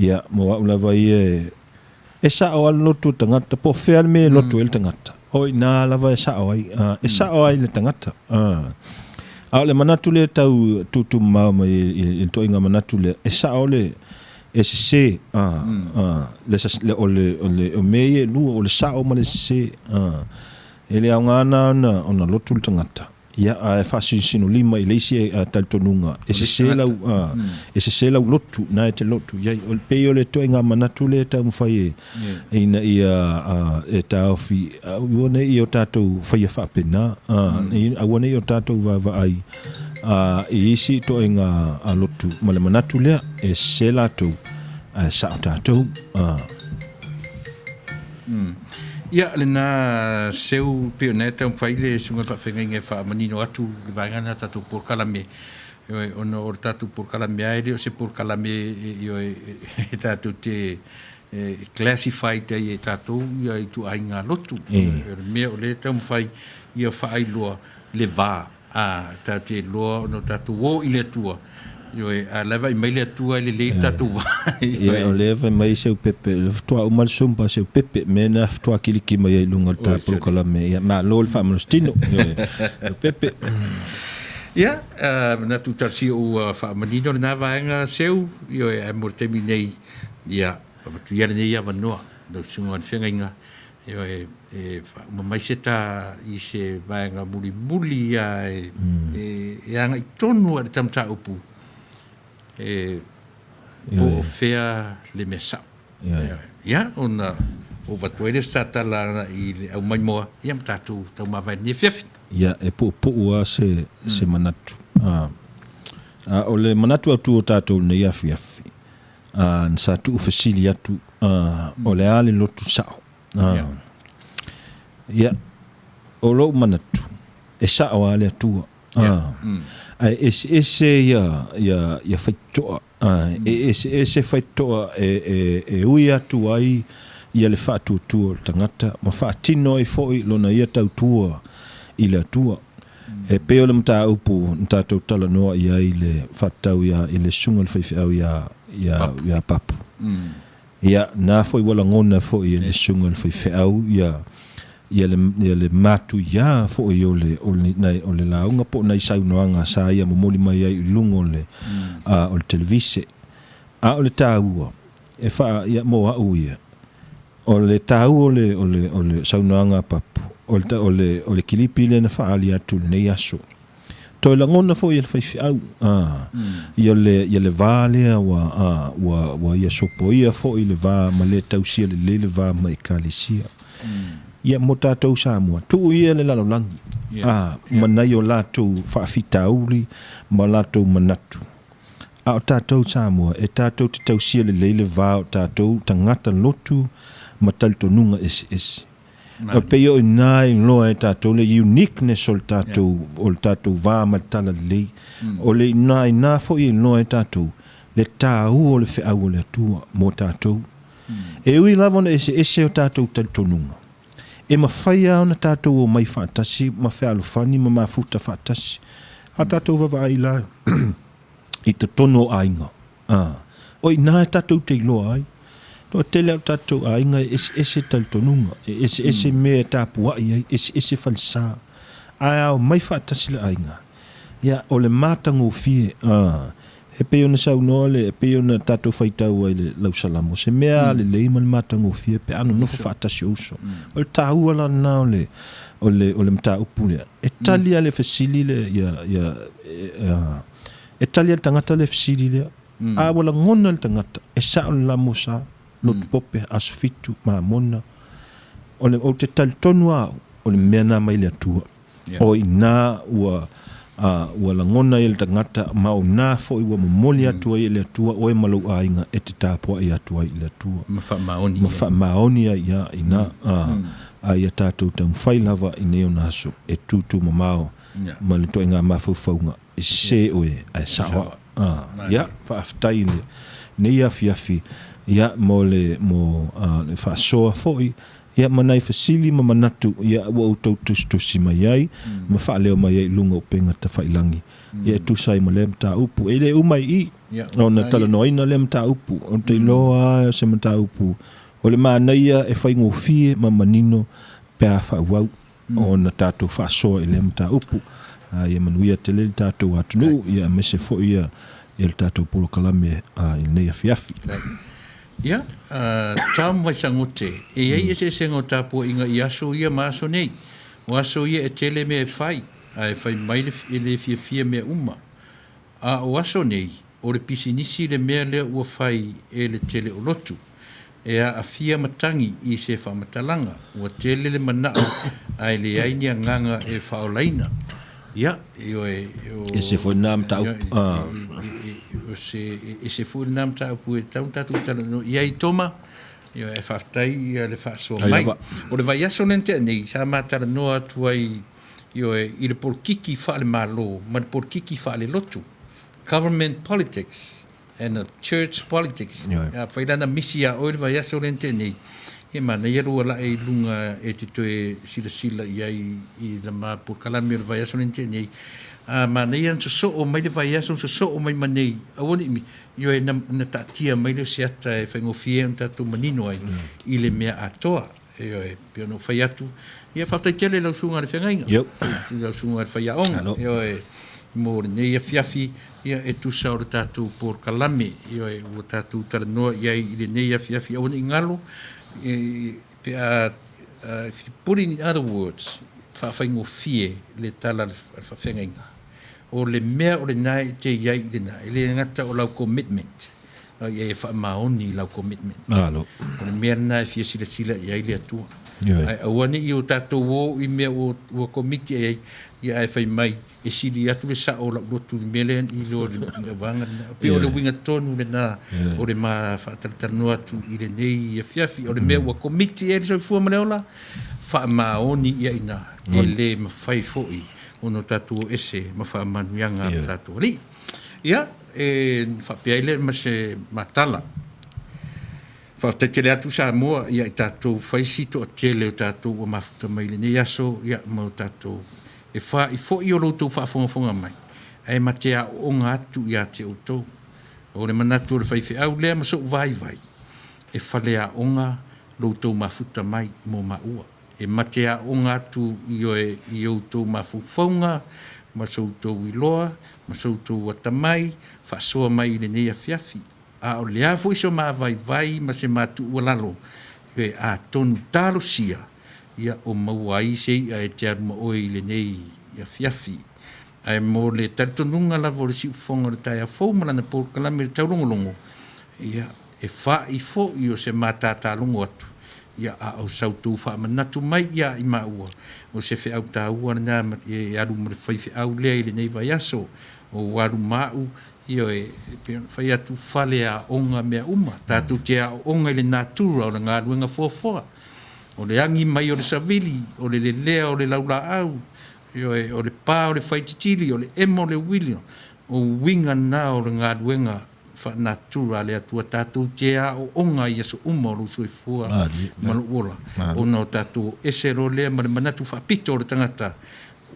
Ia, mo au lava ia e, e sao lava le lotu o le tagata, po o fea le mea e lotu ai le tagata, o i ina lava e sao ai, e sao ai le tagata. A o le manatu lea e tau tuutumamao mai i le ituaiga manatu lea, e sao le, e sese, le, o le, o le, o mea ia e lua, o le sao ma le sese. E le aoga lena ona lotu le tagata. Ia, ae faasinosinolima i le isi talitonuga, e sese lau, e sese lau lotu, na e te lotu i ai. O le pei o le ituaiga manatu lea e taumafai e, ina ia e taofi, aua ne i o tatou faia faapena, aua ne i o tatou vaavaai i isi ituaiga lotu ma le manatu lea, e sese latou, ae sao tatou. Ia, lena seu pei ona e taumafai le susuga i le faafeagaiga e faamanino atu le vaega lena o le tatou polokalame, ioe, ona o le tatou polokalame lava e le o se polokalame ioe, e tatou te classify ai e tatou ia ituaiga lotu. O le mea o lea e taumafai ia faailoa le va A tatou te iloa ona o tatou o i le Atua, ioe, a la e vaai mai le Atua e lelei le tatou va. Ia, o lea e fai mai seu pepe, o lea faatoa uma le sumba seu pepe, mea na faatoa kiliki mai ai i luga o le ta polokalame. Ia, malo le faamalositino, ioe, seu pepe. Ia, manatu talosia ua faamanino lena vaega seu, ioe, ae mo le taimi nei, ia, avatu ia lenei avanoa, lau Susuga i le Feagaiga, Ioe, e faauma mai se ta i se vaega mulimuli ia e, mm. e, e agai tonu a le tamataupu e po o fea le mea sao. Ia, ona o vatu ai le se tatala i le au maimoa, ia ma tatou taumavae lenei afiafi. Ia, e puupuu lava se, mm. se manatu. Ah. Ah, o le manatu autu o tatou lenei afiafi, ah, na sa tuufesili atu, ah, o le a le lotu sao. Ah. Ia, o lou manatu, e sao lava le Atua. Ah. Ae eseese ia, ia, ia faitotoa. Ah, e eseese faitotoa e, e, e ui atu ai ia le faatuatua o le tagata ma faatino ai foi lona ia tautua i le Atua. E pei o le mataupu na tatou talanoa i ai i le faatatau ia i le susuga i le faifeau ia ia ia Papu. Ia, na foi ua lagona foi e le susuga i le faifeau ia ia le ia le matuia foi o le o le nai o le lauga po o nai saunoaga sa ia momoli mai ai i luga o le a o le televise. A o le taua e faa ia mo au ia, O le taua o le, o le, o le saunoaga a Papu, o le, o le, o le kilipi lea na faaali atu i lenei aso. Toe lagona foi e le faifeau, a, ia le, ia le va lea ua, a, ua, ua ia sopoia foi le va ma le tausia lelei le va ma Ekalesia. Ia, mo tatou Samoa, tuu ia le lalolagi, a, ma nai o latou faafitauli ma latou manatu. A o tatou Samoa, e tatou te tausia lelei le va o tatou tagata lotu ma talitonuga eseese. E pei o i ina e iloa e tatou le uniqueness o le tatou, o le tatou va ma le talalelei. O le ina, ina foi e iloa e tatou le taua o le feau o le Atua mo tatou. E ui lava ona eseese o tatou talitonuga, e mafai lava ona tatou omai faatasi ma fealofani ma mafuta faatasi. A tatou vaavaai la i totonu o aiga. Ā, o i ina e tatou te iloa ai. Toatele o tatou aiga e eseese talitonuga, e eseese mea e tapuai ai, eseese falesa. Ae a omai faatasi le aiga, ia, o le matagofie, ā, e pei ona saunoa le, e pei ona tatou faitau ai i le Lausalamo, se mea lelei ma le matagofie pe a nonofo faatasi o uso. O le taua la lena o le, o le, o le mataupu lea. E tali lava le fesili lea, ia, ia, e tali lava le tagata le fesili lea. A ua lagona le tagata, e sao le lamosa. Lotupope, Aso Fitu, Mamona. O le, ou te talitonu lava au, o le mea lena mai le Atua. O i ina ua, a, ua lagona ai e le tagata, ma o ina foi ua momoli atu ai e le Atua oe ma lou aiga e te tapuai atu ai i le Atua. Ma faamaoni Ma faamaoni ai ia ina, a, a ia tatou taumafai lava i nei ona aso e tūtūmamao ma le ituaiga mafaufauga e sese oe ae sao au. A, ia, faafetai i lenei afiafi, ia, mo le, mo, a, le faasoa foi, ia, ma nai fesili ma manatu, ia, ua outou tusitusi mai ai, ma faaleo mai ai i luga o upega tafailangi, ia, e tusa ai ma lea mataupu. E le uma i i, ona talanoaina lea mataupu, ou te iloa lava o se mataupu o le manaia e faigofie ma manino pe a faaauau. ona tatou faasoa i lea mataupu. Ia manuia tele le tatou atunuu, ia aemaise foi ia le tatou polokalame i lenei afiafi. Ia, Tom Vaisagote, e i ai eseesega o tapuaiga i aso ia ma aso nei. O aso ia e tele mea e fai, ae fai mai le e le fiafia mea uma. A o aso nei, o le pisinisi le mea lea ua fai e le tele o lotu. E aafia matagi i se faamatalaga, ua tele le manao ae leai ni agaga e faaolaina. Ia, ioe, o... Ese foi lena mataupu. O se, ese foi lena mataupu e tatau ona tatou talanoa i ai, Toma. Ioe, ae faafetai ia le faasoa mai. O le vaiaso lea na tea nei, sa ma talanoa atu ai Ioe, i le polokiki faale-Malo ma le polokiki faale-lotu, government politics and a church politics. Ioe. A fai lana misi iā oe le vaiaso lea na tea nei, e manaia lou alae i luga e te toe silasila i ai i la ma polokalame o le vaiaso lea na tea nei. A manaia na sosoo mai le vaiaso, sosoo mai ma nei, aua ne i, ioe, na, na taatia mai lea o se ata e faigofie ai ona tatou manino ai i le mea atoa. Ioe, pei ona ou fai atu, ia faafetai tele i lau susuga i le feagaiga, i lau susuga i le faiaoga, ioe, mo lenei afiafi, ia e tusa o le tatou polokalame, ioe, ua tatou talanoa i ai i lenei afiafi, aua ne i galo, e, pe a, uh, if you put in other words, faafaigofie le tala a le faafeagaiga. O le mea o lena e te i ai i lena, e le gata o lau commitment, A ia e faamaoni i lau commitment. Malo. O le mea lena e fia silasila i ai le Atua. Ioe. Ae aua ne i o tatou o i mea ua, ua komiti i ai, ia ae fai mai, e sili atu le sao o lau lotu i le mea lea i lo le, le vaega lena. E pei o le uiga tonu lena o le ma faatalatalanoa atu i lenei afiafi. O le mea ua komiti i ai le soifua ma le ola, faamaoni ia i ina. E le mafai foi ona o tatou o ese ma faamanuiaga a lo tatou Alii. Ia, e faapea ai lea ma se matala. Faafetai tele atu Samoa ia i tatou fai si toatele o tatou ua mafuta mai i lenei aso, ia ma o tatou e fa'i foi o lo outou faafogafoga mai, ae ma te aooga atu ia te outou. O le manatu o le faifeau lea ma so'u vaivai, e faleaoga lo outou mafuta mai mo maua. E mate aoga atu ioe i outou mafaufauga ma so outou iloa ma so outou atamai faasoa mai i lenei afiafi. A o le a foi so ma vaivai ma se ma tuualalo, ioe, atonu talosia ia o maua ai se i'a e te alu ma oe i lenei afiafi. Ae mo le talitonuga lava o le siufofoga o le taeao fou ma lana polokalame le taulogologo, ia, e fa'i foi o se matatalogo atu, ia, a o sau tou faamanatu mai ia i maua, o se feau taua lena e alu ma le faifeau lea i lenei vaiaso, o alu ma au, ioe, e pei ona fai atu, faleaoga mea uma, tatou te aooga i le natura o le galuega foafoa, o le agi mai o le savili, o le lelea o le laulaau, ioe, o le pa o le faititili, o le emo o le uili, o uiga na o le galuega faanatura a le Atua tatou te aooga i aso uma o lou soifua ma lou ola, ona o tatou ese loa lea ma le manatu faapito o le tagata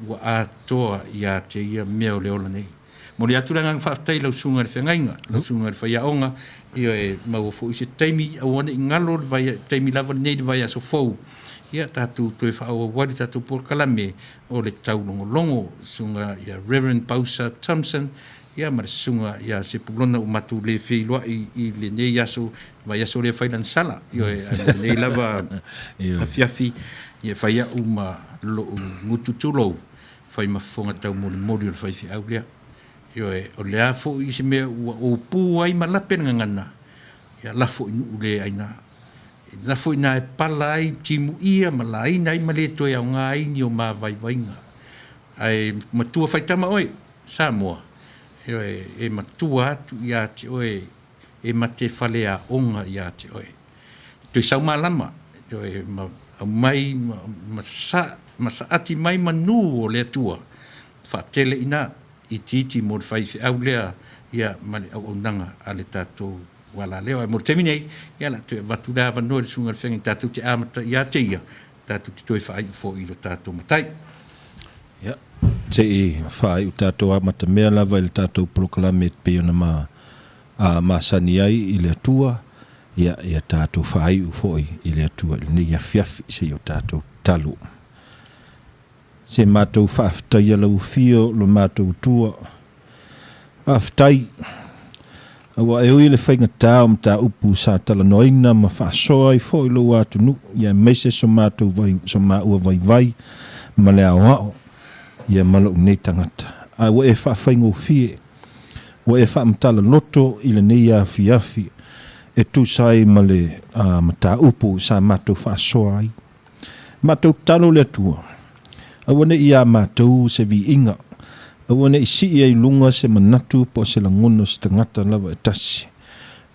ua atoa ia te ia mea o le ola nei. Momoli atu le agaga faafetai i lau susuga i le feagaiga, lau susuga i le faiaoga, ia e maua foi se taimi, aua ne i galo le vai, taimi lava lenei i le vaiaso fou, ia tatou toe faaauau ai le tatou polokalame o le taulogologo, susuga ia Reverend Pausa Thompson, ia ma le susuga ia Sepulona ua matou le feiloai i lenei aso, vaiaso lea fai lana sala, ioe, ae mo lenei lava afiafi, ia fai au ma lou gutu tulou, fai ma fofoga taumolimoli o le faifeau lea. Ioe, o le a foi se mea ua ou pu ai ma lape le gagana, Ia lafo i nuu le aina. E lafo i ina e pala ai timuia ma laina ai ma le toe aoga ai ni o ma vaivaiga. Ae matua faitama oe, Samoa, ioe, e matua atu ia te oe, e mate faleaoga ia te oe. Toe saumalama, ioe, ma aumai ma, ma, sa, ma saati mai manu o le Atua, faatele ina itiiti mo le faifeau lea ia ma le auaunaga a le tatou ualaleo. Ae mo le taimi nei, ia la toe avatu le avanoa i le susuga i le feagaiga tatou te amata ia te ia, tatou te toe faaiu foi i lo tatou matai. Ia, se i faaiu tatou amatamea lava i le tatou polokalame e pei ona ma a masani ai i le Atua, ia, ia tatou faaiu foi i le Atua i lenei afiafi se i o tatou tatalo. Se matou faafetaia lau afio lo matou Atua. Faafetai, aua e ui i le faigata o mataupu sa talanoaina ma faasoa ai foi lou atunuu, ia aemaise so matou vai, so maua vaivai ma le aoao, ia ma lou nei tagata. Ae ua e faafaigofie, ua e faamatala loto i lenei afiafi e tusa ai ma le mataupu sa matou faasoa ai. Matou tatalo le Atua, aua ne i iā matou se viiga, aua ne i sii ai i luga se manatu po o se lagona o se tagata lava e tasi.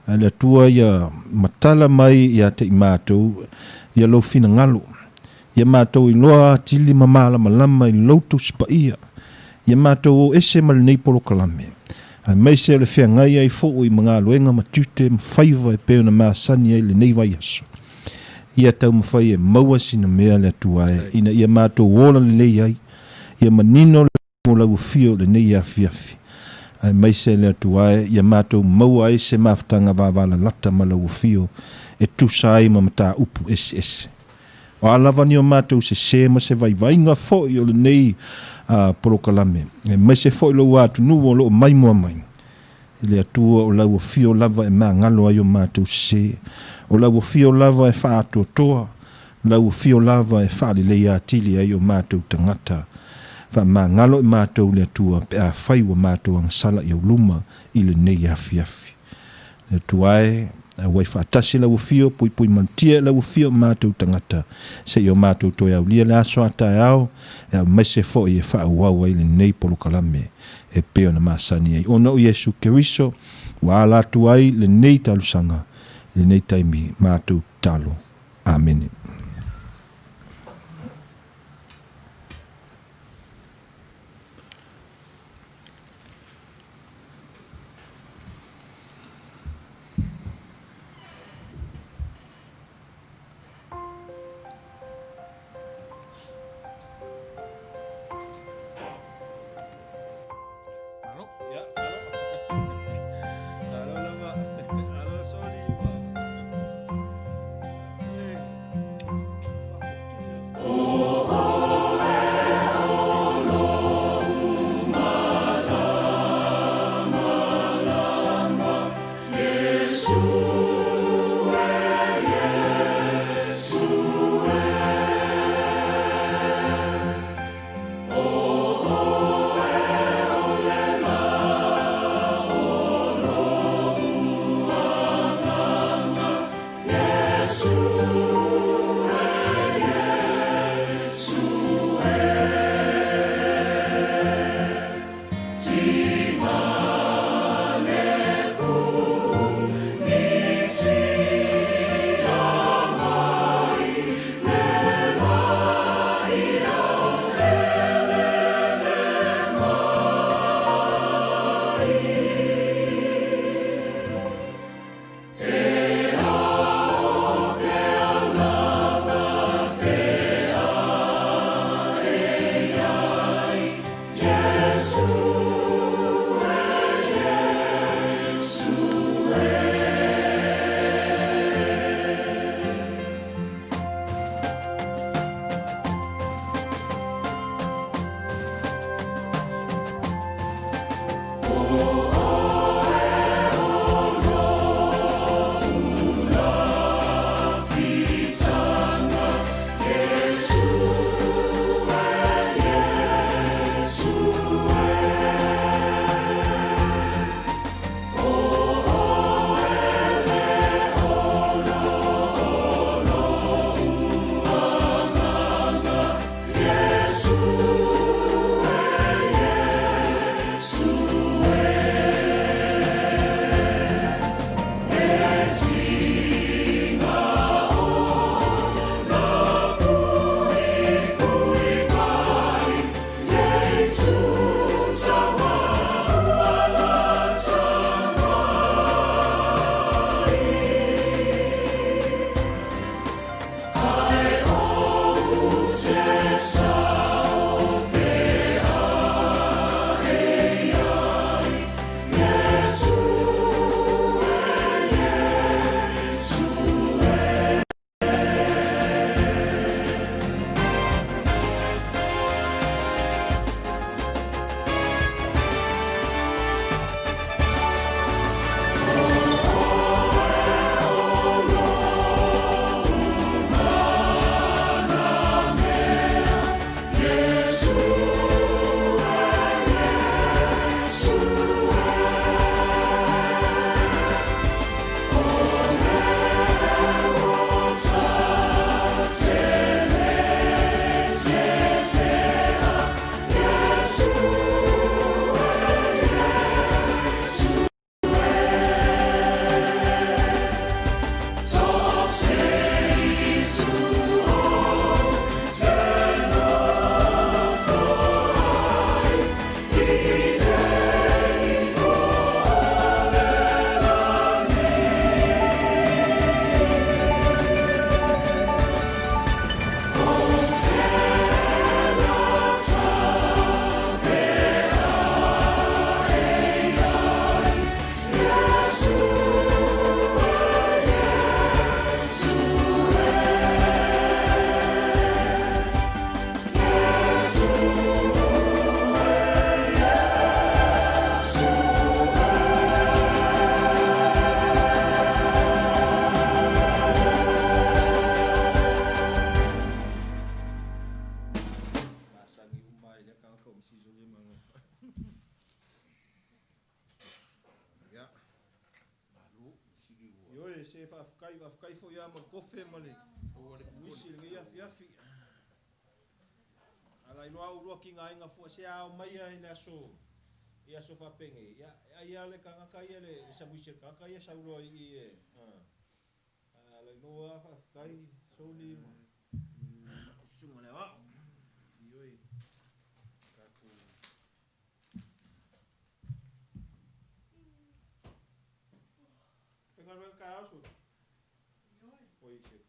Ae le Atua ia matala mai ia te i matou ia lou finagalo, ia matou iloa atili ma malamalama i lou Tusi Paia, ia matou o ese ma lenei polokalame, aemaise o le feagai ai foi ma galuega ma tiute ma faiva e pei ona masani ai lenei vaiaso. Ia taumafai e maua sina mea le Atua e, ina ia matou ola lelei ai, ia manino le o lau afio i lenei afiafi, aemaise le Atua e, ia matou maua ai se mafutaga vavalalata ma lau afio e tusa ai ma mataupu eseese. O a lava ni o matou sese ma se vaivaiga foi o lenei polokalame, aemaise foi lou atunuu o lo o maimoa mai, I le Atua o lau afio lava e magalo ai o matou sese, o lau afio lava e faaatoatoa, lau afio lava e faaleleia atili ai o matou tagata. Faamagalo i matou le Atua pe afai ua matou agasala i ou luma i lenei afiafi. Le Atua e, auai faatasi lau afio, puipui malutia i lau afio o matou tagata, se i o matou toe aulia le aso a taeao, e aemaise foi e faaauau ai lenei polokalame e pei ona masani ai. Ona o Iesu Keriso ua ala atu ai lenei talosaga i lenei taimi matou tatalo. Amene. Se faafetai, faafetai foi lava mo le kofe ma le uisi i lenei afiafi. A lailoa ulua tigaina fua se ao mai ia i le aso i aso faapenei, ia, e ai lava le tagata ia le samuisi a le tagata ia sau loa i i e, a lailoa lava faafetai Soni ma susuga i le aoao. Ioe, tatou faigaluega taeao Soni. Oi se.